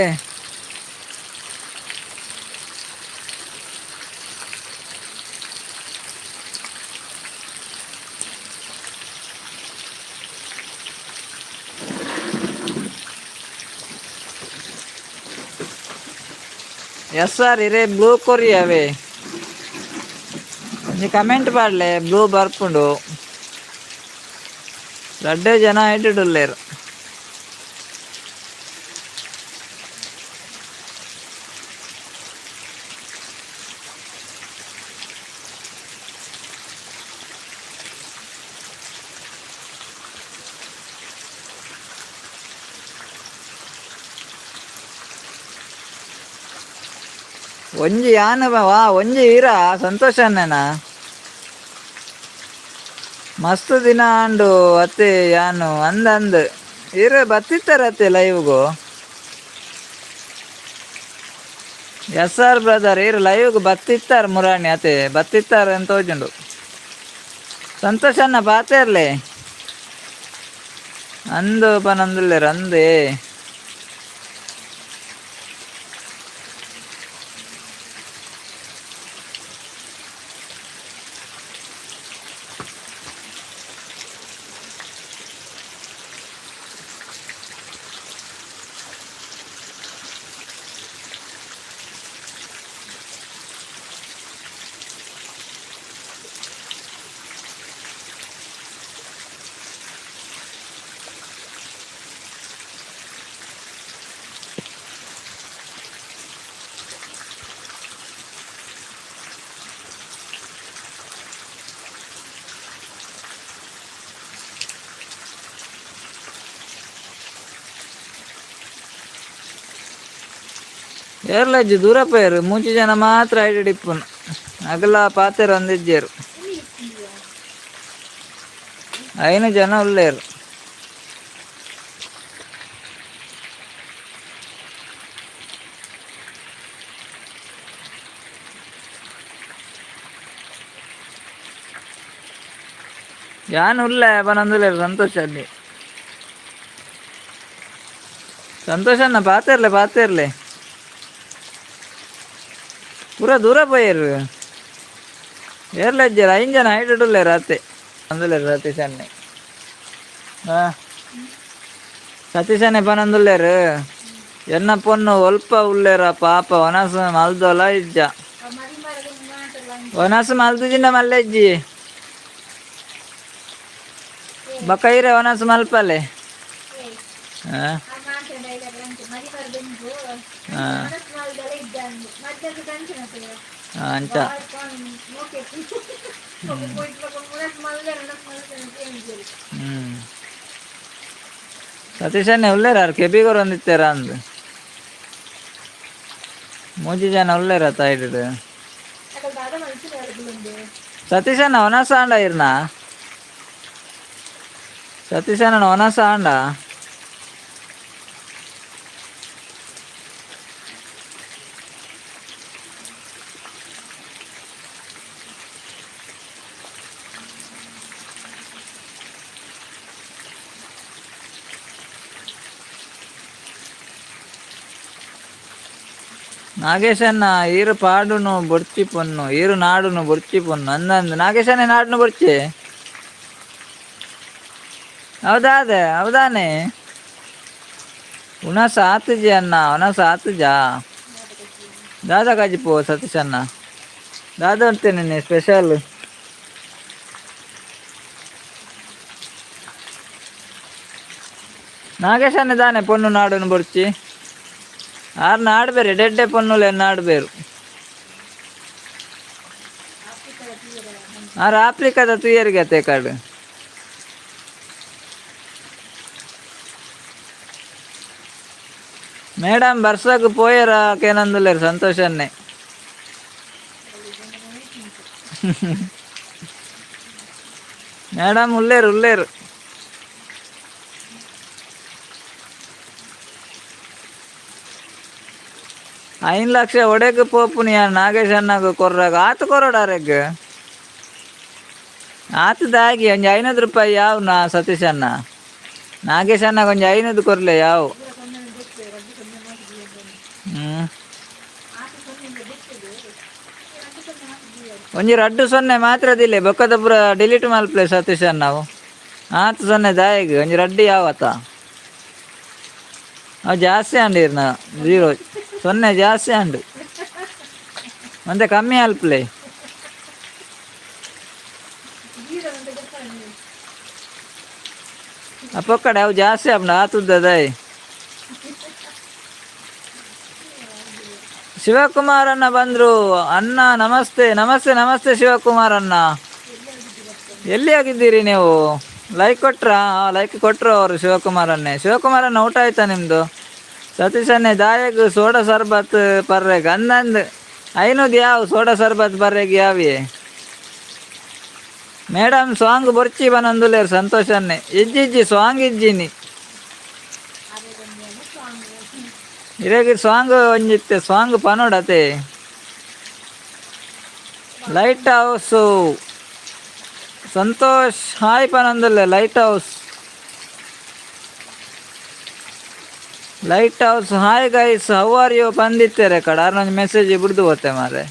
ಎಸ್ ಆರ್ ಇರೇ ಬ್ಲೂ ಕೊರಿಯವೇ. ಒಂಜಿ ಕಮೆಂಟ್ ಪಾಡ್ಲೆ, ಬ್ಲೂ ಬರ್ಪುಂಡು. ರಡ್ಡೆ ಜನ ಇಟ್ಟಿಡುಲ್ಲೇರು. ಒಂಜಿ ಯಾನ್ ವಾ ಒಂಜಿ ವೀರ ಸಂತೋಷ ಅನ್ನೇನಾ. ಮಸ್ತ್ ದಿನ ಆಂಡು ಅತ್ತೆ ಯಾನು ಅಂದ ಅಂದ್ ಇರ ಬತ್ತಿತ್ತಾರೆ ಅತ್ತೆ ಲೈವ್ಗು. S R brother ಇರು ಲೈವ್ಗೆ ಬತ್ತಿತ್ತಾರೆ ಮುರಾಣಿ ಅತ್ತೆ ಬತ್ತಿತ್ತಾರೆ ಅಂತ ತೋಜುಂಡು. ಸಂತೋಷ ಅನ್ನ ಪಾತೇರ್ಲೆ ಅಂದು ಪನಂದುಲ್ಲೇರು ಅಂದೇ. ಏರ್ಲಜ್ಜಿ ದೂರ ಪೋಯರು, ಮೂಜಿ ಜನ ಮಾತ್ರ ಐಡಿ ಇಪ್ಪುನು. ಅಗಲ ಪಾತೆರ ಒಂದಿಜ್ಜೇರು, ಐನು ಜನ ಉಲ್ಲೇರು. ಯಾನ್ ಉಲ್ಲೆ ಪನೊಂದುಲ್ಲೇರು. ಸಂತೋಷ ಅಲ್ಲಿ ಸಂತೋಷ ಅಣ್ಣ ಪಾತೆರ್ಲೆ ಪಾತೆರ್ಲೆ. ಪೂರ ದೂರ ಪೋಯೆರ್. ಏರ್ಲ ಇಜ್ಜೆರ್, ಐನ್ ಜನ ಹೈಟ್ ಉಲ್ಲೇರು ಅತ್ತೆ ಅಂದುಲ್ಲೇರು. ಸತೀಶ್ ಅಣ್ಣೆ, ಹಾಂ ಸತೀಶ್ ಅಣ್ಣೆ ಪನೊಂದುಲ್ಲೇರು. ಎನ್ನ ಪೊನ್ನು ಒಲ್ಪ ಉಲ್ಲೇರ ಪಾಪ, ವನಸ್ ಮಲ್ದೊಲ ಇಜ್ಜ? ವನಸ್ ಮಲ್ದುಜಿಂಡ ಮಲ್ಲೆಜ್ಜಿ ಬೊಕ ಇರೆ ವನಸ್ ಮಲ್ಪಲೆ. ಹಾಂ ಹಾಂ ಅಂಚ. ಹ್ಮ್ ಸತೀಶ್ ಅಣ್ಣೆ ಉಲ್ಲೇರ ಕೆಬಿಗೋರ್ ಒಂದಿತ್ತೇರ ಅಂದ್. ಮೂಜಿ ಜನ ಉಲ್ಲೇರ ತಾಯಿಡ್. ಸತೀಶ್ ಅಣ್ಣ ವನಸ್ ಆಂಡ ಇರ್ನ? ಸತೀಶನ ಒನಸ ಆಂಡ. ನಾಗೇಶಣ್ಣ ಈರು ಪಾಡುನು ಬೊರ್ಚಿ ಪೊನ್ನು, ಈರು ನಾಡುನು ಬೊರ್ಚಿ ಪೊನ್ನು ಅಂದಂದು. ನಾಗೇಶಣ್ಣ ನಾಡುನು ಬೊರ್ಚಿ ಹೌದಾ? ಅದೇ ಹೌದಾನೆ. ಉಣಸ ಆತುಜಿ ಅಣ್ಣ, ಉಣಸ ಆತುಜಾ? ದಾದಾ ಕಾಜಿಪು ಸತೀಶ್ ಅಣ್ಣ, ದಾದಾ ಅಂತೇನೆ ಸ್ಪೆಷಲ್? ನಾಗೇಶಣ್ಣ ದಾನೆ ಪೊನ್ನು ನಾಡುನು ಬೊರ್ಚಿ? ಆರ್ ನಾಡ್ಬೇರೆ ಡೆಡ್ಡೆ ಪೊನ್ನುಲೆ ನಾಡ್ಬೇರು. ಆರ್ ಆಫ್ರಿಕಾದ ತುಯರಿಗೆ ಅತ್ತೆ ಕಾಡು. ಮೇಡಮ್ ಬರ್ಸಕ್ ಪೋಯರ ಕೇನಂದುಲ್ಲೇರು ಸಂತೋಷನ್ನೇ. ಮೇಡಮ್ ಉಲ್ಲೇರು ಉಲ್ಲೇರು. 5 ಲಕ್ಷ ಒಡೆಗ್ ಪೋಪುನಿಯ ನಾಗೇಶ್ ಅಣ್ಣಗ್ ಕೊರ್ರಾಗ ಆತು ಕೊರೊಡಾರೆಗ್ ಆತು ದಾಗಿ ಒಂಜಿ 500 ರೂಪಾಯಿ ಯಾವ್ ನಾ ಸತೀಶ್ ಅಣ್ಣ. ನಾಗೇಶ್ ಅಣ್ಣಗ್ ಒಂಜಿ 500 ಕೊರ್ಲೆ ಯಾವು. ಹ್ಮ್ ಒಂಜಿ ರಡ್ಡು ಸೊನ್ನೆ ಮಾತ್ರ ದಿಲ್ಲೆ, ಬೊಕ್ಕದ ಪೂರ ಡಿಲೀಟ್ ಮಲ್ಪಲೆ ಸತೀಶ್ ಅಣ್ಣ. ಆತು ಸೊನ್ನೆ ದಾಯಗ್ ಒಂಜಿ ರಡ್ಡು ಯಾವತ್ತ? ಅವು ಜಾಸ್ತಿ ಅಂಡ್ ಇರ್ನ ಜೀರೋ ಸೊನ್ನೆ ಜಾಸ್ತಿ ಅಂಡು, ಒಂತೆ ಕಮ್ಮಿ ಅಲ್ಪ್ಲೆ. ಪೊಕ್ಕಡೆ ಅವು ಜಾಸ್ತಿ ಆಪುಂಡು ಆತುದ್ದದಾಯ್. ಶಿವಕುಮಾರ್ ಅಣ್ಣ ಬಂದ್ರು. ಅಣ್ಣ ನಮಸ್ತೆ. ನಮಸ್ತೆ ನಮಸ್ತೆ ಶಿವಕುಮಾರ್ ಅಣ್ಣ, ಎಲ್ಲಿ ಆಗಿದ್ದೀರಿ ನೀವು? ಲೈಕ್ ಕೊಟ್ರಾ? ಲೈಕ್ ಕೊಟ್ಟರು ಅವರು ಶಿವಕುಮಾರ್ ಅಣ್ಣೆ. ಶಿವಕುಮಾರ್ ಅಣ್ಣ, ಊಟ ಆಯ್ತಾ ನಿಮ್ಮದು? ಸತೀಶ್ ಅಣ್ಣೆ ದಾಯಗ್ ಸೋಡಾ ಸರ್ಬತ್ ಪರ್ರೆಗ್ ಅಂದಂದು. 500 ಯಾವ ಸೋಡಾ ಸರ್ಬತ್ ಪರ್ರೆಗ್ ಯಾವಿ? ಮೇಡಮ್ ಸಾಂಗ್ ಬೊರ್ಚಿ ಬನಂದುಲೇರು ಸಂತೋಷ್ ಅಣ್ಣೆ. ಇಜ್ಜಿ ಇಜ್ಜಿ, ಸಾಂಗ್ ಇಜ್ಜಿನಿ ಇರೆಗ್. ಸಾಂಗ್ ಒಂಜಿತ್ತೆ ಸಾಂಗ್ ಪನೋಡತೆ. Light house Santosh hi ಪನಂದುಲ್ಲೆ. Light house, light house hi guys, how are you ಪಂದಿತ್ತೇರೆ ಕಡ ಒಂಜಿ ಮೆಸೇಜ್ ಬುಡ್ದು ಪೋತೆ ಮಾರೆ.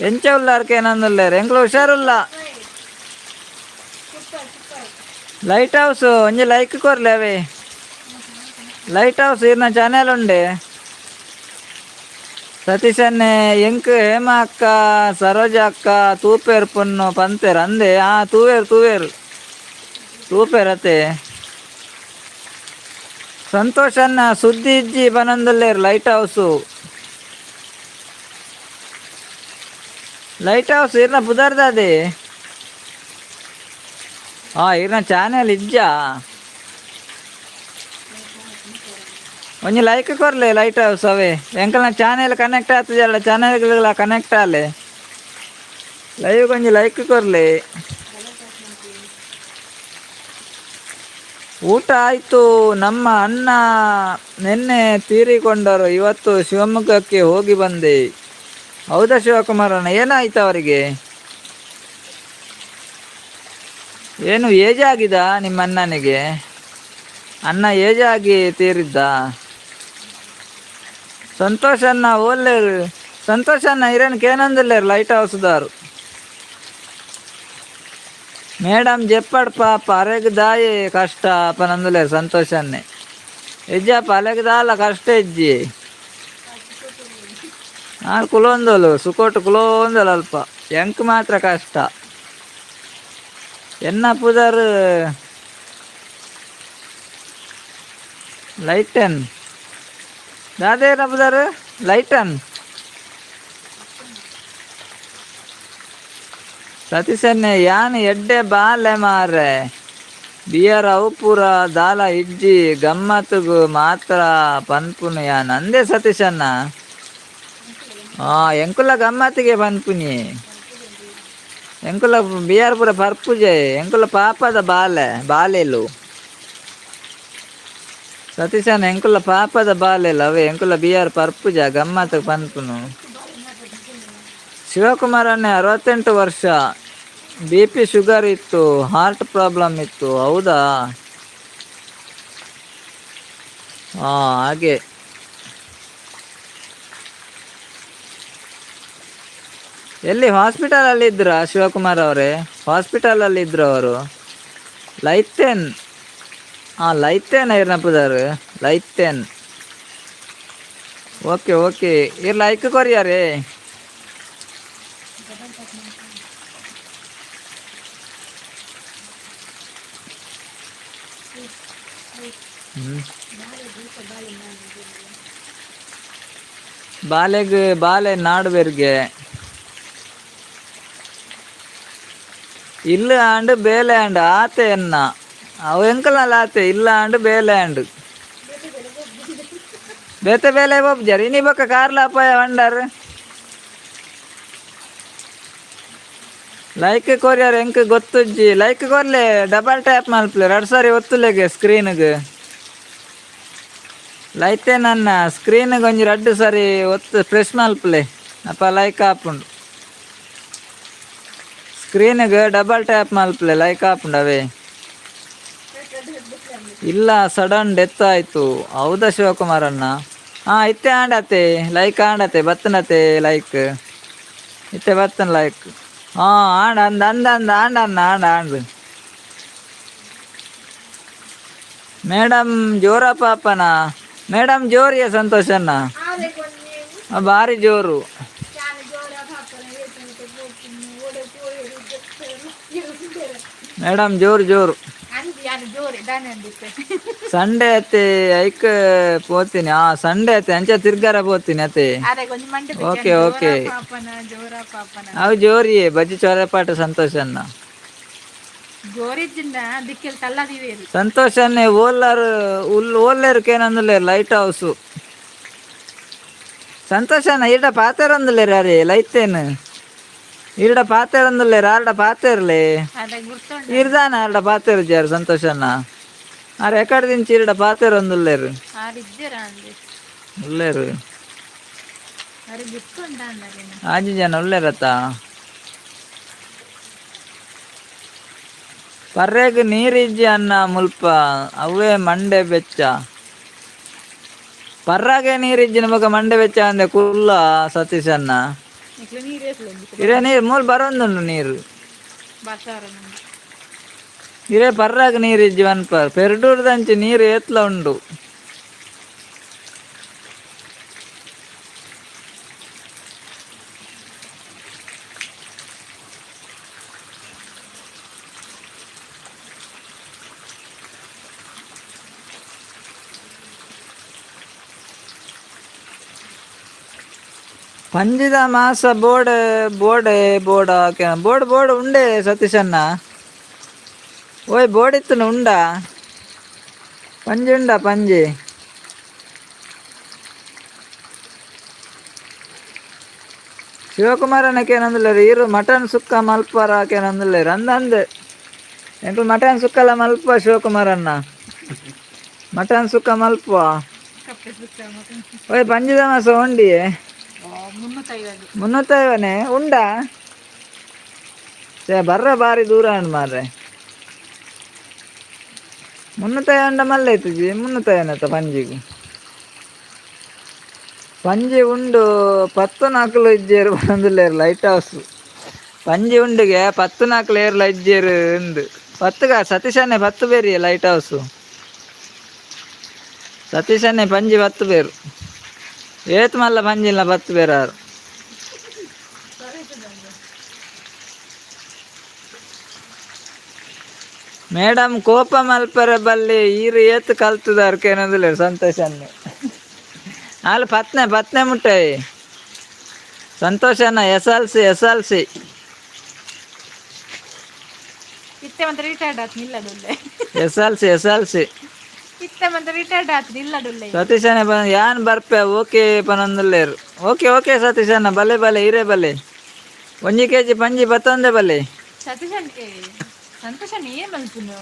ಎಂಚ ಉಲ್ಲಾರ್ಕೆ ಏನಂದುಲ್ಲೇರ್? ಎಂಕ್ಲ ಹುಷಾರುಲ್ಲ. ಲೈಟ್ ಹೌಸ್ ಒಂಜಿ ಲೈಕ್ ಕೊರ್ಲೆ ಅವೇ. ಲೈಟ್ ಹೌಸ್ ಇರ್ನ ಚಾನೆಲ್ ಉಂಡೆ. ಸತೀಶನ್ನೆ ಎಂಕ್ ಹೇಮ ಅಕ್ಕ ಸರೋಜ ಅಕ್ಕ ತೂಪೇರ್ ಪೊನ್ನು ಪಂತೇರ್ ಅಂದೆ. ಆ ತೂವೇರು ತೂವೇರು ತೂಪೇರ್ ಅತೆ. ಸಂತೋಷ್ ಅಣ್ಣ ಸುದ್ದಿ ಇಜ್ಜಿ ಬನಂದುಲ್ಲೇರ್. Light house, light house ಇರ್ನ ಪುದರ್ದಾದೆ. ಆ ಇರ್ನ ಚಾನೆಲ್ ಇಜ್ಜಾ? ಒಂಜಿ ಲೈಕ್ ಕೊರ್ಲೆ ಲೈಟ್ ಹೌಸ್ ಅವೇ. ಎಂಕಲ್ನ ಚಾನೆಲ್ ಕನೆಕ್ಟ್ ಆತಜಲ್ಲ, ಚಾನೆಲ್ಗಳ ಕನೆಕ್ಟ್ ಆಲೆ. ಲೈವ್ ಒಂಜಿ ಲೈಕ್ ಕೊರ್ಲೆ. ಊಟ ಆಯಿತು. ನಮ್ಮ ಅಣ್ಣ ನಿನ್ನೆ ತೀರಿಕೊಂಡರು, ಇವತ್ತು ಶಿವಮೊಗ್ಗಕ್ಕೆ ಹೋಗಿ ಬಂದೆ. ಹೌದಾ ಶಿವಕುಮಾರಣ್ಣ, ಏನಾಯ್ತು ಅವರಿಗೆ? ಏನು ಏಜ್ ಆಗಿದ ನಿಮ್ಮ ಅಣ್ಣನಿಗೆ? ಅಣ್ಣ ಏಜ್ ಆಗಿ ತೀರಿದ್ದ? ಸಂತೋಷ್ ಅಣ್ಣ ಓಲ್ಲೇರು? ಸಂತೋಷ್ ಅಣ್ಣ ಇರೇನು ಕೇನಂದಿಲ್ಲೇರು ಲೈಟ್ ಹೌಸ್ದಾರು. ಮೇಡಮ್ ಜೆಪ್ಪಡ್ ಪಾಪ ಅರೆಗ್ ದಾಯೆ ಕಷ್ಟ ಪನಂದುಲೇರು ಸಂತೋಷ್ ಅಣ್ಣೆ. ಇಜ್ಜಪ್ಪ, ಅಲೆಗ್ ದಾಲ ಕಷ್ಟ ಇಜ್ಜಿ. ಆರ್ ಕುಲೊಂದೋಲು ಸುಕೋಟು ಕುಲೋಂದೋಲು ಅಲ್ಪ, ಎಂಕ್ ಮಾತ್ರ ಕಷ್ಟ. ಎನ್ನ ಪುದರ್ ಲೈಟನ್ ದಾದೇನ ಪುದರ್ ಲೈಟನ್. ಸತೀಶನ್ನೆ ಯಾನ್ ಎಡ್ಡೆ ಬಾಲೆ ಮಾರ್ರೆ, ಬಿಯರ್ ಅವು ಪೂರ ದಾಲ ಇಜ್ಜಿ, ಗಮ್ಮತ್ತುಗು ಮಾತ್ರ ಪನ್ಪುನು ಯಾನ್ ಅಂದೆ ಸತೀಶಣ್ಣ. ಎಂಕುಲ ಗಮ್ಮತ್ತಿಗೆ ಪನ್ಪುನಿ. ಎಂಕುಲ ಬಿಆರ್ ಪೂರ ಪರ್ಪುಜೆ. ಎಂಕುಲ ಪಾಪದ ಬಾಲೆ ಬಾಲೆಲು ಸತೀಶನ, ಎಂಕುಲ ಪಾಪದ ಬಾಲೆಲು ಅವೇ. ಎಂಕುಲ ಬಿಆರ್ ಪರ್ಪುಜ ಗಮ್ಮತ್ ಪನ್ಪುನು. ಶಿವಕುಮಾರ್ ಅಣ್ಣೆ 68 ವರ್ಷ, ಬಿಪಿ ಶುಗರ್ ಇತ್ತು, ಹಾರ್ಟ್ ಪ್ರಾಬ್ಲಮ್ ಇತ್ತು. ಹೌದಾ? ಹಾ, ಹಾಗೆ. ಎಲ್ಲಿ ಹಾಸ್ಪಿಟಲ್ ಅಲ್ಲಿ ಇದ್ರಾ ಶಿವಕುಮಾರ್ ಅವರೇ? ಹಾಸ್ಪಿಟಲ್ ಅಲ್ಲಿ ಇದ್ರು ಅವರು. ಲೈತೇನ್, ಹಾಂ, ಲೈತೇನ್ ಇರ್ನಪ್ಪದಾರು ಲೈತೇನ್. ಓಕೆ ಓಕೆ, ಇರ್ ಲೈಕ್ ಕೊರಿಯಾರೇ. ಬಾಲೆಗ್ ಬಾಲೆ ನಾಡುಬೆರ್ಗೆ ಇಲ್ಲ ಆಂಡ್ ಬೇಲೆ ಆಂಡ್ ಆತೆ ಎನ್ನ ಅವು ಎಂಕಲ್ನಲ್ಲ ಆತೆ ಇಲ್ಲ ಆಂಡ್ ಬೇಲೆ ಆಂಡ್ ಬೇತೆ ಬೇಲೆ ಒಬ್ಜಾರ್. ಇನಿ ಬೊಕ್ಕ ಕಾರ್ಲ ಅಪಾಯ ವಂಡರ್. ಲೈಕ್ ಕೊರಿಯರ್ ಎಂಕ್ ಗೊತ್ತುಜ್ಜಿ. ಲೈಕ್ ಕೊರ್ಲೆ, ಡಬಲ್ ಟ್ಯಾಪ್ ಮಲ್ಪಲೆ, ರಡ್ ಸಾರಿ ಒತ್ತುಲೆಗೆ ಸ್ಕ್ರೀನ್ಗೆ. ಲೈತೆ ನನ್ನ ಸ್ಕ್ರೀನ್ಗೆ ಒಂಜಿ ರಡ್ಡು ಸಾರಿ ಒತ್ತು ಪ್ರೆಸ್ ಮಲ್ಪಲೆ, ಅಪ್ಪ ಲೈಕ್ ಆಪುಂಡು. ಸ್ಕ್ರೀನ್ಗೆ ಡಬಲ್ ಟ್ಯಾಪ್ ಮಲ್ಪಲೆ, ಲೈಕ್ ಆಪುಂಡು ಅವೇ. ಇಲ್ಲ, ಸಡನ್ ಡೆತ್ ಆಯ್ತು. ಹೌದಾ ಶಿವಕುಮಾರ್ ಅಣ್ಣ? ಹಾ, ಇತ್ತೆ ಆಂಡತೆ ಲೈಕ್, ಆಂಡತೆ ಬತ್ತನತೆ ಲೈಕ್. ಇತ್ತೆ ಬತ್ತನ ಲೈಕ್. ಹಾ, ಆಂಡ ಅಂದ ಅಂದ ಅಂದ ಆಂಡ ಅಣ್ಣ, ಆಂಡ ಆಂಡ್. ಮೇಡಮ್ ಜೋರ ಪಾಪನ? ಮೇಡಮ್ ಜೋರಿಯ ಸಂತೋಷ್ ಅಣ್ಣ? ಭಾರಿ ಜೋರು. ಮೇಡಮ್ ಜೋರು ಜೋರು. ಸಂಡೆ ಅತ್ತೆ ಐಕ್ ಪೋತೀನಿ. ಹಾ, ಸಂಡೆ ಅತ್ತೆ ಅಂಚ ತಿರ್ಗಾರ ಪೋತೀನಿ ಅತ್ತೆ. ಓಕೆ ಓಕೆ, ಅವು ಜೋರಿಯೇ ಬಜ್ಜಿ ಚೊರೆಪಾಟ ಸಂತೋಷ್ ಅಣ್ಣ. ಸಂತೋಷ್ ಅಣ್ಣೆ ಓಲಾರು ಉಲ್ ಓಲ್ಲೇರು ಕೇನಂదుಲೇ ಲೈಟ್ ಹೌಸು. ಸಂತೋಷ್ ಅಣ್ಣ, ಈಡ ಪಾತೆರೊಂದುಲ್ಲೇರು ಅರೆ ಲೈತೇನು ಈಡ ಪಾತೆರೊಂದುಲ್ಲೇರು ಆರ್ಡ ಪಾತೆರ್ಲೆ ಇರ್ದಾನ ಆರ್ಡ ಪಾತೆರು ಜಾರು. ಸಂತೋಷ್ ಅಣ್ಣ, ಆರ್ ಎಕಡೆ ದಿಂಚಿ ಈರ್ಡ ಪಾತೆರೊಂದುಲ್ಲೇರು ಉಲ್ಲೇರು. ಆಜಿ ಜನ ಉಲ್ಲೇರತ್ತ. ಪರ್ರೆಗ್ ನೀರಿಜ್ಜಿ ಅನ್ನ ಮುಲ್ಪ, ಅವೇ ಮಂಡೆ ಬೆಚ್ಚ. ಪರ್ರಾಗೆ ನೀರಿಜ್ಜಿನ ಬೊಕ ಮಂಡೆ ಬೆಚ್ಚ ಅಂದೆ ಕುಲ್ಲ ಸತೀಶ್ ಅಣ್ಣ. ಇರೇ ನೀರು ಮೂಲ ಬರೋಂದುಂಡು ನೀರು. ಇರೇ ಪರ್ರಾಗ ನೀರಿಜ್ಜಿ ಪರ್ ಪೆರ್ಡೂರ್ದಂಚಿ ನೀರು ಏತ್ಲ ಉಂಡು. ಪಂಜಿದ ಮಾಸ ಬೋರ್ಡ್ ಬೋರ್ಡೆ board board board ಉಂಡೆ ಸತೀಶಣ್ಣ. ಓಯ್, ಬೋರ್ಡ್ ಇತ್ತು ಉಂಡಾ? ಪಂಜಿ ಉಂಡಾ ಪಂಜಿ? ಶಿವಕುಮಾರನಕೇನಂದುಲ್ಲೇರು ಈರು ಮಟನ್ ಸುಕ್ಕ ಮಲ್ಪರ ಆಕೇನಂದುಲ್ಲೇರು. ಅಂದ ಅಂದ್ ಎಂಕುಲು ಮಟನ್ ಸುಕ್ಕಲ ಮಲ್ಪ ಶಿವಕುಮಾರಣ್ಣ, ಮಟನ್ ಸುಕ್ಕ ಮಲ್ಪ. ಓಯ್, ಪಂಜಿದ ಮಾಸ ಉಂಡಿಯೇ? ಮುನ್ನೂತ್ತೈವನೇ ಉಂಡಾ? ಛೇ, ಬರ್ರೆ ಬಾರಿ ದೂರ ಉಂಡು ಮಾರ್ರೆ. ಮುನ್ನೂತ್ತೈವ ಉಂಡ ಮಲ್ಲ ಇತ್ತುಜಿ. ಮುನ್ನೂತ್ತೈವನತ್ತ ಪಂಜಿಗೆ? ಪಂಜಿ ಉಂಡು ಪತ್ತು ನಾಲ್ಕು ಇಜ್ಜೇರು ಬಂದುಲ್ಲೇರು ಲೈಟ್ ಹೌಸ್. ಪಂಜಿ ಉಂಡಿಗೆ ಪತ್ತು ನಾಲ್ಕು ಏರ್ಲ ಇಜ್ಜೇರು ಉಂದು ಪತ್ತುಗ ಸತೀಶನ್ನೇ ಪತ್ತು ಬೇರಿಯೇ ಲೈಟ್ ಹೌಸು. ಸತೀಶನ್ನೇ ಪಂಜಿ ಪತ್ತು ಬೇರು ಏತ್ ಮಲ್ಲ ಪಂಜಿಲ್ಲ ಪತ್ತು ಬೇರಾರು. ಮೇಡಮ್ ಕೋಪ ಮಲ್ಪರೆ ಬಲ್ಲಿ, ಈರು ಏತ್ ಕಲ್ತದಾರ್ ಕೇನಂದಿಲ್ಲ ಸಂತೋಷನ್ನೇ. ಅಲ್ಲಿ ಪತ್ನೆ ಪತ್ನೆ ಮುಟ್ಟೆ ಸಂತೋಷನ SLC SLC. ಇತ್ತೆ ಮಾತ್ರ ರಿಟೈರ್ಡ್ ಆತ್ ನಿಲ್ಲದುಲ್ಲೆ. SLC SLC. ಇತ್ತೆ ಮಾತ್ರ ರಿಟೈರ್ಡ್ ಆತ್ ನಿಲ್ಲದುಲ್ಲೆ. ಸತೀಶನೇ ಬ ಯಾನ್ ಬರ್ಪೆ. ಓಕೆ ಪನೊಂದುಲ್ಲೇರು. ಓಕೆ ಓಕೆ ಸತೀಶಣ್ಣ, ಬಲೆ ಬಲೆ, ಇರೇ ಬಲೆ. ಒಂಜಿ ಕೆಜಿ ಪಂಜಿ ಬತ್ತೊಂದೆ ಬಲ್ಲೆ. ಸತೀಶ್, ಸಂತೋಷ, ಏನ್ ಮಲ್ಪುನು?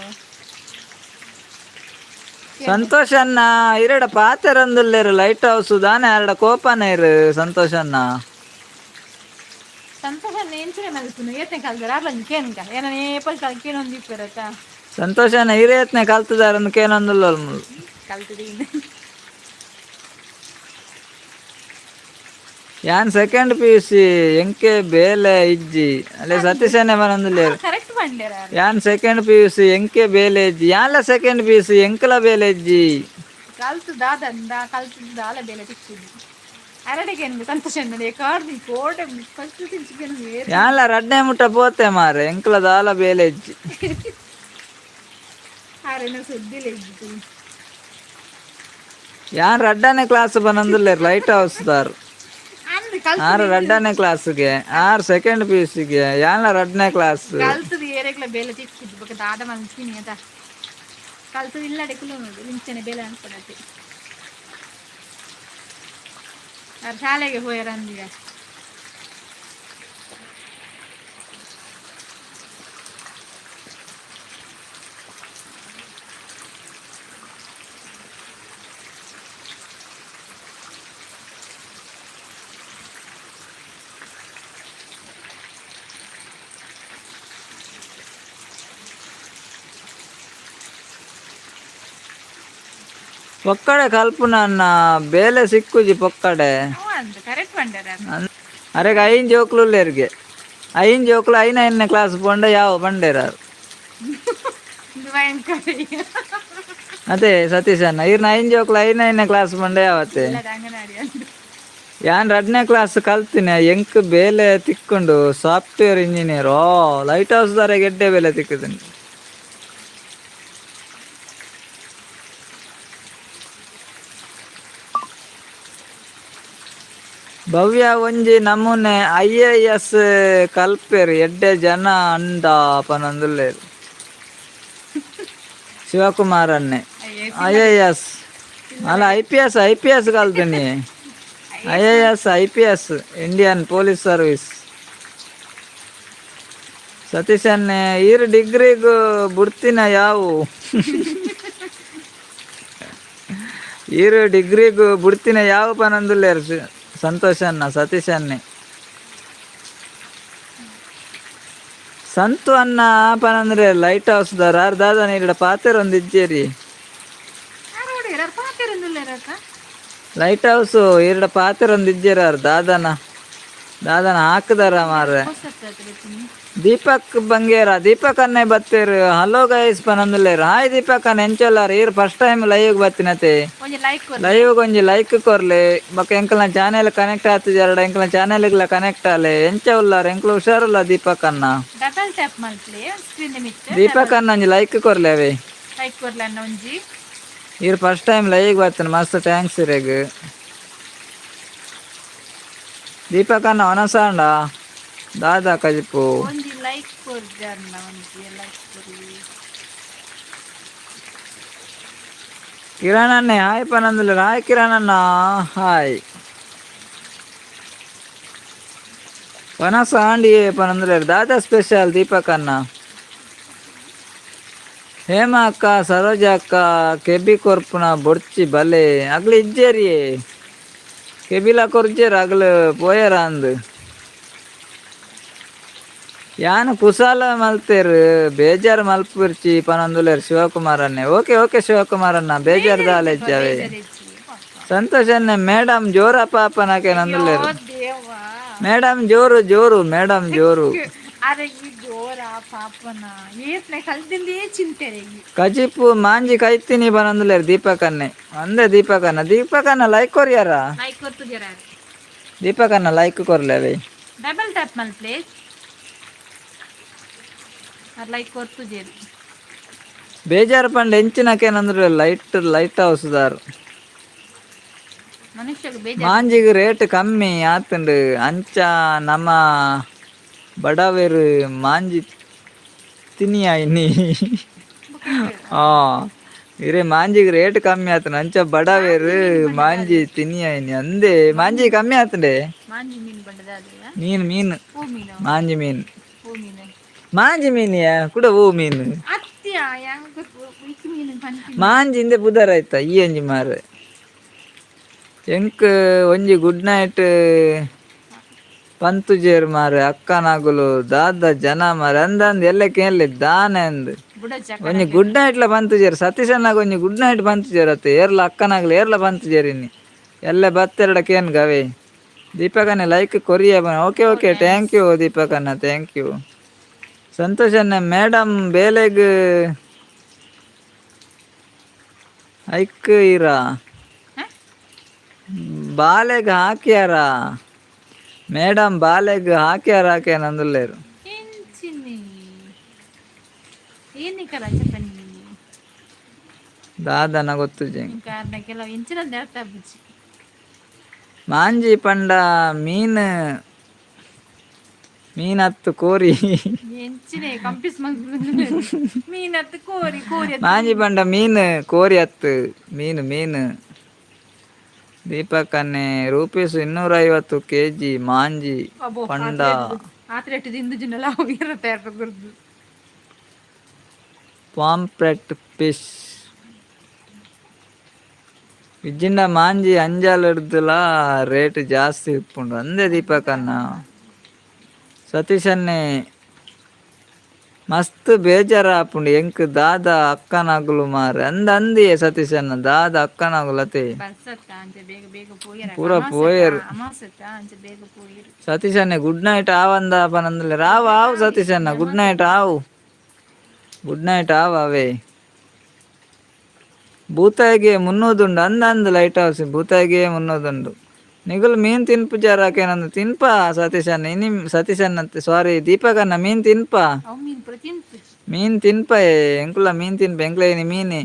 ಸಂತೋಷ್ ಅಣ್ಣ, ಇರಡ ಪಾತೆರಂದುಲ್ಲೇರು ಲೈಟ್ ಹೌಸ್ ದಾನೆ ಅರಡ ಕೋಪನ ಇರು ಸಂತೋಷ್ ಅಣ್ಣ. ಸಂತೋಷ, ಎಂಚಿನ ಮಲ್ಪುನು? ಏತನೆ ಕಲ್ದಾರ ಅರ್ಲಂಜಿ ಕೇನ್ಕ ಏನ ಏಪಲ್ ಕಲ್ಕೇನೊಂದು ಇಪ್ಪರತ್ತ. ಸಂತೋಷ್ ಅಣ್ಣ, ಹಿರಿಯತ್ನೆ ಕಲ್ತದಾರ ಕೇನೊಂದುಲ್ಲ. ಕಲ್ತದೆ. ಯಾನ್ second PUC, ಎಂಕೆ ಬೇಲೆ ಇಜ್ಜಿ. ಅಲ್ಲೇ ಸತೀಶನೇ ಬರಂದುಲ್ಲೇರು. ಕರೆಕ್ಟ್ ಬಂಡೇರ. ಯಾನ್ ಸೆಕೆಂಡ್ ಪಿಯುಸಿ, ಎಂಕೆ ಬೇಲೆ ಇಜ್ಜಿ. ಯಾನ್ಲ ಸೆಕೆಂಡ್ ಪಿಯುಸಿ, ಎಂಕಲ ಬೇಲೆ ಇಜ್ಜಿ. ಕಲ್ತು ದಾದಂದ ಕಲ್ತು ದಾಲ ಬೇಲೆ ತಿಕ್ಕುದು ಅರಡಿಗೆ ಸಂತೋಷ ಕಾಡ್ದು ಕೋಟೆ ಫಸ್ಟ್ ತಿಂಚಿಗೆ. ಯಾನ್ಲ ರಡ್ಡೆ ಮುಟ್ಟ ಪೋತೆ ಮಾರೆ, ಎಂಕಲ ದಾಲ ಬೇಲೆ ಇಜ್ಜಿ. ಆರೆನ ಸುದ್ದಿಲ್ಲ ಇದ್ದು. ಯಾನ್ ರಡ್ಡನೇ ಕ್ಲಾಸ್ ಬನ್ನಂದುಲ್ಲೇರು ಲೈಟ್ ಹೌಸ್ ದಾರ್. ಅಂದ್ ಕಲ್ತು. ಆರು ರಡ್ಡನೇ ಕ್ಲಾಸ್ಗೆ, ಆರು ಸೆಕೆಂಡ್ ಪಿಯುಸಿಗೆ, ಯಾನ್ಲ ರಡ್ಡನೇ ಕ್ಲಾಸ್. ಕಲ್ತದ ಏರೆಗ್ಲ ಬೇಲೆ ತಿಕ್ಕಿದ್ದು ಬೊಕ ದಾದ ಮಲ್ಪಿನಿ ಅದ. ಕಲ್ತದ ಇಲ್ಲಡೆ ಕುಲು ಇಂಚನೆ ಬೇಲೆ ಅನ್ಕೊಡತ್ತೆ. ಅವ್ರು ಶಾಲೆಗೆ ಹೋಯಾರ ಅಂದೀಗ. ಪೊಕ್ಕಡೆ ಕಲ್ಪುನ ಅನ್ನ ಬೇಲೆ ಸಿಕ್ಕುಜಿ ಪೊಕ್ಕಡೆ. ಅವ ಅಂತ ಕರೆಕ್ಟ್ ಬಂಡಾರ. ಅರೆಗೆ ಐನ್ ಜೋಕ್ಲು ಉಲ್ಲೇರ್ಗೆ, ಐನ್ ಜೋಕ್ಲು ಐನ ಐದನೇ ಕ್ಲಾಸ್ ಪೋಂಡ ಯಾವ ಬಂಡೇರಾರು. ಭಯಂಕರ. ಅದೇ ಸತೀಶ್ ಅಣ್ಣ, ಇರ್ನ ಐನ್ ಜೋಕ್ಲು ಐನ ಐದನೇ ಕ್ಲಾಸ್ ಪಂಡ ಯಾವತ್ತೆ? ಇಲ್ಲದ ಅಂಗನವಾಡಿ ಅಂತ. ಯಾನ್ ರಡ್ನೇ ಕ್ಲಾಸ್ ಕಲ್ತಿನ, ಎಂಕ್ ಬೇಲೆ ತಿಕ್ಕೊಂಡು ಸಾಫ್ಟ್ವೇರ್ ಇಂಜಿನಿಯರ್. ಓ, ಲೈಟ್ ಹೌಸ್ ದಾರೆ ಗೆಡ್ಡೆ ಬೇಲೆ ತಿಕ್ಕುದು. ಭವ್ಯ ಒಂಜಿ ನಮೂನೆ ಐಎಎಸ್ ಕಲ್ಪೆರ್ ಎಡ್ಡೆ ಜನ ಅಂದ ಪನೊಂದುಲ್ಲೆರ್ ಶಿವಕುಮಾರ್ ಅನ್ನೆ. ಐಎಎಸ್ ಅಲ್ಲ, ಐಪಿಎಸ್, ಐಪಿಎಸ್ ಕಲ್ತೀನಿ. IAS, IPS, Indian police service. Satish ಅನ್ನೆ, ಈರ್ ಡಿಗ್ರಿಗೂ ಬುಡ್ತಿನ ಯಾವು, ಈರು ಡಿಗ್ರಿಗೂ ಬುಡ್ತಿನ ಯಾವ ಪನಂದುಲ್ಲೇರು ಸಂತೋಷ್ ಅನ್ನ ಸತೀಶ್ ಅನ್ನೆ. ಸಂತು ಅನ್ನ ಪನಂದ್ರೆ ಲೈಟ್ ಹೌಸ್ ದಾರ ದಾದ ನೀಡ ಪಾತೆರ ಒಂದು ಇಜ್ಜೇರಿ. ಆರು ಪಾತೆರಂದುಲ್ಲೇರಕ್ಕ. ಲೈಟ್ ಹೌಸ್ ಈರಡ ಪಾತೆರ ಒಂದು ಇಜ್ಜೇರ ದಾದನ ದಾದನ ಹಾಕದಾರ ಮಾರ್ರೆ. ದೀಪಕ್ ಬಂಗೇರ, ದೀಪಕ್ ಅನ್ನೆ ಬತ್ತೀರು. ಹಲೋ ಗೈಸ್ ಪನಂದುಲ್ಲೇರು. ಹಾಯ್ ದೀಪಕ್ ಅನ್ನ, ಎಂಚೊಲ್ಲಾರ? ಈರ್ first time live ಬತ್ತಿನತೆ. ಒಂಜಿ ಲೈಕ್. ಲೈವ್ ಒಂಜಿ ಲೈಕ್ ಕೊರ್ಲೆ. ಬೊಕ ಎಂಕಲ್ನ ಚಾನೆಲ್ ಕನೆಕ್ಟ್ ಆತಿಜಾರಡ ಎಂಕಲ್ನ ಚಾನೆಲ್ ಕನೆಕ್ಟ್ ಆಲೆ. ಎಂಚ ಉಲ್ಲಾರ? ಎಂಕಲ್ ಹುಷಾರುಲ್ಲ ದೀಪಕ್ ಅನ್ನ. ಡಬಲ್ ಟ್ಯಾಪ್ ಮಲ್ಪಲೆ ಸ್ಕ್ರೀನ್ ಮಿತ್ತ. ದೀಪಕ್ ಅನ್ನ, ಒಂಜಿ ಲೈಕ್ ಕೊರ್ಲೆ ಅವೇ. ಲೈಕ್ ಕೊರ್ಲೆ ಅನ್ನ ಒಂಜಿ. ಈರ್ first time live ಬತ್ತಿನ, ಮಸ್ತ್ thanks ಇರೆಗ್. ದೀಪಕ್ ಅನ್ನ, ಒನಸಾಂಡ ದಾದಾ ಕಜಿಪು? ಒಂಜಿ ಲೈಕ್ ಕೊರ್ಜಾರ್ನ, ಒಂಜಿ ಲೈಕ್ ಕೊರ್ಲಿ. ಕಿರಣ್ ಅಣ್ಣೆ ಹಾಯ್ ಪನಂದುಲ್ಲೆರ್. ಹಾಯ್ ಕಿರಣ್ ಅಣ್ಣ, ಹಾಯ್. ವನಸ ಆಂಡಿಯೇ ಪನಂದುಲ್ಲೆರ್. ದಾದಾ ಸ್ಪೆಷಲ್ ದೀಪಕ್ ಅಣ್ಣ? ಹೇಮ ಅಕ್ಕ, ಸರೋಜ ಅಕ್ಕ, ಕೆಬಿ ಕೊರ್ಪುನ ಬೊಡ್ಚಿ ಬಲೆ. ಅಗ್ಲು ಇಜ್ಜೇರಿಯೇ, ಕೆಬಿಲ ಕೊರ್ಜೇರ್, ಅಗ್ಲು ಪೋಯರ ಅಂದ್. ಯಾನ್ ಕುಸಾಲ ಮಲ್ತೇರ್, ಬೇಜಾರ್ ಮಲ್ಪುರ್ಚಿ ಪನಂದುಲ್ಲೆರ್ ಶಿವಕುಮಾರ್ ಅನ್ನೆ. ಓಕೆ ಓಕೆ ಶಿವಕುಮಾರ್ ಅಣ್ಣ, ಬೇಜಾರ್ ದಾಲ ಇಜ್ಜಾವೆ. ಸಂತೋಷ್ ಅನ್ನೆ, ಮೇಡಮ್ ಜೋರ ಪಾಪನಕೆ ನಂದುಲ್ಲೆರ್. ದೇವಾ. ಮೇಡಮ್ ಜೋರು ಜೋರು, ಮೇಡಮ್ ಜೋರು. ಅರೆ, ಈ ಜೋರ ಪಾಪನ ಏತ್ನೆ ಕಲ್ದಿಂದೇ ಚಿಂತೆ. ಕಜಿಪು ಮಾಂಜಿ ಕೈತೀನಿ ಪನಂದುಲ್ಲೆರ್ ದೀಪಕ್ ಅನ್ನೆ. ಅಂದೆ ದೀಪಕ್ ಅಣ್ಣ, ದೀಪಕ್ ಅಣ್ಣ ಲೈಕ್ ಕೊರಿಯಾರ? ಲೈಕ್ ಕೊರ್ತುಜರ. ದೀಪಕ್ ಅಣ್ಣ, ಲೈಕ್ ಕೊರ್ಲೆ ಅವೇ. ಡಬಲ್ ಟ್ಯಾಪ್ ಮಲ್ಪ್ಲೆ, ಲೈಕ್ ಕೊರ್ತುಜೇರಿ. ಬೇಜಾರು ಪಂಡ ಎಂಚಿನಕೇನಂದ್ರೆ light light house ದಾರ್. ಮನುಷ್ಯಗೆ ಬೇಜಾರು. ಮಾಂಜಿಗ್ ರೇಟ್ ಕಮ್ಮಿ ಆತುಂಡು, ಅಂಚ ನಮ್ಮ ಬಡವೆರ್ ಮಾಂಜಿ ತಿನಿಯ ಇನ್ನಿ. ಆ ಇರೆ ಮಾಂಜಿಗೆ ರೇಟ್ ಕಮ್ಮಿ ಆತನ ಅಂಚ ಬಡವೇರು ಮಾಂಜಿ ತಿನ್ನಿಯಾಯಿನಿ ಅಂದೆ ಮಾಂಜಿ ಕಮ್ಮಿ ಆತಂಡೆ. ಮಾಂಜಿ ಮೀನು ಬಂಡದ ಅದೇ. ಮೀನು ಮೀನು. ಹೂ ಮೀನು. ಮಾಂಜಿ ಮೀನು. ಹೂ ಮೀನು. ಮಾಂಜಿ ಮೀನಿಯ ಕೂಡ ಹೂ ಮೀನು. ಅತ್ಯ ಯಾಂಗ ವಿಕ್ ಮೀನು ಪನ್ಪಿ. ಮಾಂಜಿ ಇಂದೆ ಬುಧಾರ ಆಯ್ತಾ ಈ ಅಂಜಿ ಮಾರೆ ಎಂಕ್ ಒಂಜಿ ಗುಡ್ ನೈಟ್ ಪಂತುಜೇರ್ ಮಾರೆ ಅಕ್ಕನಾಗುಲು ದಾದ ಜನ ಮಾರೆ ಅಂದ ಅಂದ್ ಎಲ್ಲ ಕೇಳಲಿ ದಾನೆ ಅಂದ್. ಬುಡ ಚಕ. ಒಂಜಿ ಗುಡ್ ನೈಟ್ಲ ಪಂತುಜೇರ್ ಸತೀಶನ್ನಾಗ ಒಂಜಿ ಗುಡ್ ನೈಟ್ ಪಂತುಜೇರ್ ಅತ್ತೆ ಏರ್ಲ ಅಕ್ಕನಾಗ್ಲು ಏರ್ಲ ಪಂತುಜೇರ್ ಇನ್ನಿ ಎಲ್ಲ ಬತ್ತೆರಡ ಕೇನ್ ಗವೆ. ದೀಪಕನ್ನ ಲೈಕ್ ಕೊರಿಯ. ಓಕೆ ಓಕೆ, thank you ದೀಪಕನ್ನ, thank you. ಸಂತೋಷನ್ನ madam ಬೇಲೆಗ್ ಐಕ್ ಇರಾ ಬಾಲೆಗ್ ಹಾಕ್ಯಾರ ಮೇಡಮ್ ಬಾಲೆಗ್ ಹಾಕ್ಯಾರ ಹಾಕ್ಯಾನ ಅಂದುಲ್ಲೇರು. ಎಂಚಿನಿ ಏನಿಕರ ಚಪನಿ. ದಾದನ ಗೊತ್ತುಜಿ. ಕಾರಣ ಕೆಲವು ಎಂಚಿನ ಅರ್ಥ ಬುಜ್ಜಿ. ಮಾಂಜಿ ಪಂಡ ಮೀನು ಮೀನತ್ತು ಕೋರಿ. ಎಂಚಿನೆ ಕಂಪಿಸ್ ಮೀನತ್ತು ಕೋರಿ ಕೋರಿ. ಮಾಂಜಿ ಪಂಡ ಮೀನು ಕೋರಿ ಅತ್ತು ಮೀನು ಮೀನು. ದೀಪಕ್ಕನ್ನೇ ರೂಪೀಸ್ 250 ಕೆಜಿ ಮಾಂಜಿ ಪಂಡ. ಆತ್ರ ದಿಂದು ಜಿನ್ನಲ ಇರುತ್ತೆ ಗುರ್ದು. ಪಾಂಪ್ರೆಟ್ ಫಿಶ್ ಇಜ್ಜಿಂಡ ಮಾಂಜಿ ಅಂಜಾಲ್ ಹಿಡ್ದುಲ ರೇಟ್ ಜಾಸ್ತಿ ಇಪ್ಪುಂಡು ಅಂದೆ ದೀಪಕನ್ನ. ಸತೀಶನ್ನೇ ಮಸ್ತ್ ಬೇಜಾರಾಪುಂಡು ಎಂಕ್ ದಾದ ಅಕ್ಕನಗುಲು ಮಾರೆ ಅಂದ ಅಂದಿಯೇ ಸತೀಶನ್ನ ದಾದ ಅಕ್ಕನಗುಲು ಅತೆ. ಬರ್ಸತ್ತ ಅಂಚ ಬೇಗ ಬೇಗ ಪೋಯರ. ಪೂರ ಪೋಯೆರ್. ಅಮಾಸತ್ತ ಅಂಚ ಬೇಗ ಪೋಯರು. ಸತೀಶನ್ನೇ ಗುಡ್ ನೈಟ್ ಆವಂದ ಪನಂದಲೆ ರಾವ್ ಆವು ಸತೀಶನ್ನ ಗುಡ್ ನೈಟ್ ಆವು ಗುಡ್ ನೈಟ್ ಆವು ಅವೇ. ಬೂತಾಯಿಗೆ ಮುನ್ನೋದುಂಡು ಅಂದ ಅಂದ್ ಲೈಟ್ ಹೌಸ್ ಬೂತಾಯಿಗೆ ಮುನ್ನೋದುಂಡು. ನಿಗುಲು ಮೀನ್ ತಿನ್ಪುಜಾರಕೇನಂದು ತಿನ್ಪ ಸತೀಶನ್ನ ಇನಿ ಸತೀಶನ್ನ ಸಾರಿ ದೀಪಕನ್ನ ಮೀನ್ ತಿನ್ಪ. ಅವು ಮೀನು ಪೂರ ತಿನ್ಪುಜಿ. ಮೀನ್ ತಿನ್ಪ ಎಂಕುಲ ಮೀನ್ ತಿನ್ಪ ಎಂಕ್ಲ ಇನಿ ಮೀನಿ.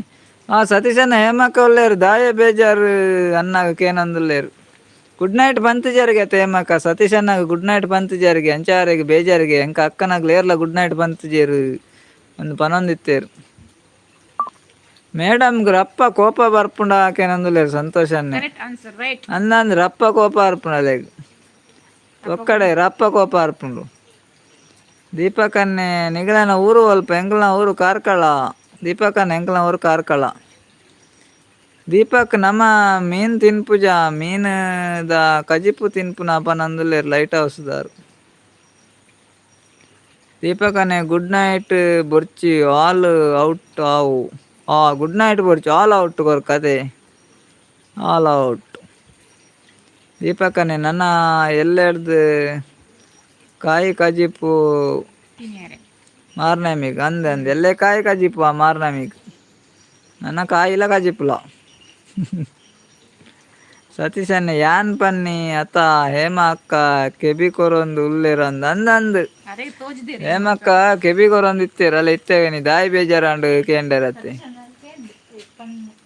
ಆ ಸತೀಶನ್ನ ಹೇಮಕ್ಕ ಉಲ್ಲೇರು ದಾಯ ಬೇಜಾರು ಅನ್ನಾಗ ಕೇನಂದುಲ್ಲೇರು. ಗುಡ್ ನೈಟ್ ಪಂತುಜಾರಿಗೆ ಅತ್ತ ಹೇಮಕ್ಕ ಸತೀಶನ್ನಾಗ ಗುಡ್ ನೈಟ್ ಪಂತುಜಾರಿಗೆ ಅಂಚಾರಿಗೆ ಬೇಜಾರಿಗೆ ಎಂಕ ಅಕ್ಕನಾಗ್ಲು ಏರ್ಲ ಗುಡ್ ನೈಟ್ ಪಂತುಜೇರು ಒಂದು ಪನೊಂದಿತ್ತೇರು. ಮೇಡಮ್ಗೆ ರಪ್ಪ ಕೋಪ ಬರ್ಪುಂಡ ಆಕೆನಂದುಲ್ಲೇರು ಸಂತೋಷನ್ನೇ. Correct answer right. ಅಂದಂದು ರಪ್ಪ ಕೋಪ ಅರ್ಪುಂಡು ಅಲೆಗ್ ಒಕ್ಕಡೆ ರಪ್ಪ ಕೋಪ ಅರ್ಪುಂಡು. ದೀಪಕನ್ನೇ ನಿಗಲನ ಊರು ಅಲ್ಪ ಎಂಕಲ್ನ ಊರು ಕಾರ್ಕಳ. ದೀಪಕನ್ನ ಎಂಕಲ್ನ ಊರು ಕಾರ್ಕಳ. ದೀಪಕ್ ನಮ ಮೀನ್ ತಿನ್ಪುಜ ಮೀನುದ ಕಜಿಪು ತಿನ್ಪುನ ಪನಂದುಲ್ಲೇರು ಲೈಟ್ ಹೌಸ್ದಾರು. ದೀಪಕನ್ನೇ ಗುಡ್ ನೈಟ್ ಬೊರ್ಚಿ ಆಲ್ ಔಟ್ ಆವು. ಆ ಗುಡ್ ನೈಟ್ ಬೊರ್ಚಿ ಆಲ್ ಔಟ್ ಕೊರ್ ಕತೆ ಆಲ್ ಔಟ್. ದೀಪಕನ್ನೇ ನನ್ನ ಎಲ್ಲೆಡ್ದು ಕಾಯಿ ಕಜಿಪು ತಿನ್ಯಾರೆ. ಮಾರ್ನಮಿಗ್ ಅಂದೆ ಅಂದೆ ಎಲ್ಲೆ ಕಾಯಿ ಕಜಿಪು ಆ ಮಾರ್ನಮಿಗ್ ನನ್ನ ಕಾಯಿಲ ಕಜಿಪುಲ. ಸತೀಶನ್ನೇ ಯಾನ್ ಪನ್ನಿ ಅತ ಹೇಮ ಅಕ್ಕ ಕೆಬಿ ಕೊರೊಂದು ಉಲ್ಲೇರು ಅಂದ್ ಅಂದ್ ಅಂದ್. ಅರೆ ತೋಜಿದೇರಿ. ಹೇಮಕ್ಕ ಕೆಬಿ ಕೊರೊಂದು ಇತ್ತೇರು ಅಲ್ಲ ಇತ್ತೇವೆ ದಾಯಿ ಬೇಜಾರಾಂಡು ಕೇಂಡರತ್ತೆ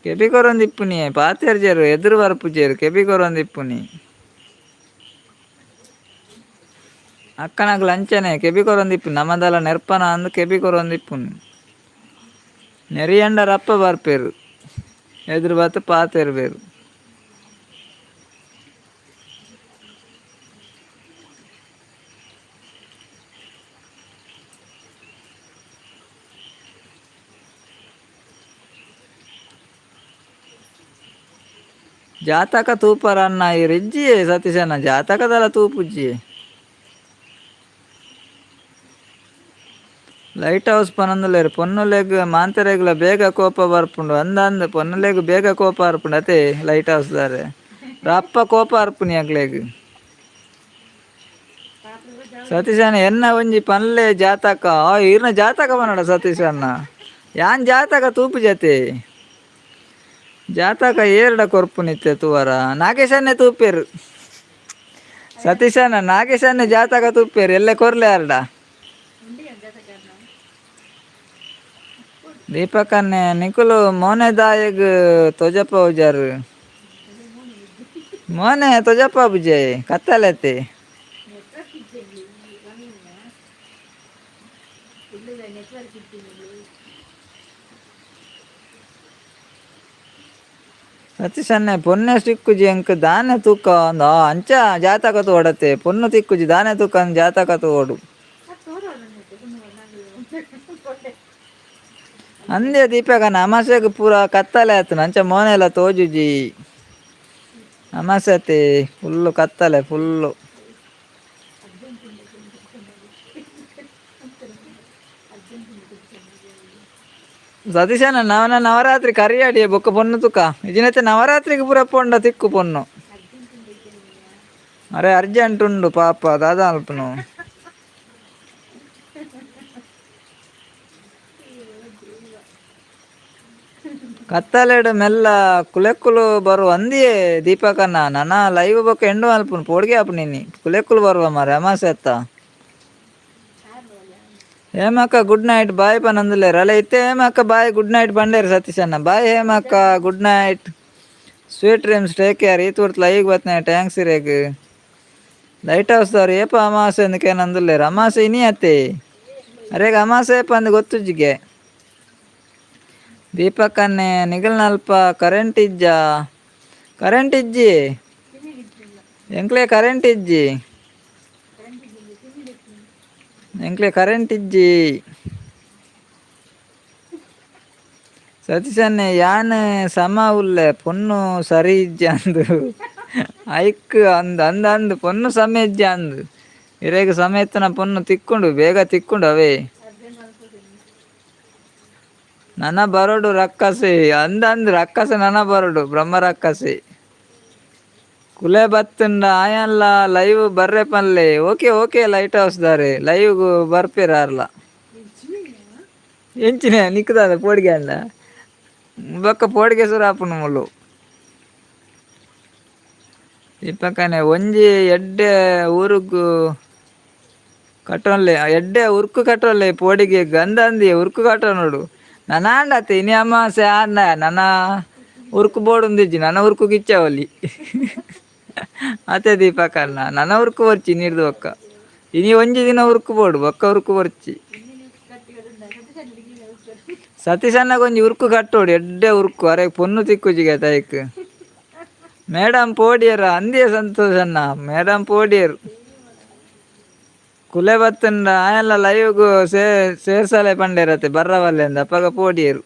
ಕೆಬಿ ಕೊರೊಂದು ಇಪ್ಪುನಿ ಪಾತೆರ್ ಜೇರು ಎದುರು ಬರ್ಪುಜೇರು ಕೆಬಿ ಕೊರೊಂದು ಇಪ್ಪುನಿ ಅಕ್ಕನಾಗ್ಲ ಅಂಚನೆ ಕೆಬಿ ಕೊರೊಂದು ಇಪ್ಪು ನಮದಲ ನೆರ್ಪನ ಅಂದ್ ಕೆಬಿ ಕೊರೊಂದು ಇಪ್ಪುನಿ ನೆರಿಯಂಡ ರಪ್ಪ ಬರ್ಪೇರು ಎದುರು ಬತ್ತು ಪಾತೆರ್ ಬೇರು. ಜಾತಕ ತೂಪರನ್ನ ಇರಿಜ್ಜಿಯೇ ಸತೀಶನ ಜಾತಕದಲ್ಲ ತೂಪುಜ್ಜಿ. ಲೈಟ್ ಹೌಸ್ ಪನೊಂದುಲ್ಲೆರ್ ಪೊನ್ನುಲೆಗ್ ಮಾಂತೆರೆಗ್ಲ ಬೇಗ ಕೋಪ ಬರ್ಪುಂಡು ಅಂದ ಅಂದ್ ಪೊನ್ನುಲೆಗ್ ಬೇಗ ಕೋಪ ಬರ್ಪುಂಡು ಅತೆ ಲೈಟ್ ಹೌಸ್ ದಾರೆ ರಪ್ಪ ಕೋಪ ಬರ್ಪುನಿ ಅಕ್ಲೆಗ್. ಸತೀಶಣ್ಣ ಎನ್ನ ಒಂಜಿ ಪನ್ಲೆ ಜಾತಕ ಈರ್ನ ಜಾತಕ ಪನಡ ಸತೀಶಣ್ಣ ಯಾನ್ ಜಾತಕ ತೂಪು ಜತೆ ಜಾತಕ ಏರ್ಡ ಕೊರ್ಪುನಿತ್ತೆ ತೂವರ ನಾಗೇಶನ್ನೇ ತೂಪೇರು ಸತೀಶಣ್ಣ ನಾಗೇಶನ್ನೇ ಜಾತಕ ತೂಪೇರು ಎಲ್ಲೆ ಕೊರ್ಲೆ ಅರ್ಡ. ದೀಪಕನ್ನೇ ನಿಕುಲು ಮೋನೆದಾಯಗ್ ತೊಜಪ ಉಜಾರು ಮೋನೆ ತೊಜಪ ಬುಜೆ ಕತ್ತಲೆತೆ. ನೆಟ್ವರ್ಕ್ ಇಟ್ಟಿಲ್ಲ. ಸತೀಶನ್ನೆ ಪೊನ್ನೆ ಸಿಕ್ಕುಜಿ ಎಂಕ್ ದಾನೆ ತೂಕ ಅಂದ ಅಂಚ ಜಾತಕ ತೋಡತ್ತೆ. ಪೊನ್ನು ತಿಕ್ಕುಜಿ, ದಾನೆ ತೂಕ ಅಂದ್ ಜಾತಕ ತೋಡು. ಅಂದೆ ದೀಪಕನ, ಅಮಾಸೆಗ್ ಪೂರ ಕತ್ತಲೆ ಆತನ, ಅಂಚ ಮೋನೆಲ ತೋಜುಜಿ. ಅಮಾಸೆ ಅತ್ತೆ, ಫುಲ್ಲು ಕತ್ತಲೆ ಫುಲ್ಲು. ಸತೀಶನ ನವನ ನವರಾತ್ರಿ ಕರಿಯಾಡಿಯ ಬೊಕ್ಕ ಪೊನ್ನು ತುಕ ಇಜಿನತೆ. ನವರಾತ್ರಿಗೆ ಪೂರ ಪೊಂಡ ತಿಕ್ಕು ಪೊನ್ನು. ಅರೆ, ಅರ್ಜೆಂಟ್ ಉಂಡು ಪಾಪ, ದಾದಾ ಅಲ್ಪನು. ಕತ್ತಲೆಡು ಮೆಲ್ಲ ಕುಲೆಕ್ಕುಲು ಬರುವ ಅಂದಿಯೇ ದೀಪಕನ್ನ. ನನ ಲೈವ್ ಬೊಕ್ಕ ಎಂಡು ಅಲ್ಪನು, ಪೋಡಿಗೆ ಆಪು ನಿನ್ನಿ. ಕುಲೆಕ್ಕುಲು ಬರುವ ಮಾರೆ ಅಮಾಸೆ ಅತ್ತ. ಹೇಮಕ್ಕ ಗುಡ್ ನೈಟ್, ಬಾಯ್ ಪನಂದುಲ್ಲೇರು ಅಲ್ಲ ಇತ್ತೆ. ಹೇಮಕ್ಕ ಬಾಯ್, ಗುಡ್ ನೈಟ್ ಬಂಡೇರು ಸತೀಶಣ್ಣ. ಬಾಯ್ ಹೇಮಕ್ಕ, good night, sweet dreams, take care. ಈ ತೂರ್ತ್ ಲೈವ್ ಬತ್ನೆ, thanks ಇರೇಗ್. ಲೈಟ್ ಹೌಸ್ದವ್ರು ಏಪ ಅಮಾಸೆ ಅಂದಕ್ಕೆ? ಅಮಾಸೆ ಇನಿ ಅತ್ತೆ. ಅರೇಗ ಅಮಾಸೆ ಏಪ ಅಂದ್ ಗೊತ್ತುಜ್ಜಿಗೆ. ದೀಪಕ್ಕನ್ನೆ, ನಿಗಲ್ನಲ್ಪ ಕರೆಂಟ್ ಇಜ್ಜಾ? ಕರೆಂಟ್ ಇಜ್ಜಿ ಎಂಕ್ಲೆ, ಕರೆಂಟ್ ಇಜ್ಜಿ ಎಂಕ್ಲೆ, ಕರೆಂಟ್ ಇಜ್ಜಿ. ಸತೀಶನ್ನೆ, ಯಾನ್ ಸಮ ಉಲ್ಲೆ, ಪೊನ್ನು ಸರಿ ಇಜ್ಜಿ ಅಂದು. ಐಕ್ ಅಂದ್ ಅಂದ್ ಅಂದ್, ಪೊನ್ನು ಸಮ ಇಜ್ಜಿ ಅಂದ್. ಇರೆಗ್ ಸಮೇತನ ಪೊನ್ನು ತಿಕ್ಕೊಂಡು, ಬೇಗ ತಿಕ್ಕೊಂಡು ಅವೇ. ನನ ಬರೋಡು ರಕ್ಕಸೆ ಅಂದ ಅಂದ್, ರಕ್ಕಸೆ ನನ ಬರೋಡು, ಬ್ರಹ್ಮ ರಕ್ಕಸೆ. ಕುಲೆ ಬತ್ತುಂಡ ಆಯನ್ಲ ಲೈವ್ ಬರ್ರೆ ಪನ್ಲೆ. Okay okay, light house ದಾರೆ, ಲೈವ್ ಬರ್ಪೇರಾರ್ಲ. ಎಂಚಿನ ನಿಕ್ಕದಾದ ಪೋಡಿಗೆ ಅಂಡ ಬೊಕ್ಕ ಪೋಡಿಗೆ ಸುರ ಆಪುಂಡು ಮುಳ್ಳು. ಇಪ್ಪಕನೆ ಒಂಜಿ ಎಡ್ಡೆ ಊರುಗು ಕಟ್ಟೊನ್ಲೆ, ಎಡ್ಡೆ ಉರ್ಕು ಕಟ್ಟೊನ್ಲೆ ಪೋಡಿಗೆ ಗಂಧ ಅಂದಿ. ಉರ್ಕು ಕಟ್ಟೊನೋಡು ನನಾಂಡತ್ತೆ. ಇನಿ ಅಮಾಸೆ ಆಂಡ ನನ ಉರ್ಕು ಬೋಡುಂದಿಜ್ಜಿ, ನನ ಉರ್ಕು ಕಿಚ್ಚವಲ್ಲಿ ಅತೆ. ದೀಪಕಣ್ಣ, ನನ ಉರ್ಕು ಬರ್ಚಿ ನೀರ್ದು ಬೊಕ್ಕ. ಇನಿ ಒಂಜಿ ದಿನ ಉರ್ಕು ಬೋಡು, ಬೊಕ್ಕ ಉರ್ಕು ಬರ್ಚಿ. ಸತೀಶಣ್ಣಗ್ ಒಂಜಿ ಉರ್ಕು ಕಟ್ಟೋಡು, ಎಡ್ಡೆ ಉರ್ಕು. ಅರೆ, ಪೊನ್ನು ತಿಕ್ಕುಜಿಗೆ ತೈಕ್. ಮೇಡಮ್ ಪೋಡಿಯರ ಅಂದಿಯ ಸಂತೋಷಣ್ಣ. ಮೇಡಮ್ ಪೋಡಿಯರು. ಕುಲೆ ಬತ್ತಂಡ ಆಯಲ್ಲ ಲೈವ್ಗು ಸೇ ಸೇರ್ಸಲೆ ಪಂಡೇರತ್ತೆ, ಬರ್ರವಲ್ಲೆ ಅಂದ ಅಪಗ ಪೋಡಿಯರು.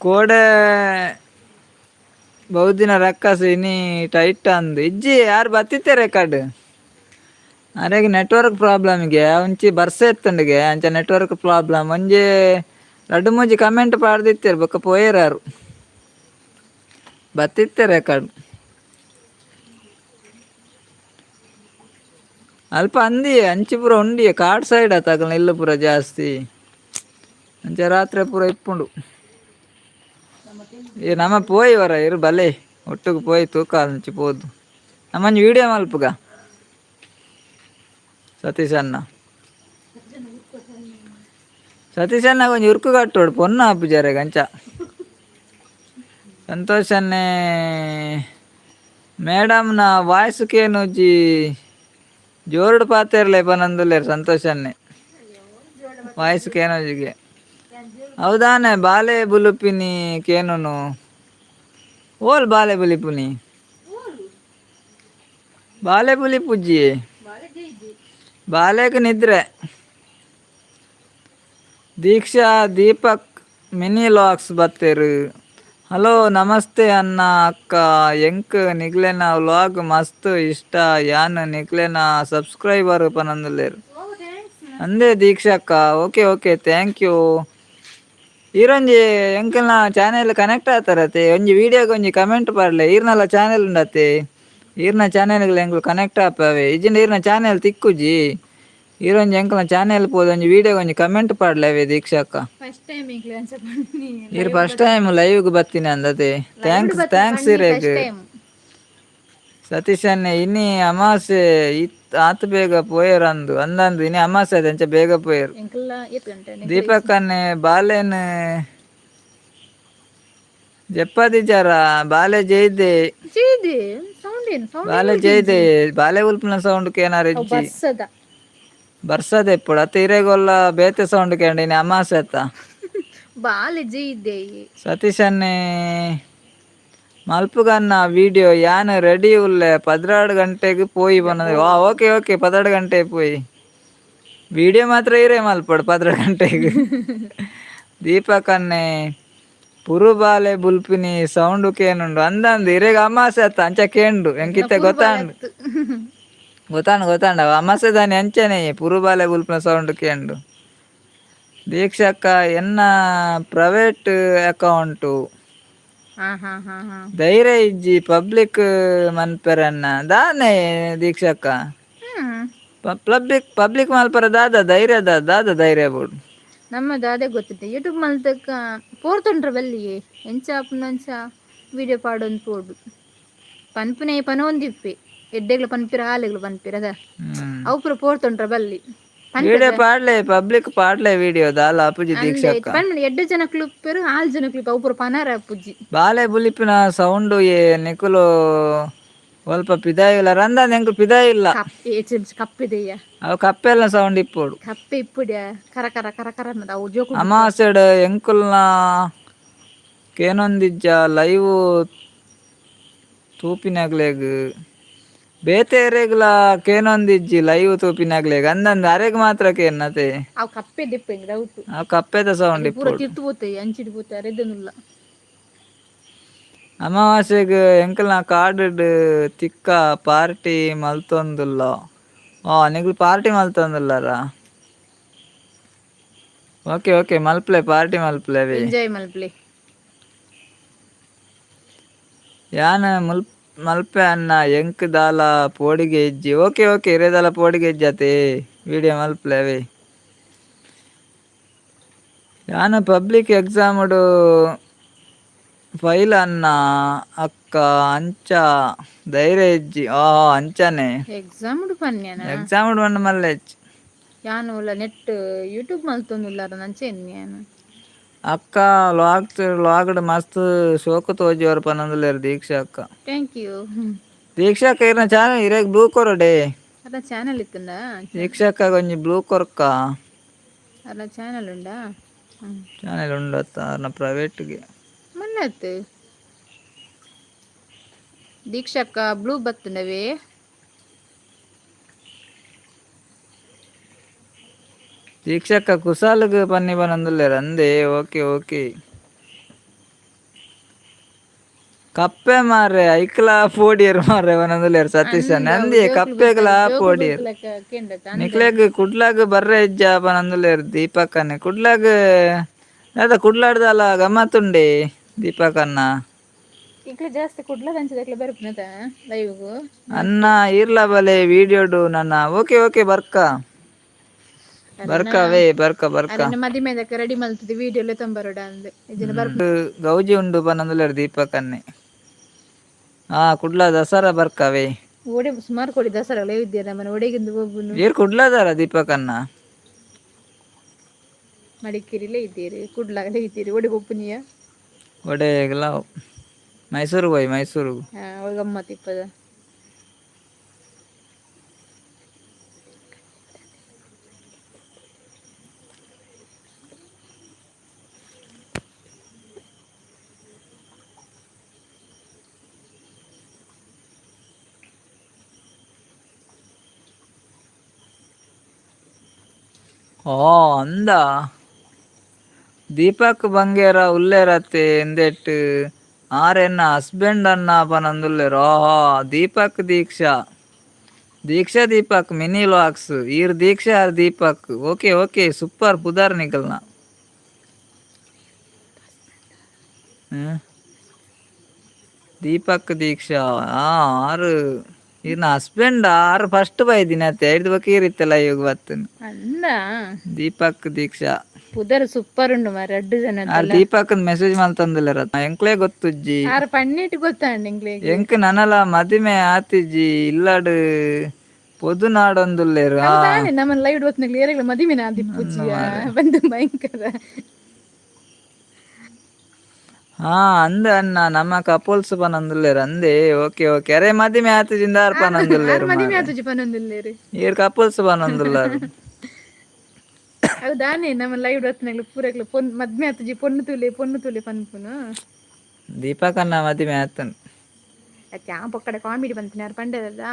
ಕೋಡೆ ಬಹುದಿನ ರಕ್ಕಸ ಇನಿ ಟೈಟ್ ಅಂದು. ಇಜ್ಜಿ, ಯಾರು ಬತ್ತಿತ್ತೆ ರೆಕಾರ್ಡ್. ಅರೆಗ್ ನೆಟ್ವರ್ಕ್ ಪ್ರಾಬ್ಲಮ್ಗೆ ಒಂಚಿ ಬರ್ಸೆ ಎತ್ತಂಡಿಗೆ, ಅಂಚ ನೆಟ್ವರ್ಕ್ ಪ್ರಾಬ್ಲಮ್. ಒಂಜಿ ರಡ್ಡು ಮೂಜಿ ಕಮೆಂಟ್ ಪಾಡ್ದಿತ್ತೇರು, ಬೊಕ್ಕ ಪೋಯೆರಾರು. ಬತ್ತಿತ್ತೆ ರೆಕಾರ್ಡ್ ಅಲ್ಪ ಅಂದಿ. ಅಂಚಿ ಪೂರ ಉಂಡಿಯೆ, ಕಾಡ್ ಸೈಡ್ ಆತ ಇಲ್ಲು ಪೂರ ಜಾಸ್ತಿ. ಅಂಚ ರಾತ್ರಿ ಪೂರ ಇಪ್ಪುಂಡು. ಏ, ನಮ ಪೋಯಿ ವರ ಇರು, ಬಲೆ ಒಟ್ಟುಗು ಪೋಯಿ ತೂಕ ಅಂಚಿ ಪೋದು. ನಮ್ಮಂಜಿ ವಿಡಿಯೋ ಮಲ್ಪುಗ ಸತೀಶ್ ಅಣ್ಣ. ಸತೀಶ್ ಅಣ್ಣ ಒಂಜಿ ಉರ್ಕು ಕಟ್ಟೋಡು, ಪೊನ್ನು ಆಪುಜಾರೆ ಅಂಚ. ಸಂತೋಷ್ ಅನ್ನೆ, ಮೇಡಮ್ನ ವಾಯ್ಸ್ ಕೇನುಜಿ, ಜೋರುಡು ಪಾತೆರ್ಲೆ ಪನಂದುಲ್ಲೇರು. ಸಂತೋಷ್ ಅನ್ನೆ, ವಾಯ್ಸ್ ಕೇನೋಜಿಗೆ ಹೌದಾನೆ? ಬಾಲೆ ಬುಲುಪಿನಿ ಕೇನುನು. ಓಲ್ ಬಾಲೆ ಬುಲಿಪುನಿ? ಬಾಲೆ ಬುಲಿಪುಜ್ಜಿ, ಬಾಲೆಗ್ ನಿದ್ರೆ. ದೀಕ್ಷಾ ದೀಪಕ್ ಮಿನಿ ಲಾಕ್ಸ್ ಬತ್ತೇರು. ಹಲೋ, ನಮಸ್ತೆ ಅಣ್ಣ ಅಕ್ಕ, ಎಂಕ್ ನಿಗ್ಲೆನ ವ್ಲಾಗ್ ಮಸ್ತ್ ಇಷ್ಟ, ಯಾನ್ ನಿಗ್ಲೆನ ಸಬ್ಸ್ಕ್ರೈಬರ್ ಪನಂದುಲ್ಲೇರು ಅಂದೇ ದೀಕ್ಷಕ್ಕ. Okay okay, thank you. ಈರೊಂಜಿ ಎಂಕಲ್ನ channel connect ಆತಾರತೆ, ಒಂಜಿ ವಿಡಿಯೋಗೆ ಒಂಜಿ ಕಮೆಂಟ್ ಪಾಡ್ಲೆ. ಈರ್ನಲ ಚಾನೆಲ್ ಉಂಡತೆ, ಈರ್ನ ಚಾನೆಲ್ಗಳು ಎಂಕುಲು ಕನೆಕ್ಟ್ ಆಪವೆ. ಇಜ್ಜಿಂಡ ಈರ್ನ ಚಾನೆಲ್ ತಿಕ್ಕುಜಿ. ಈರೊಂಜಿ ಎಂಕಲ್ನ ಚಾನೆಲ್ ಪೋದು ಒಂಜಿ ವಿಡಿಯೋಗೆ ಒಂಜಿ ಕಮೆಂಟ್ ಪಾಡ್ಲೆವೆ ದೀಕ್ಷಕ್ಕ. ಫಸ್ಟ್ ಟೈಮ್ ಈರ್ ಫಸ್ಟ್ ಟೈಮ್ ಲೈವ್ಗೆ ಬತ್ತೀನಿ ಅಂದತೆ. Thanks, thanks ಇರೇಗ್. Time. ಸತೀಶನ್ನೇ ಇನಿ ಅಮಾಸೆ ಇತ್ ಆತ್ ಬೇಗ ಪೋಯೆರ್ ಅಂದು ಅಂದಂದು ಇನಿ ಅಮಾಸೆ ಅದ ಅಂಚ ಬೇಗ ಪೋಯೆರ್. ಎಂಕಲ್ಲ ಏತ್ ಗಂಟೆ? ದೀಪಕ್ ಅನ್ನೆ ಬಾಲೆನ್ ಜಪ್ಪಾದಿಜಾರ ಬಾಲೆ ಜೈದೆ. ಜೀದಿ ಸೌಂಡ್ ಏನು ಸೌಂಡ್? ಬಾಲೆ ಜೈದೆ, ಬಾಲೆ ಉಲ್ಪನ ಸೌಂಡ್ ಕೇನಾರ ಇಜ್ಜಿ. ಬರ್ಸದ. ಬರ್ಸದ ಇಪ್ಪುಡು ಅತ್ತ ಇರೆಗೊಲ್ಲ ಬೇತೆ ಸೌಂಡ್ ಕೇಂಡ. ಇನಿ ಅಮಾಸೆ ಅತ್ತ. ಬಾಲೆ ಜೀದೆ. ಸತೀಶನ್ನೇ ಮಲ್ಪುಗನ್ನ ವಿಡಿಯೋ, ಯಾನ್ ರೆಡಿ ಉಲ್ಲೆ, 12 ಗಂಟೆಗೆ ಪೋಯಿ ಬನ್ನದ. ಓಕೆ ಓಕೆ, 12 ಗಂಟೆ ಪೋಯಿ. ವಿಡಿಯೋ ಮಾತ್ರ ಇರೇ ಮಲ್ಪಡು 12 ಗಂಟೆಗೆ. ದೀಪಕ್ ಅನ್ನೆ ಪುರುಬಾಲೆ ಬುಲ್ಪಿನಿ ಸೌಂಡ್ ಕೇನುಂಡು ಅಂದಂದು. ಇರೆಗ ಅಮಾಸೆ ಅತ್ತ ಅಂಚ ಕೇಂಡು. ಎಂಕಿತ್ತೆ ಗೊತ್ತಾಂಡು ಗೊತ್ತಾಂಡು ಗೊತ್ತಾಂಡ. ಅಮಾಸೆ ದಾನಿ ಅಂಚನೆ ಪುರುಬಾಲೆ ಬುಲ್ಪಿನ ಸೌಂಡ್ ಕೇಂಡು. ದೀಕ್ಷಕ್ಕ ಎನ್ನ ಪ್ರೈವೇಟ್ ಅಕೌಂಟು. ಹಾ ಹಾ ಹಾ ಹಾ ಧೈರ್ಯ ಇಜ್ಜಿ ಪಬ್ಲಿಕ್ ಮನ್ಪೆರನ್ನ ದಾನೆ ದೀಕ್ಷಕ್ಕ? ಪಬ್ಲಿಕ್ ಪಬ್ಲಿಕ್ ಮಲ್ಪರ ದಾದ ಧೈರ್ಯ, ದಾದ ಧೈರ್ಯ ಬೋಡು? ನಮ್ಮ ಅದೇ ಗೊತ್ತಿತ್ತೆ. ಯೂಟ್ಯೂಬ್ ಮಲ್ತಕ್ಕ ಪೋರ್ತುಂಡ್ರ ಬಲ್ಲಿಯೇ ಎಂಚ ಆಪುನಂಚ ವಿಡಿಯೋ ಪಾಡೊಂದು ಪೋಡು ಪನ್ಪುನೆ ಪನೊಂದಿಪ್ಪೆ. ಎಡ್ಡೆಗ್ಲ ಪನ್ಪಿರ ಆಲೆಗ್ಲ ಪನ್ಪಿರ ಅದ. ಅವು ಪೂರ ಪೋರ್ತುಂಡ್ರ ಬಲ್ಲಿ. ವಿಡಿಯೋ ಪಾಡ್ಲೆ, ಪಬ್ಲಿಕ್ ಪಾಡ್ಲೆ ವಿಡಿಯೋ ದಾಲ ಅಪುಜಿ ದೀಕ್ಷಕ್ಕ. ಪನ್ಪುನೆ ಎಡ್ಡೆ ಜನಕ್ಲು ಉಪ್ಪೆರು, ಆಲ್ ಜನಕ್ಲು ಅವು ಪೂರ ಪನಾರ ಅಪ್ಪುಜಿ. ಬಾಲೆ ಬುಲಿಪಿನ ಸೌಂಡು ಏ, ನಿಕುಲು ಒಲ್ಪ ಪಿದಾಯಿಲ್ಲ ರಂದ? ಎಂಕು ಪಿದಾಯಿ ಇಲ್ಲ. ಕಪ್ಪೆ ಕಪ್ಪಿದೆಯ್ಯ. ಅವು ಕಪ್ಪೆಲ್ಲ ಸೌಂಡ್ ಇಪ್ಪೋಡು. ಕಪ್ಪೆ ಇಪ್ಪುಡ್ಯ, ಕರ ಕರ ಕರ ಕರ ಅನ್ನೋದು ಅವು ಜೋಕು. ಅಮಾಸೆಡ್ ಎಂಕುಲ್ನ ಕೇನೊಂದಿಜ್ಜ ಲೈವ್ ತೂಪಿನಗ್ಲೆಗ್ ಬೇತೆ ಎರೆಗ್ಲ ಕೇನೊಂದಿಜ್ಜಿ ಲೈವ್ ತೂಪಿನಗ್ಲೆಗ್ ಅಂದಂದು. ಅರೆಗ್ ಮಾತ್ರ ಕೇನ್ನತೆ. ಅವು ಕಪ್ಪೆ ದಿಪ್ಪೆ ಡೌಟ್. ಅವು ಕಪ್ಪೆದ ಸೌಂಡ್ ಪೂರ ಇಪ್ಪೋಡು. ತಿರ್ತು ಪೋತೆ, ಅಂಚಿಡ್ ಪೋತೆ, ಅರೆದನುಲ್ಲ. ಅಮಾವಾಸ್ಯೆಗ್ ಎಂಕಲ್ನ ಕಾಡುಡ್ ತಿಕ್ಕ ಪಾರ್ಟಿ ಮಲ್ತೊಂದುಲ್ಲ. ಆ ನಿಕುಲು ಪಾರ್ಟಿ ಮಲ್ತೊಂದುಲ್ಲಾರ? ಓಕೆ ಓಕೆ, ಮಲ್ಪ್ಲೆ, ಪಾರ್ಟಿ ಮಲ್ಪ್ಲೆ. ಎಂಜಾಯ್ ಮಲ್ಪ್ಲೆ. ಯಾನ್ ಮುಲ್ ಮಲ್ಪೆ ಅನ್ನ, ಎಂಕ್ ದಾಲ ಪೋಡಿಗೆ ಇಜ್ಜಿ. ಓಕೆ ಓಕೆ, ಇರೇದಾಲ ಪೋಡಿಗೆ ಇಜ್ಜತೆ, ವಿಡಿಯೋ ಮಲ್ಪ್ಲೆ ಅವೇ. ಯಾನ್ ಪಬ್ಲಿಕ್ ಎಕ್ಸಾಮ್ಡು ಫೈಲ್ ಅನ್ನ ಅಕ್ಕ, ಅಂಚ ಧೈರ್ಯ ಇಜ್ಜಿ. ಆ ಅಂಚನೆ. ಎಕ್ಸಾಮ್ ಪನ್ಯನ? ಎಕ್ಸಾಮ್ ಬಂಡ ಮಲ್ಲೆ. ಯಾನ್ ಉಲ್ಲ ನೆಟ್ ಯೂಟ್ಯೂಬ್ ಮಲ್ತೊಂದುಲ್ಲಾರ ನಂಚೆ ಯಾನ್. ಅಕ್ಕ ಲಾಗ್ ಲಾಗ್ಡ್ ಮಸ್ತ್ ಶೋಕು ತೋಜಿವರ್ ಪನೊಂದುಲ್ಲೆರ್ ದೀಕ್ಷಾ ಅಕ್ಕ. Thank you. ದೀಕ್ಷಾ ಅಕ್ಕ ಇರ್ನ ಚಾನಲ್ ಇರೆಗ್ ಬ್ಲೂ ಕೊರಡೆ. ಅರ್ನ ಚಾನಲ್ ಇತ್ತುಂಡ? ದೀಕ್ಷಾ ಅಕ್ಕ ಒಂಜಿ ಬ್ಲೂ ಕೊರ್ಕ. ಅರ್ನ ಚಾನಲ್ ಉಂಡಾ? ಚಾನಲ್ ಉಂಡು ಅತ್ತ ಅರ್ನ ಪ್ರೈವೇಟ್ಗೆ. ಮನ್ನತ್ ದೀಕ್ಷಕ್ಕ ಬ್ಲೂ ಬತ್ತುಂಡವೇ. ದೀಕ್ಷಕ್ಕ ಕುಸಾಲ್ಗ್ ಪನ್ನಿ ಪನೊಂದುಲ್ಲೆರ್ ಅಂದೆ. ಓಕೆ ಓಕೆ, ಕಪ್ಪೆ ಮಾರ್ರೆ ಐಕ್ಲಾ ಪೋಡಿಯರ್ ಮಾರ್ರೆ ಪನೊಂದುಲ್ಲೆರ್ ಸತೀಶ್ ನಂದಿ. ಕಪ್ಪೆಗ್ಲಾ ಪೋಡಿಯರ್. ನಿಕ್ಲೆಗ್ ಕುಡ್ಲಾಗ್ ಬರ್ರೆ ಇಜ್ಜ ಪನೊಂದುಲ್ಲೆರ್ ದೀಪಕ್ ಅಣ್ಣೆ. ಕುಡ್ಲಾಗ್ ದಾದ? ಕುಡ್ಲಾಡ್ದಲ ಗಮ್ಮತ್ತುಂಡೆ ದೀಪಕ್ ಅಣ್ಣ. ಇಕ್ಲೆ ಜಾಸ್ತಿ ಕುಡ್ಲ ಅಂಚದಕ್ಲೆ ಬರ್ಪುನತ ಲೈವ್ಗು. ಅನ್ನ ಈರ್ಲ ಬಲೆ ವಿಡಿಯೋಡು ನನ್ನ. ಓಕೆ ಓಕೆ, ಬರ್ಕ ಬರ್ಕವೇ, ಬರ್ಕ ಬರ್ಕ. ಅರೆನ ಮದಿಮೆದಕ್ಕೆ ರೆಡಿ ಮಲ್ತದೆ ವಿಡಿಯೋ ತಂಬರೋಡ ಅಂದ್ ಇದನ್ನ ಬರ್ಪ. ಗೌಜಿ ಉಂಡು ಪನೊಂದುಲ್ಲೆರ್ ದೀಪಕ್ ಅಣ್ಣೆ. ಹಾ, ಕುಡ್ಲ ದಸರಾ ಬರ್ಕವೇ. ಓಡೆ ಸುಮಾರು ಕೊಡಿ ದಸರಾ ಲೈವ್ ಇದ್ದೀರ ನಮ್ಮನೆ ಒಡೆಗಿಂದು ಒಬ್ಬನು. ಏರ್ ಕುಡ್ಲದಾರ ದೀಪಕ್ ಅಣ್ಣ? ಮಡಿಕೇರಿಲೇ ಇದ್ದೀರಿ, ಕುಡ್ಲಾಗಲೇ ಇದ್ದೀರಿ, ಒಡೆಗೆ ಒಪ್ಪುನಿಯ? ಒಡೆಗ್ಲ ಮೈಸೂರು ಹೋಯ್, ಮೈಸೂರು. ಹಾ, ಗಮ್ಮತ್ ಇಪ್ಪದ. ಓ ಅಂದ ದೀಪಕ್ ಬಂಗೇರ ಉಲ್ಲೇರತ್ತೆ ಎಂದೆಟ್ ಆರ್ ಎನ್ನ ಹಸ್ಬೆಂಡ್ ಅನ್ನ ಪನೊಂದುಲ್ಲೆರ್. ಓಹೋ, ದೀಪಕ್ ದೀಕ್ಷಾ, ದೀಕ್ಷಾ ದೀಪಕ್ ಮಿನಿ ವ್ಲಾಗ್ಸ್. ಈರ್ ದೀಕ್ಷಾ R Deepak. Okay okay, super ಪುದಾರ್ ನಿಕಲ್ನ. Deepak ದೀಕ್ಷಾ ಆರು ಈರ್ನ husband R first ಬೈದಿನ ಅತ್ತೆ ಐದು ಬಕ್ಕ ಈರಿತ್ತಲ್ಲ ಇವಾಗ ಬತ್ತನ್. ಅಂದ. ದೀಪಕ್ ದೀಕ್ಷಾ. ಪುದರ್ ಸೂಪರ್ ಉಂಡು ಮಾರ್ರೆ ರಡ್ಡ್ ಜನ. ಆರ್ ದೀಪಕ್ ಮೆಸೇಜ್ ಮಲ್ತಂದಿಲ್ಲ, ಎಂಕ್ಲೇ ಗೊತ್ತುಜ್ಜಿ. ಆರ್ ಪನ್ನಿಟ್ಟು ಗೊತ್ತಾಂಡ್ ಎಂಕ್ಲೆಗ್. ಎಂಕ್ ನನಲ ಮದಿಮೆ ಆತಿಜಿ, ಇಲ್ಲಡ್ ಪೊದು ನಾಡೊಂದುಲ್ಲೆರ್. ಆ. ತಾನೆ ನಮ್ಮನ್ನ ಲೈವ್ ಬತ್ನಗ್ಲು ಏರೆಗ್ಲ ಮದಿಮೆನ ಆದಿಪ್ಪುಜಿಯ ಬಂದು ಭಯಂಕರ. ಹಾ, ಅಂದ ಅಣ್ಣ, ನಮ್ಮ ಕಪಲ್ಸ್ ಪನೊಂದುಲ್ಲೆರ್ ಅಂದೆ. ಓಕೆ ಓಕೆ, ಅರೆ ಮದಿಮೆ ಆತಿಜಿಂದ ಆರ್ ಪನೊಂದುಲ್ಲೆರ್. ಮದಿಮೆ ಆತುಜಿ ಪನೊಂದುಲ್ಲೆರ್. ಈರ್ ಕಪಲ್ಸ್ ಪನೊಂದುಲ್ಲಾರ್. ಅವು ದಾನೆ ನಮ್ಮ ಲೈವ್ ಬತ್ನಗ್ಲು ಪೂರಗ್ಲು ಪೊನ್ ಮದ್ಮೆ ಆತುಜಿ, ಪೊಣ್ಣು ತೂಲೆ, ಪೊಣ್ಣು ತೂಲೆ ಪನ್ಪುನು. ದೀಪಕ್ ಅಣ್ಣ ಮದಿಮೆ ಆತನ್. ಅತ್ತೆ, ಆ ಪೊಕ್ಕಡೆ ಕಾಮಿಡಿ ಬಂತಿನ ಯಾರು ಪಂಡೆದ.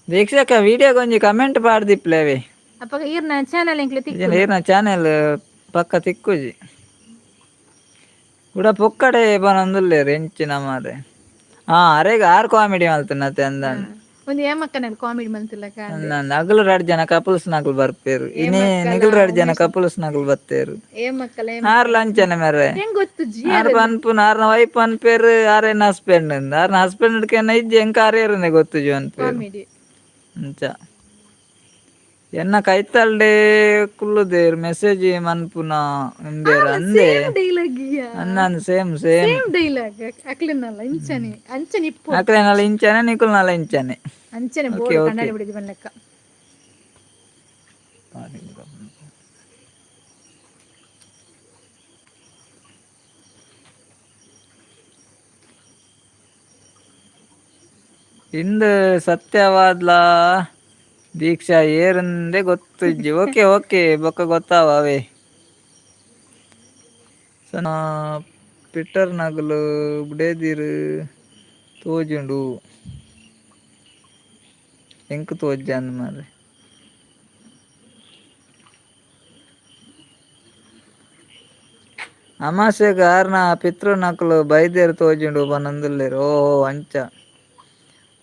ದೀಕ್ಷಕ ವಿಡಿಯೋಗೆ ಒಂಜಿ ಕಮೆಂಟ್ ಪಾಡ್ದಿಪ್ಲೇವೆ. ಅಪ್ಪಗ ಈರ್ನ ಚಾನಲ್ ಎಂಕ್ಲೆ ತಿಕ್ಕು. ಈರ್ನ ಚಾನೆಲ್ ಪಕ್ಕ ತಿಕ್ಕುಜಿ. ಕೂಡ ಪೊಕ್ಕಡೆ ಪನೊಂದುಲ್ಲೆರ್ ಎಂಚಿನ ಮಾರ್ರೆ. ಹಾ, ಅರೆಗ್ ಆರ್ ಕಾಮಿಡಿ ಮಲ್ತನತೆ ಅಂದಾಂದ್. ಒಂದು ಏಮಕ್ಕನ ಕಾಮಿಡಿ ಮಂತಿಲ್ಲಕ. ನಗಲು ರಡ್ಡ್ ಜನ ಕಪಲ್ಸ್ ನಕುಲು ಬರ್ಪೇರು ಇನಿ, ನಿಗಲು ರಡ್ಡ್ ಜನ ಕಪಲ್ಸ್ ನಕುಲು ಬತ್ತೇರು. ಏಮಕ್ಕಲ. ಆರ್ ಲಂಚನೆ ಮರ್ರೆ. ಹೆಂಗ್ ಗೊತ್ತುಜಿ. ಆರ್ ಪನ್ಪುನ ಆರ್ನ ವೈಫ್ ಪನ್ಪೇರು ಆರೇನ ಹಸ್ಬೆಂಡ್, ಆರ್ನ ಹಸ್ಬೆಂಡ್ ಕೆನ್ನ ಇಜ್ಜಿ, ಎಂಕ ಆರೇರನೆ ಗೊತ್ತುಜಿ ಪನ್ಪೇರು. ಕಾಮಿಡಿ. ಅಂಚ ಎನ್ನ ಕೈತಲ್ಡೆ ಕುಲ್ಲುದೇರ್ ಮೆಸೇಜ್ ಮನ್ಪುನ ಇಂಬೇರ್ ಅಂದೆ. ಡೈಲಾಗ್. ಅಂದಂದ್, same same. Same dialogue. ಅಕ್ಲೆನಲ್ಲ ಇಂಚನೆ ಅಂಚನೆ ಇಪ್ಪು. ಅಕ್ಲೆನಲ್ಲ ಇಂಚನೆ, ನಿಕುಲ್ನಲ್ಲ ಇಂಚನೆ. ಅಂಚನೆ ಬೋರ್ಡ್ ಕನ್ನಡಿ ಬಿಡಿದು ಬನ್ನಕ್ಕ. ಇಂದು ಸತ್ಯವಾದ್ಲಾ ದೀಕ್ಷಾ ಏರಂದೆ ಗೊತ್ತಿಜ್ಜಿ. ಓಕೆ ಓಕೆ, ಬೊಕ್ಕ ಗೊತ್ತಾವ ಅವೇ. ಸನ ಪೀಟರ್ ನಗಲು ಬುಡೇದಿರು ತೋಜುಂಡು, ಎಂಕ್ ತೋಜಂದ್ ಮಾರ್ರೆ. ಅಮಾಸೆಗ್ ಆರ್ನ ಪಿತೃನಕುಲು ಬೈದೆರ್ ತೋಜುಂಡು ಪನೊಂದುಲ್ಲೆರ್. ಓಹೋ, ಅಂಚ.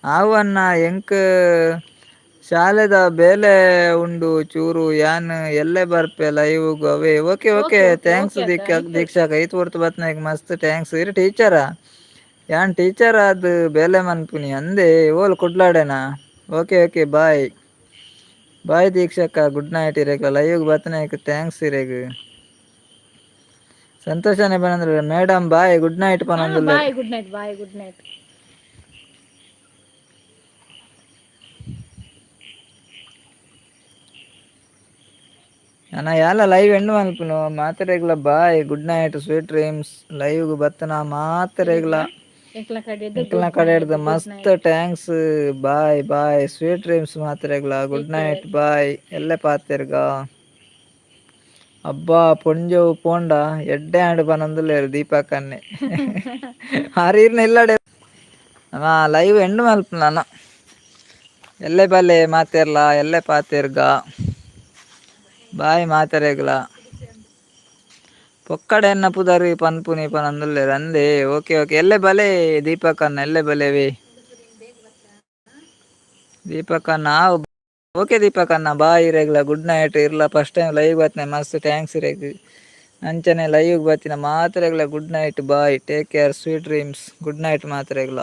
ಆವು ಅಣ್ಣ, ಎಂಕ್ ಶಾಲೆದ ಬೇಲೆ ಉಂಡು ಚೂರು, ಯಾನ್ ಎಲ್ಲೆ ಬರ್ಪೆ ಲೈವ್ಗ್ ಅವೇ. Okay okay, thanks ದೀಕ್ಷಾ. ದೀಕ್ಷಾ ಐತ್ ಹೊರ್ತು ಬತ್ನಾಗ ಮಸ್ತ್ thanks. ಇರ್ ಟೀಚರಾ? ಯಾನ್ ಟೀಚರ್ ಆದ್ ಬೇಲೆ ಮನ್ಪುನಿ ಅಂದೆ. ಓಲ್ ಕುಡ್ಲಾಡೇನಾ? Okay okay, ಬಾಯ್ ಬಾಯ್ ದೀಕ್ಷಕ್ಕ, ಗುಡ್ ನೈಟ್. ಇರೆಗ್ಲ ಲೈವ್ಗ್ ಬತ್ನಾಕ್ thanks ಇರೆಗ್. ಸಂತೋಷನೇ ಪನಂದ್ರೆ madam bye, good night ಪನೊಂದುಲ್ಲೆರ್. Bye, good night, bye, good night. ಅಣ್ಣ, ಯಾಲ ಲೈವ್ ಎಂಡ್ ಮನ್ಪುನು. ಮಾತೆರೆಗ್ಲ bye, good night, sweet dreams. Live ಬತ್ತನ ಮಾತೆರೆಗ್ಲ ಎಂಕ್ಲ ಕಡೆದು. ಎಂಕ್ಲ್ನ ಕಡೆ ಹಿಡ್ದು ಮಸ್ತ್ thanks. Bye bye, sweet dreams ಮಾತೆರೆಗ್ಲ, good night, ಬಾಯ್ ಎಲ್ಲೆ ಪಾತೆರ್ಗ. ಅಬ್ಬಾ, ಪೊಂಜೊವು ಪೋಂಡ ಎಡ್ಡೆ ಆಂಡ್ ಪನೊಂದುಲ್ಲೆರ್ ದೀಪಕ್ಕನ್ನೆ. ಆರ್ ಈರ್ನ ಇಲ್ಲಡೆ ಲೈವ್ ಎಂಡ್ ಮಲ್ಪುನ. ಎಲ್ಲೆ ಬಲ್ಲೆ ಮಾತೆರ್ಲ, ಎಲ್ಲೆ ಪಾತೆರ್ಗ, ಬಾಯ್ ಮಾತೆರೆಗ್ಲ. ಪೊಕ್ಕಡೆ ಎನ್ನ ಪುದರ್ ಪನ್ಪುನಿ ಪನೊಂದುಲ್ಲೆರ್ ಅಂದೆ. ಓಕೆ ಓಕೆ, ಎಲ್ಲೆ ಬಲೆ ದೀಪಕ್ಕನ್ನ, ಎಲ್ಲೆ ಬಲೆವೆ ದೀಪಕ್ಕನ್ನ. ಓಕೆ ದೀಪಕ್ಕನ್ನ, ಬಾಯ್ ಇರೆಗ್ಲ, ಗುಡ್ ನೈಟ್. ಇರ್ಲ first time live ಬತ್ತಿನ ಮಸ್ತ್ thanks ಇರೆಗ್. ಅಂಚನೆ ಲೈವ್ ಬತ್ತಿನ ಮಾತೆರೆಗ್ಲ good night, bye, take care, sweet dreams, good night ಮಾತೆರೆಗ್ಲ.